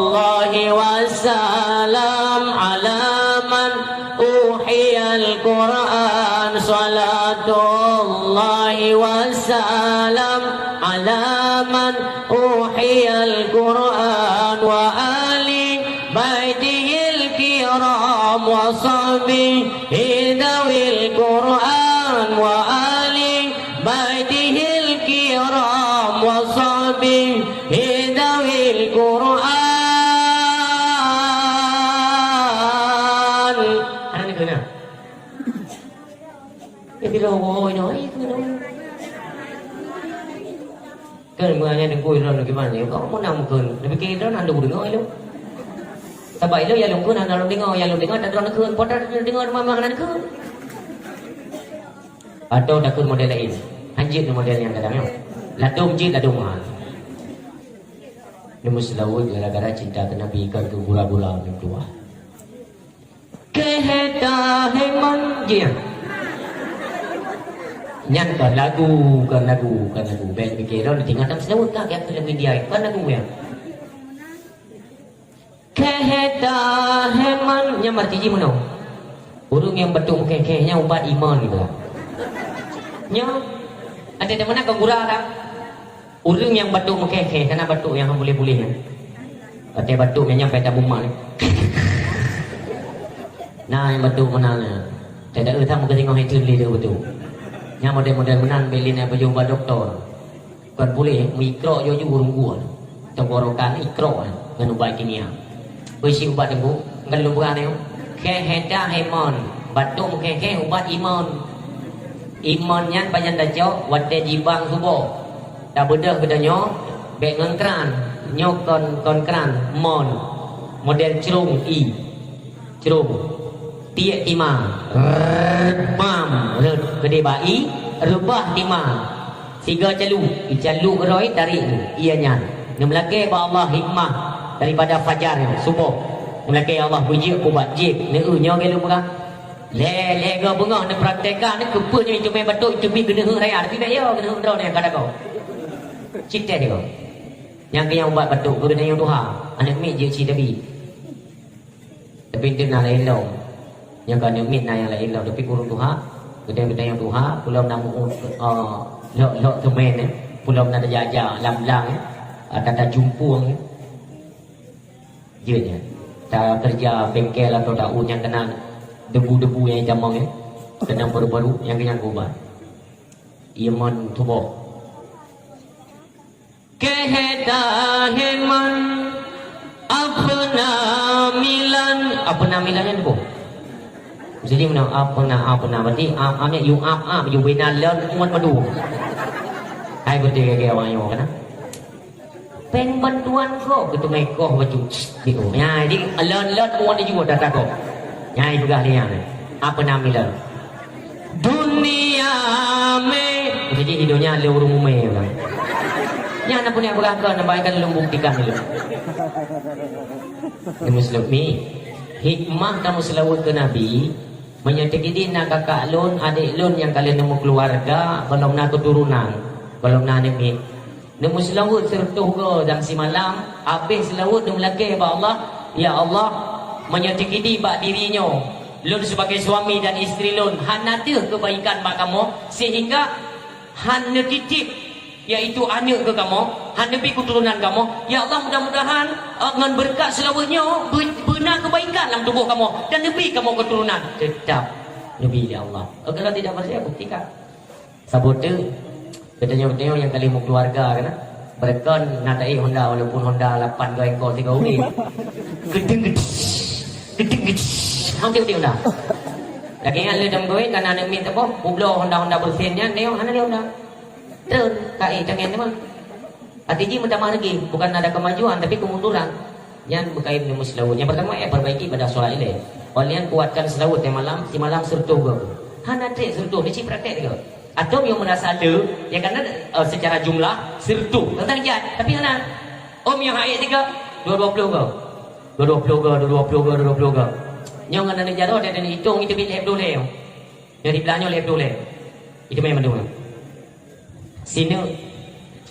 wa salam ala man uhiyal Qur'an, salam Sallallahu wasallam ala man uhiyal Qur'an wa ali baitihil kiram wa sahbihi dawil Qur'an wa ali baitihil kiram wa sahbihi dawil Qur'an. Hana keunan. Eh, bila woe nyoe, eh, keunan. Kan meunyo deungö lôn lagèe manoe, kok meunang meukeun. Neupike lôn hana deungö lôn. Sabab ilôn nyang lôn kheun hana lôn deungö, nyang lôn deungö tan droeneuh kheun, po tan deungö teuma hana kheun. Atau takheun model laén. Han jeuet model nyang kadang nyoe. Ladôm jeuet, ladôm han. Neumeuseulaweuet gara-gara cinta keu Nabi, kon keu gura-gura nyang tuha. Keu heta hemon jih. Nyan kon lagu, kon lagu, kon lagu. Bèk pike lôn tinggai tam seulaweuet ka, ka lagu India, kon lagu nyan. Keu heta hemon, nyan arti jih meunoe. Ureueng nyang batuk meukheh-kheh nyan ubat iman geuh. Nyoe, até meunan kon gura ka. Ureueng nyang batuk meukheh-kheh, kana batuk nyang hana puléh-puléh nyan. Watèe batuk nyan nyang pai tabumat. Na nyang batuk meunan nyan. Teudeue that meukeusinggoh itu lé batuk. Nyang model-model meunan bèk lé na pajoh bak dokto. Kon puléh, meuikrok jih ureueng gua. Tenggorokan ikrok ngon ubat kimia. Beusi ubat teungku, ngon lubra nyoe. Keu heta hemon, batuk meukheh-kheh ubat iman. Iman nyan pajan tacok watèe jibang suboh. Tabeudôh geutanyoe bèk ngon kran. Nyoe kon, kon kran, mon. Model crông i. Crông. Tiek tima. Rrrr, bam. Rhët. Keudéh bak i. Reubah tima. Sigoe calu. I calu rhoi tarék. Iya nyan. Neumeulakèe bak Allah hikmah daripada fajar nyoe, suboh. Neumeulakèe Allah beujeuet pubat jép. Neu nyoe geuh lôn peugah. Lhèe, lhèe goe beungoh neupraktekkan, keupeue nyoe instrumen batuk, instrumen geuneuheuek raya, tapi bèk yo geuneuheuek droeneuh ka dagoe. Cit teuh digoe. Nyang keu nyang ubat batuk, geutanyoe tuha, aneuk miet jeuet cit tabi. Tapi enteuk na laén lom. Nyang keu aneuk miet na nyang laén lom, tapi ureueng tuha, geutanyoe tuha, peulom na meu'ue, eh, lhok-lhok seumén, eh, peulom na teujaja lam blang, eh, ata tajumpueng, eh. Jeuet nyan. Takeureuja bengkel atau daun nyang keunan debu-debu nyang itamong nyan. Keunan baru-baru nyang keunyan geuba. Iman tuboh. Keu heta hemon, apna milan, apna milan nyan tuboh. Jadi meunan apna, apna berarti a, a nyan you up, up, you bina lon umat madu. Hai beutôi gaya awak nyoe kana. Péng bantuan kok, keuteumé koh bacut. Gitu. Nya, jadi lon-lon mau dijua data kok. Nya, ipeugah lé nyan. Apa nama lon? Dunia mé. Jadi, di dunia lé ureueng umé lah. Nya, na punya peugah keu, na baik kan lôn buktikan dulu. Ni Muslim ni, hikmah kamu selawat ke Nabi, meunyoe teukidi na kakak lôn, adék lôn nyang ka lheueh neumeukeuluwarga, belom na keuturonan, belom na aneuk miet. Neumeuseulaweuet sireutôh goe dan simalam, abéh seulaweuet neumeulakée bak Allah, "Ya Allah, meunyoe teukidi bak diri nyoe, lôn sibagai suami dan istri lôn hana deuh keubaikan bak kamoe, seuhingga han neutitip, yaitu aneuk keu kamoe, han neubri keuturonan kamoe. Ya Allah, mudah-mudahan, eh, ngon beureukat seulaweuet nyoe beu-, beuna keubaikan lam tuboh kamoe dan neubri kamoe keuturonan." Teutab neubri lé Allah. Kalau tidak percaya, buktikan. Saboh teuk, geutanyoe-geutanyoe nyang ka lheueh meukeuluwarga keunan. Beureukan na taék Honda, walaupun Honda lapan go ekor sigoe ureueng. Geudeng geudeng, geudeng geudeng. Hang tiok-tiok Honda. Lagèe nyan lé dam goe, kana aneuk miet teuboh, peubloe Honda-Honda beusen nyan, nyoe hana lé Honda. Treun, ka ék tangen teuma. Até jih meutamah lagi, bukan ada kemajuan, tapi kemunduran. Nyan beukait meunyoe meuseulaweuet. Nyang peurtama, eh, perbaiki pada solat ilée. Óh lheueh nyan kuatkan seulaweuet tiep malam, simalam sireutôh goe. Hana treb sireutôh, ni cit praktek tiga. Atau meunyoe meurasa le, ya kan, eh, secara jumlah sireutôh. Teuntang jai, tapi hana. Oh, meunyoe hait tiga, dua dua puluh goe. Dua dua puluh goe, dua dua puluh goe, dua dua puluh goe. Nyoe ngon aneuk jaroe, dan itong itu bit lhèe ploh lhèe. Nyang di blah nyoe lhèe ploh lhèe. Itu memang mandum. Sineuk.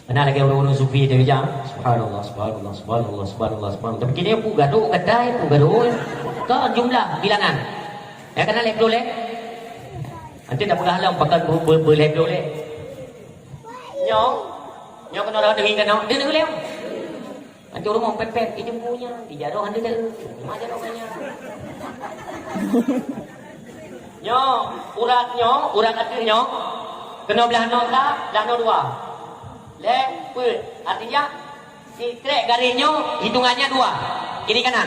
Kana lagèe ureueng-ureueng sufi teuh jak. Subhanallah, subhanallah, subhanallah, subhanallah, subhanallah. Tapi kini pun gaduh, gadai pun gaduh. Ka jumlah bilangan. Ya, kana lhèe ploh lhèe. Nanti dah peugah lom pakai ber-, ber-, berleh-berleh. Nyoe, nyoe kena dah dengi kena, dia dengar leh. Nanti rumah pepet, itu punya, di jaroh nanti dah. Rumah jaroh punya. Nyoe, urat nyoe, urat ateueh nyoe. Kena belah nol ka, belah nol dua. Leh, peuet. Artinya, sikrek garéh nyoe hitungannya dua, kiri kanan.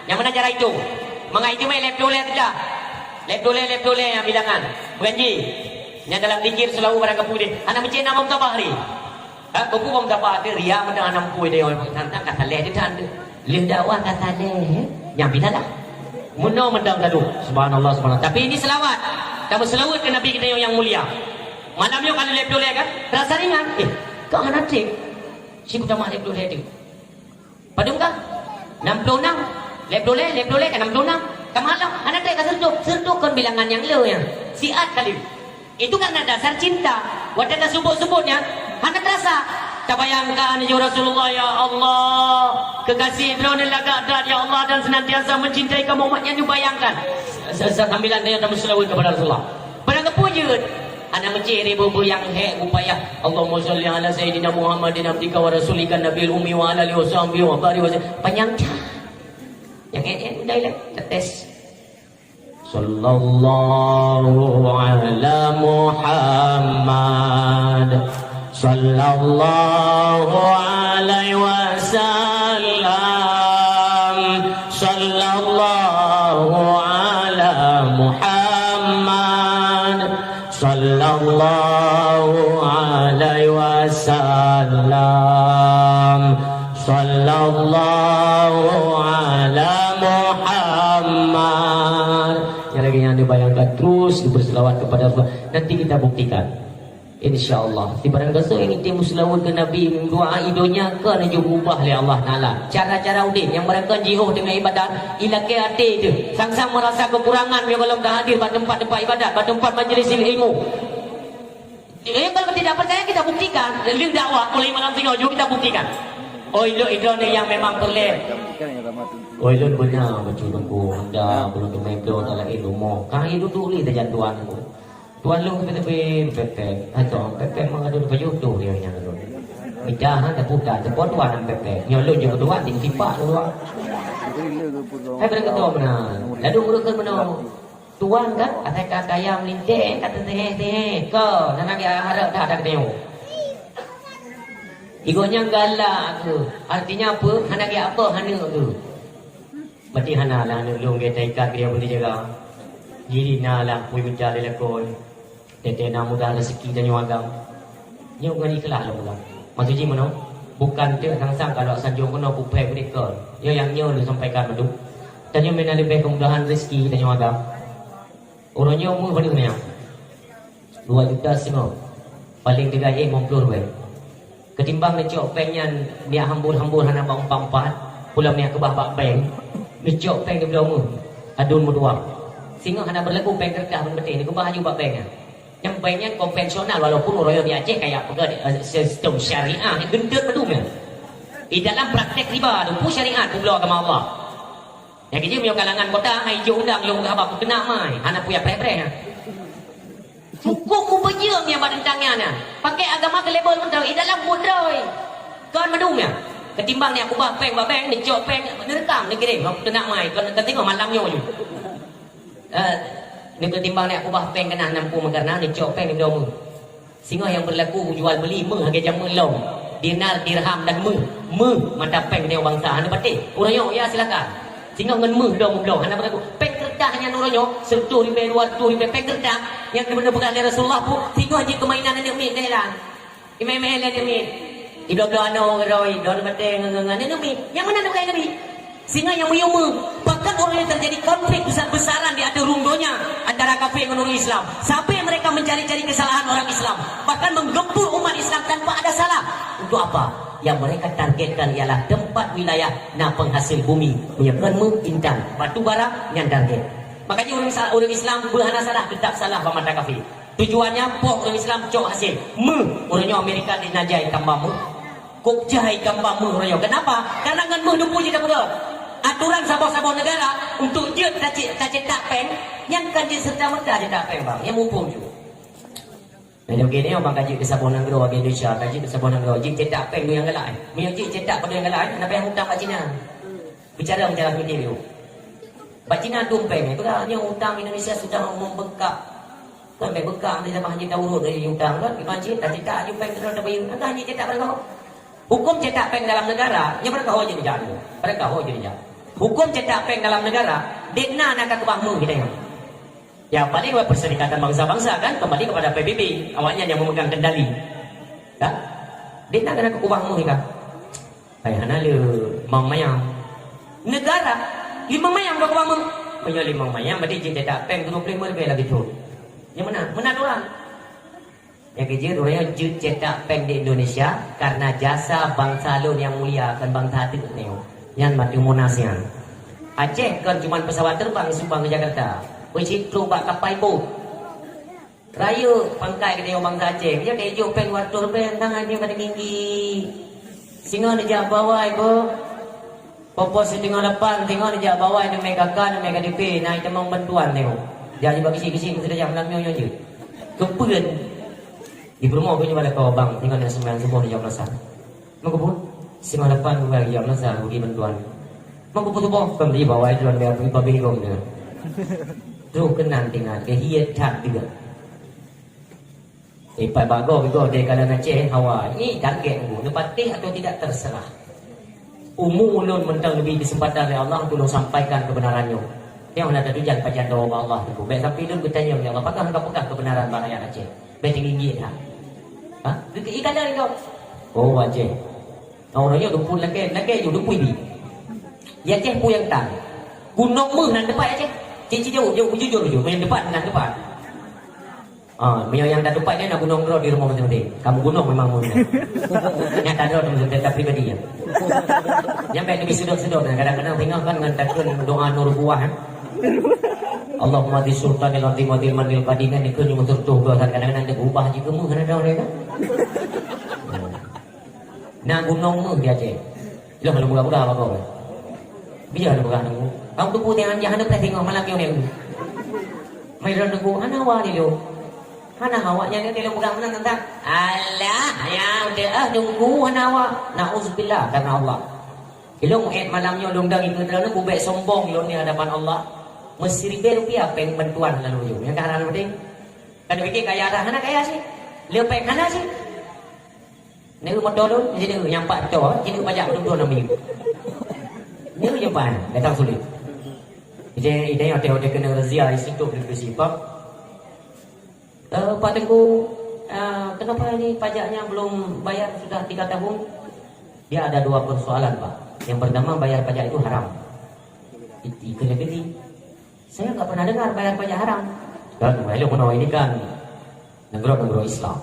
Nyang mana cara hitung? Mangat hitung meh lhèe plôh lhèe teuka. Lhèe plôh lhèe, lhèe plôh lhèe nyang bilangan. Bukan ji. Nyang dalam zikir seulalu barang kapeue deh. Hana meucè na bom tabah hari. Ha, kapeue bom tabah tu ria meunan hana meupeue deh. Tantang ka saleh deh tan tu. Lheueh dakwah ka saleh, eh. Nyang bilalah. Meunoe mantong ka duek. Subhanallah, subhanallah. Tapi ini selawat. Kamu selawat ke Nabi kita yang mulia. Malam nyoe ka lhèe plôh lhèe kan? Terasa ringan. Eh, kok hana trép? Siku tamah lhèe plôh lhèe tu. Padum ka? Nam plôh nam. Lhèe plôh lhèe, lhèe plôh lhèe ka nam plôh nam. Ka malam, hana trép ka seureutôh. Seureutôh kon bilangan nyang le nyan. Siat kali. Itu karena dasar cinta. Watèe ka seubut-seubut nyan, hana terasa. Tabayangkan, ya Rasulullah, ya Allah, kekasih droeneuh lagak that, ya Allah, dan senantiasa mencintai kamu, umatnya dibayangkan. Sa-, sa-, sambilan dia dan berselawat kepada Rasulullah. Barang kapeue jeuet? Hana meucè ribeu-ribeu nyang hék upaya. Allahumma shalli ala sayyidina Muhammadin abdika wa rasulika nabiyil ummi wa ala alihi wa sahbihi wa barik wa sallim. Panyang that. Nyang hék-hék udah ilèe. Tetes. Sallallahu ala Muhammad. Sallallahu alaihi wasallam. Sallallahu ala Muhammad. Sallallahu alaihi wasallam. Sallallahu ala Muhammad. Nyang lagèe nyan dibayangkan terus berselawat kepada Rasulullah. Nanti kita buktikan. Insya Allah, sibarang gasoe nyang item meuseulaweuet keu Nabi, doa i donya ka neujok ubah lé Allah Taala. Cara-cara udép nyang barangkapeue jiôh teungoh ibadat, ilakèe até teuh. Sang-sang meurasa keukurangan meunyoe gohlom ka hadir bak teumpat-teumpat ibadat, bak teumpat majlis ilmu. Eh, kalau tidak percaya, kita buktikan. Lheueh dakwah mulai malam singoh jeuet kita buktikan. Oi, lôn idroeneuh nyang memang peureulèe. Oi, lôn beuna bacut teungku, honda, belum teumé bloe dalam ilmu. Ka iduek-duek lé tajan tuan. Tuan lôn keuteupé pepet, atau pepet meugadôh pajoh toh dia nyang lôn. Mita han taputa, teupot tuan pepet. Nyoe lôn jeuet meutuan, ting tipak lôn. Hai barang keudroe meunan. Ladôm ureueng kheun meunoe. Tuan kan, asai ka kaya meulintèe, ka teuteuhé-teuhé. Ka, hana geuharap that, that geutanyoe. Igoe nyang galak kheueh. Artinya apa? Hana geuharap hana kheueh. Berarti hana lah aneuk lôn gata ikat keu dia beuneujaga. Jih na lam pui mita lé lakoe. Teuntèe na mudah rezeki tanyoe agam. Nyoe ngon ikhlas lôn peugah. Maksud jih meunoe, bukan teuk sang-sang kalau sanjong keunoe kuphèe beude kon. Nyoe nyang nyoe lôn sampaikan mandum. Tanyoe meunan leubeh keumudahan rezeki tanyoe agam. Uroe nyoe meu padum nyan? Dua juta singoh. Paleng teuga éh limong ploh ribèe. Keutimbang neucok péng nyan, neujak hambur-hambur hana bak umpang pat, pulang neujak keubah bak bank. Neucok péng neubloe meuh, aduen meutuah. Singoh hana beurlaku péng keureutah ban beuteh, neukeubah aju bak bank nyan. Nyang bank nyan konvensional, walaupun uroe nyoe di Aceh kaya peugah, eh, sistem syariah, geunteut padum nyan. Di dalam praktek riba tu, peue syariat peubloe agama Allah. Nyang keujeuet meunyoe kalangan kota, hai jok undang lôn keu haba keunak mai, hana peue preh-preh. Huköm mupeujeueng nyang bak teuntang nyan na. Pakai agama keu label mantong, i dalam buet droe. Kon mandum nyan. Keutimbang neujak keubah péng bak bank, neucok péng, neureukam, neukirém, keunak mai, kon, kon teungoh malam nyoe ju. Eh, neukeutimbang neujak keubah péng keunah nam ploh meukarna, neucok péng neubloe meuh. Singoh nyang beurlaku jual beuli meuh lagèe jameun lom. Dinar, dirham dan meuh. Meuh mata péng tanyoe bansa hana patéh. Uroe nyoe, ya, silakan. Singoh ngon meuh dong bloe hana beurlaku. Péng keureutah nyan uroe nyoe, seureutôh ribèe, dua reutôh ribèe péng keureutah. Nyang geupeugah lé Rasulullah pun, singoh jih keumaingan aneuk miet Thailand. Imè-imè lé aneuk miet. Ibloe-bloe aneuk keudroe, don batèe ngon, ngon, ngon aneuk miet. Nyang meunan aneuk miet. Sehingga nyang meuyue meuh, bahkan uroe nyoe terjadi konflik besar-besaran di ateueh rhueng donya antara kafé ngon ureueng Islam. Sampai mereka mencari-cari kesalahan orang Islam, bahkan menggempur umat Islam tanpa ada salah. Untuk apa? Yang mereka targetkan ialah tempat wilayah na penghasil bumi, meunyoe kon meuh, intan, batu bara, nyan target. Makanya ureueng sa-, ureueng Islam beu hana salah, tetap salah bak mata kafé. Tujuannya, poh ureueng Islam cok hasé. Meuh, uroe nyoe Amerika di Najai kamba meuh. Kok jai kamba meuh uroe nyoe. Kenapa? Karena ngon meuh dupu jih tapeugah. Aturan saboh-saboh negara untuk jeuet tace-, tacetak péng, nyan kan jeuet serta-merta cetak péng, bang. Nyan muphom ju. Nah, lagèe nyoe, bang, ka jeuet keu saboh nanggroe bagi Indonesia, ka jeuet keu saboh nanggroe, jeuet cetak péng dua nyang galak. Meunyoe jeuet cetak péng dua nyang galak, na payah utang bak Cina. Bicara, bicara seumitik nyoe. Bak Cina dum péng, eh, peugah nyoe utang Indonesia sudah membengkak. Kan bèk beukak, di tamah jih taurot dari utang kan, iban cit, dah cetak aju péng keudroe tabayeue. Entah jih cetak barangkaho. Huköm cetak péng dalam negara, nyan barangkaho jih dijak. Barangkaho jih dijak. Huköm cetak péng dalam negara, dek na na ka keubah meuh geutanyoe. Ya, paling buat Perserikatan Bangsa-Bangsa kan, kembali kepada P B B, awaknyan yang memegang kendali. Kan? Dek na ka na keubah meuh kan. Hai hana le, mang mayang. Negara, limong mayang bak keubah meuh. Meunyoe limong mayang, berarti jeuet cetak péng dua puluh lima leubeh lagèe tu. Nyang meunan, meunan urang. Nyang keujeuet, urang nyoe jeuet cetak péng di Indonesia karena jasa bangsa lôn nyang mulia, kon bangsa teuk nyoe. Nyan bak Monas nyan. Aceh kon cuma pesawat terbang sumbang ke Jakarta. Peucit trok bak kapai bot. Rayeuk pangkai geutanyoe bangsa Aceh. Nyoe ka ijok péng dua ratus ribèe, tangan nyoe ka teuninggi. Singoh neujak bawai ko. Popo siteungoh lapan, singoh neujak bawai, neumè K K, neumè K D P, na itamong bantuan nyoe. Jak jibak kisi-kisi, meusidajah malam nyoe, nyoe jeuet. Keupeuen? Di peurumoh keu nyoe bak lakoe, bang, singoh neujak seumayang suboh, neujak meulasah. Meukeubut, singoh lapan bulan lagi, ya Allah, sahari bantuan. Meukeubut suboh, pembeli bawai tuan dia, beli pabeh gong dia. Troh keunan tinggai, kehiet that juga. Eh, pat bagoe-bagoe deh, kalau Aceh, hawa. Ini target nunggu. Neupatéh atau tidak, terserah. Umu ulôn mantong leubeh kesempatan lé Allah, untuk ulôn sampaikan kebenaran nyoe. Nyang na tatujan pajan doa bak Allah tu. Bèk sampai lôn geutanyong, "Ya Allah, pakon hana peugah kebenaran bak rakyat Aceh?" Bèk tinggi-tinggi that. Ha? Geukeu ikan dari kau. Oh, Aceh. Orang nyoe dumpui lakèe, lakèe ju dumpui bi. Ya Aceh pu nyang tan. Gunong meuh nan teumpat Aceh. Cik, cik, jauh, jauh, jujur, jujur. Nyang teumpat, nan teumpat. Ah, meunyoe nyang teumpat nyan na gunong droe di rumoh maséng-maséng. Kamu gunong memang meuh. Nyata droe teuma data pribadi nyan. Nyang bèk leubeh seudot-seudot. Kadang-kadang singoh kan ngon takheun doa nur buah, eh. Allahumma di sultanil azim wa di manil qadim kan dikheun nyang beutôi-beutôi. Kadang-kadang dia berubah juga meuh, kadang-kadang kan. Na gunong meuh di Aceh. Ilôn hana murah-murah bak gob. Bijah hana murah nunggu. Kamu tupu tengah jah hana preh tengok malam nyoe nunggu. Mai lôn nunggu, hana wa ni lôn. Hana awak nyan dia lôn peugah meunan tentang. Alah, ya udah, ah, nunggu hana wa. Nauzubillah karena Allah. Ilôn muet malam nyoe lôn dang ikut lôn kubek sombong lôn di hadapan Allah. Meusiribèe rupiah péng bantuan lalu jom. Nyang ka hana penting. Kan pikir kaya dah hana kaya sih. Lé péng hana sih. Neu moto lôn, jadi nyampak to, jadi pajak dua puluh enam minggu. Neu je pan, datang sulit. Jadi, ide yang tengok dia kena razia di situ, di situ. Eh, Pak Tengku, eh, kenapa ini pajaknya belum bayar sudah tiga tahun? Dia ada dua persoalan, Pak. Yang pertama, bayar pajak itu haram. Itu, itu lebih tinggi. Saya nggak pernah dengar bayar pajak haram. Kan, wahai lo, ini kan nanggroe-nanggroe Islam.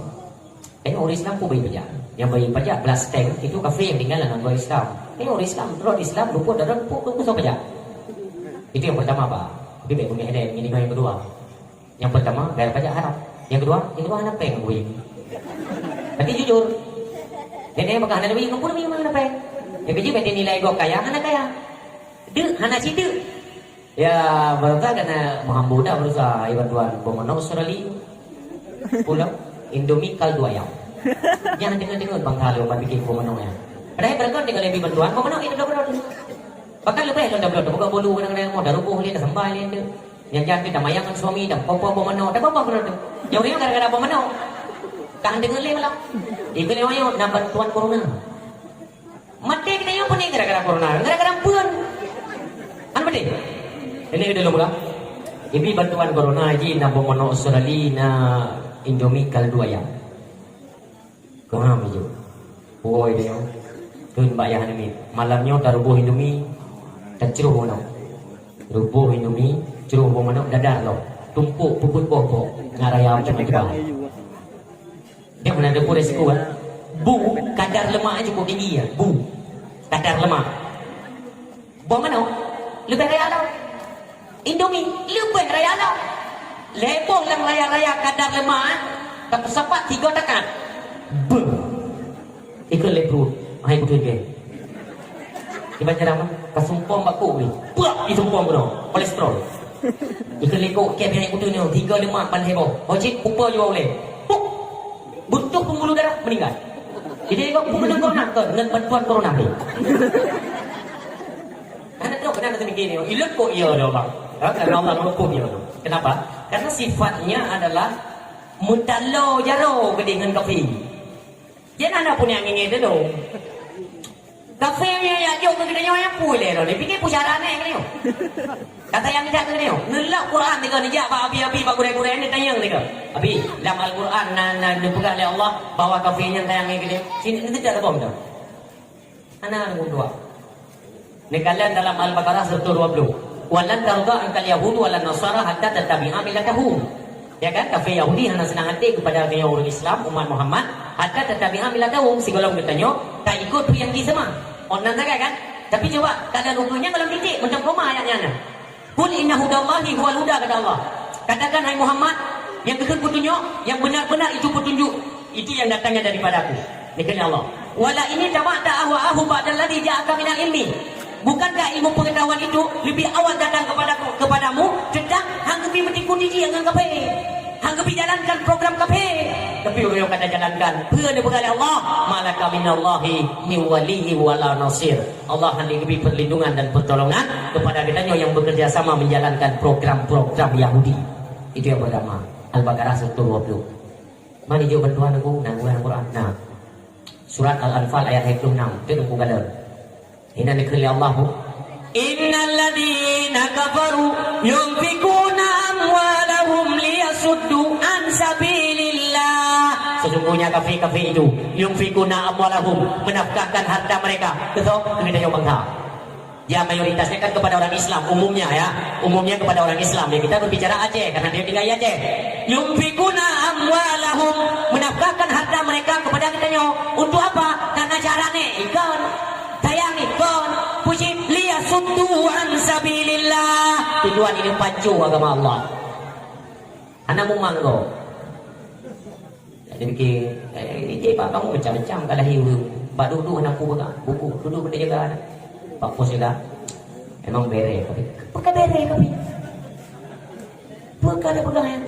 Tapi orang Islam pun bayar pajak. Yang bayar pajak belas tank itu kafir yang tinggal dalam nanggroe Islam. Tapi orang Islam, orang Islam luput dari luput ke pusat pajak. Itu yang pertama, Pak. Tapi baik punya headline ini yang kedua. Yang pertama, bayar pajak haram. Yang kedua, yang kedua hana peng bui. Tapi jujur. Dan yang bakal hana duit, pun memang hana peng. Yang kecil berarti nilai gok kaya, hana kaya. Dek, hana sidek. Ya, berusaha kena meuhambu dah berusaha. Iban tuan, pemenok Australia. Pulau Indomie kaldu ayam. Jangan dengar-dengar bangsa lu, buat bikin pemenok ya. Padahal berkat tinggal lebih bantuan, pemenok itu dah berdoa. Bahkan lebih lu dah berdoa, buka bolu kadang-kadang mau dah rubuh dia, dah sampai dia tu. Yang jadi dah mayang dengan suami, dah popo pemenok, dah apa-apa berdoa tu. Yang orang gara-gara pemenok. Kan dengar leh malam. Ibu leh mayang, nak bantuan corona. Maté kita yang pening gara-gara corona, gara-gara pun. Kan betul? Ini kita dulu lah. Ibi bantuan corona ji na bomono Australia na Indomie kaldu ayam. Kau ham je. Woi dia. Tun bayah ni. Malam nyoe tarubuh Indomie. Tacruh bomono. Rubuh Indomie, cruh bomono dadar lo. Tumpuk puput boh-boh. Ngaraya macam-macam. Dia mana ada resiko kan? Bu, kadar lemak cukup tinggi ya. Bu, kadar lemak. Boh manok, lebih raya tau. Indomie, lebih raya tau. Leboh lam raya-raya kadar lemak, tapi sepat tiga tekan. Beuh. Ikut lepru, hai betul ke? Iban cara mah, ka sumpom bak kok ni. Puak, isumpom keunoe. Kolesterol. Ikeu likok kép nyang kutu nyoe, tiga lemak ban heboh. Ho cit, kupa jua ulée. Puk! Butuh pembuluh darah, meninggal. Jadi, kok pemenang corona ke? Dengan bantuan corona ni. Anak tu, kenapa sini gini? Ilot kok iya dah, bang. Ha, karena Allah menghukum dia. Kenapa? Karena sifatnya adalah mutalo jaro gede dengan kafir. Jadi, anak pun yang ingin dulu. Kafé nyang jak jok keu geutanyoe nyang peue lé droeneuh? Pike peue cara nèk geutanyoe? Kata nyang jak keu geutanyoe. Neulok Quran tiga neujak bak abi-abi, bak gurée-gurée, neutanyong tiga. Abi, lam Al-Quran na, na neupeugah lé Allah bahwa kafé nyan tayang ngon geutanyoe. Sini, neuteudak tabong tu. Hana, neudua. Neukalon dalam Al-Baqarah seratus dua puluh. "Wa lan tarda ankal yahudu wa lan nasara hatta tattabi'a millatahum." Ya kan? Kafé Yahudi hana seunang até keupada geutanyoe ureuëng Islam, umat Muhammad, hatta tattabi'a millatahum, sigohlom geutanyoe taikot peue nyang jiseumah. Oh, nan sagai kan? Tapi cuba, kalon ukeue nyan gohlom titik, mantong koma ayat nyan. "Qul inna hudallahi huwal huda," kata Allah. Katakan, hai Muhammad, nyang keuh peutunyok, yang benar-benar itu petunjuk, itu yang datangnya daripada-Ku. Dikheun Allah, "Wala in ittaba'ta ahwa'ahum ba'dalladzi ja'aka minal ilmi." Bukankah ilmu pengetahuan itu lebih awal datang kepada, kepadamu, tentang hang geubri meutikudi jih ngon kafé? Hang geubri jalankan program kafé? Tapi ureuëng ka tajalankan, peue neupeugah lé Allah? "Ma laka minallahi min waliyyin wala nasir." Allah hana geubri perlindungan dan pertolongan kepada geutanyoe nyang bekerja sama menjalankan program-program Yahudi. Itu yang pertama. Al-Baqarah seratus dua puluh. Mari jok bantuan aku, na guna Al-Quran. Nah. Surat Al-Anfal ayat dua puluh enam. Teuk aku galak. Inan dikheun lé Allah, bu. "Innal ladzina kafaru yunfikuna amwalahum liyasuddu an sabilillah." Sesungguhnya kafir-kafir itu, yunfikuna amwalahum, menafkahkan harta mereka. Betul? Kita jawab bangsa. Ya, mayoritasnya kan kepada orang Islam, umumnya ya. Umumnya kepada orang Islam. Ya, kita berbicara Aceh, karena dia tinggal di Aceh. "Yunfikuna amwalahum," menafkahkan harta mereka kepada geutanyoe. Untuk apa? Karena cara nèk ikon, tayang ikon, puji, "Liyasuddu an sabilillah." Tujuan ini pacu agama Allah. Hana mumang gob. Jadi, eh, ini je bak kamoe macam-macam ka lahé ureuëng. Bak duek-duek hana peue peugah. Buku, duek-duek bak jaga. Bak pos jaga. Memang bereh kafé. Peue ka bereh kafé? Peue ka lheueh peugah nyan?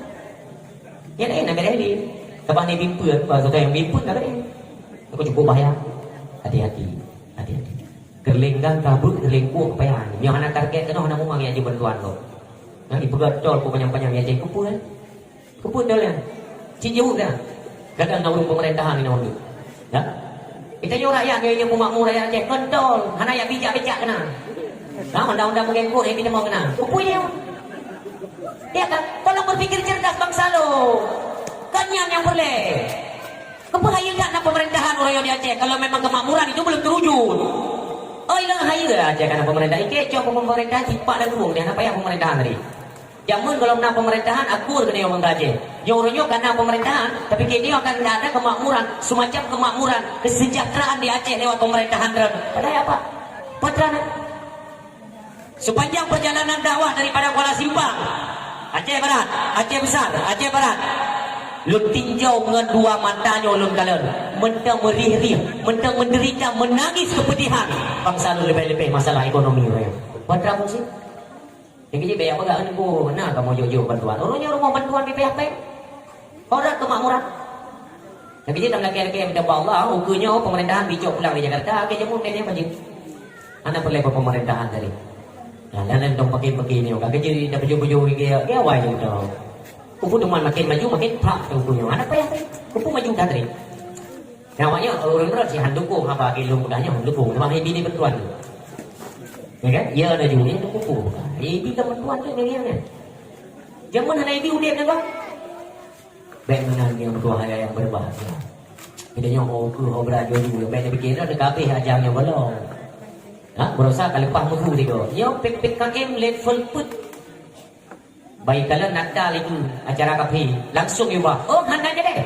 Nyan laén na bereh lé. Sabab ni bimpeuen, bahasa nyang bimpeuen ka bereh. Aku cukup bahaya. Hati-hati. Hati-hati. Keulenggang kabut, keulengkuh payah. Nyoe hana target keunoe, hana mumang nyang jibantuan kok. Nah, ipeugah tol kok panyang-panyang nyang jai keupeue. Keupeue tol nyan? Cit jeuet dah. Kadang na ureuëng peumeurintahan inoe ni. Ya? Kita nyoe rakyat, nyoe, nyoe peumakmu rakyat Aceh. Kon tol. Hana jak bijak-bijak keunan. Nah, undang-undang meugengkot nyang kita mau keunan. Keupeue nyoe? Ya kan? Tolong berpikir cerdas bangsa lo. Kan nyan nyang peureulée. Keupeue hayeu that na pemerintahan uroe nyoe di Aceh kalau memang kemakmuran itu belum terwujud? Oh, ilong hayeu Aceh kana pemerintah. Ikei cok pemerintah sipak dan ruweueng deh, na payah pemerintahan tadi. Jameun gohlom na pemerintahan, akur keuneuk ureueng Aceh. Nyoe uroe nyoe kana pemerintahan, tapi keu nyoe akan ada kemakmuran, semacam kemakmuran, kesejahteraan di Aceh lewat pemerintahan droen. Padahai apa? Padahai Sepanjang perjalanan dakwah daripada Kuala Simpang, Aceh Barat, Aceh Besar, Aceh Barat, lôn tinjau ngon dua mata nyoe lôn kalon, mantong meurih-rih, mantong menderita, menangis kepedihan bangsa lôn leubeh-leubeh masalah ekonomi. Putra fungsi. Nyang keuji bèk peugah ngon ku, na kamoe jok-jok bantuan. Ureueng nyoe rumoh bantuan pih payah pèng. Orang kemakmuran. Tapi dia dalam laki-laki yang minta Allah, ukeue nyoe pemerintahan bijok pulang di Jakarta, ke jemu dia maju. Anak perlu pemerintahan tadi. Nah, dan dong pakai-pakai ni, orang kerja dah bujur-bujur dia, dia awai je tu. Kupu teman makin maju, makin pak tu punya. Anak payah tadi. Kupu maju dah tadi. Nah, awaknya orang berat sih, han dukung apa ke lu mudahnya, han dukung. Memang ini betuan. Ya kan? Ya ada juga yang dukung. Ini kan betuan tu ni kan. Jameun hana ibi udeb nyan bah. Bèk meunan nyang tuha nyang berbahagia. Kita nyoe ho keu ho belajar juga. Bèk dipikir dah kabeh ajar nyoe belom. Ha, berusaha ka leupah meuhu tiga. Nyoe P P K M level put. Baik kalau Natal itu acara kafe langsung iubah. Oh, hana jadi.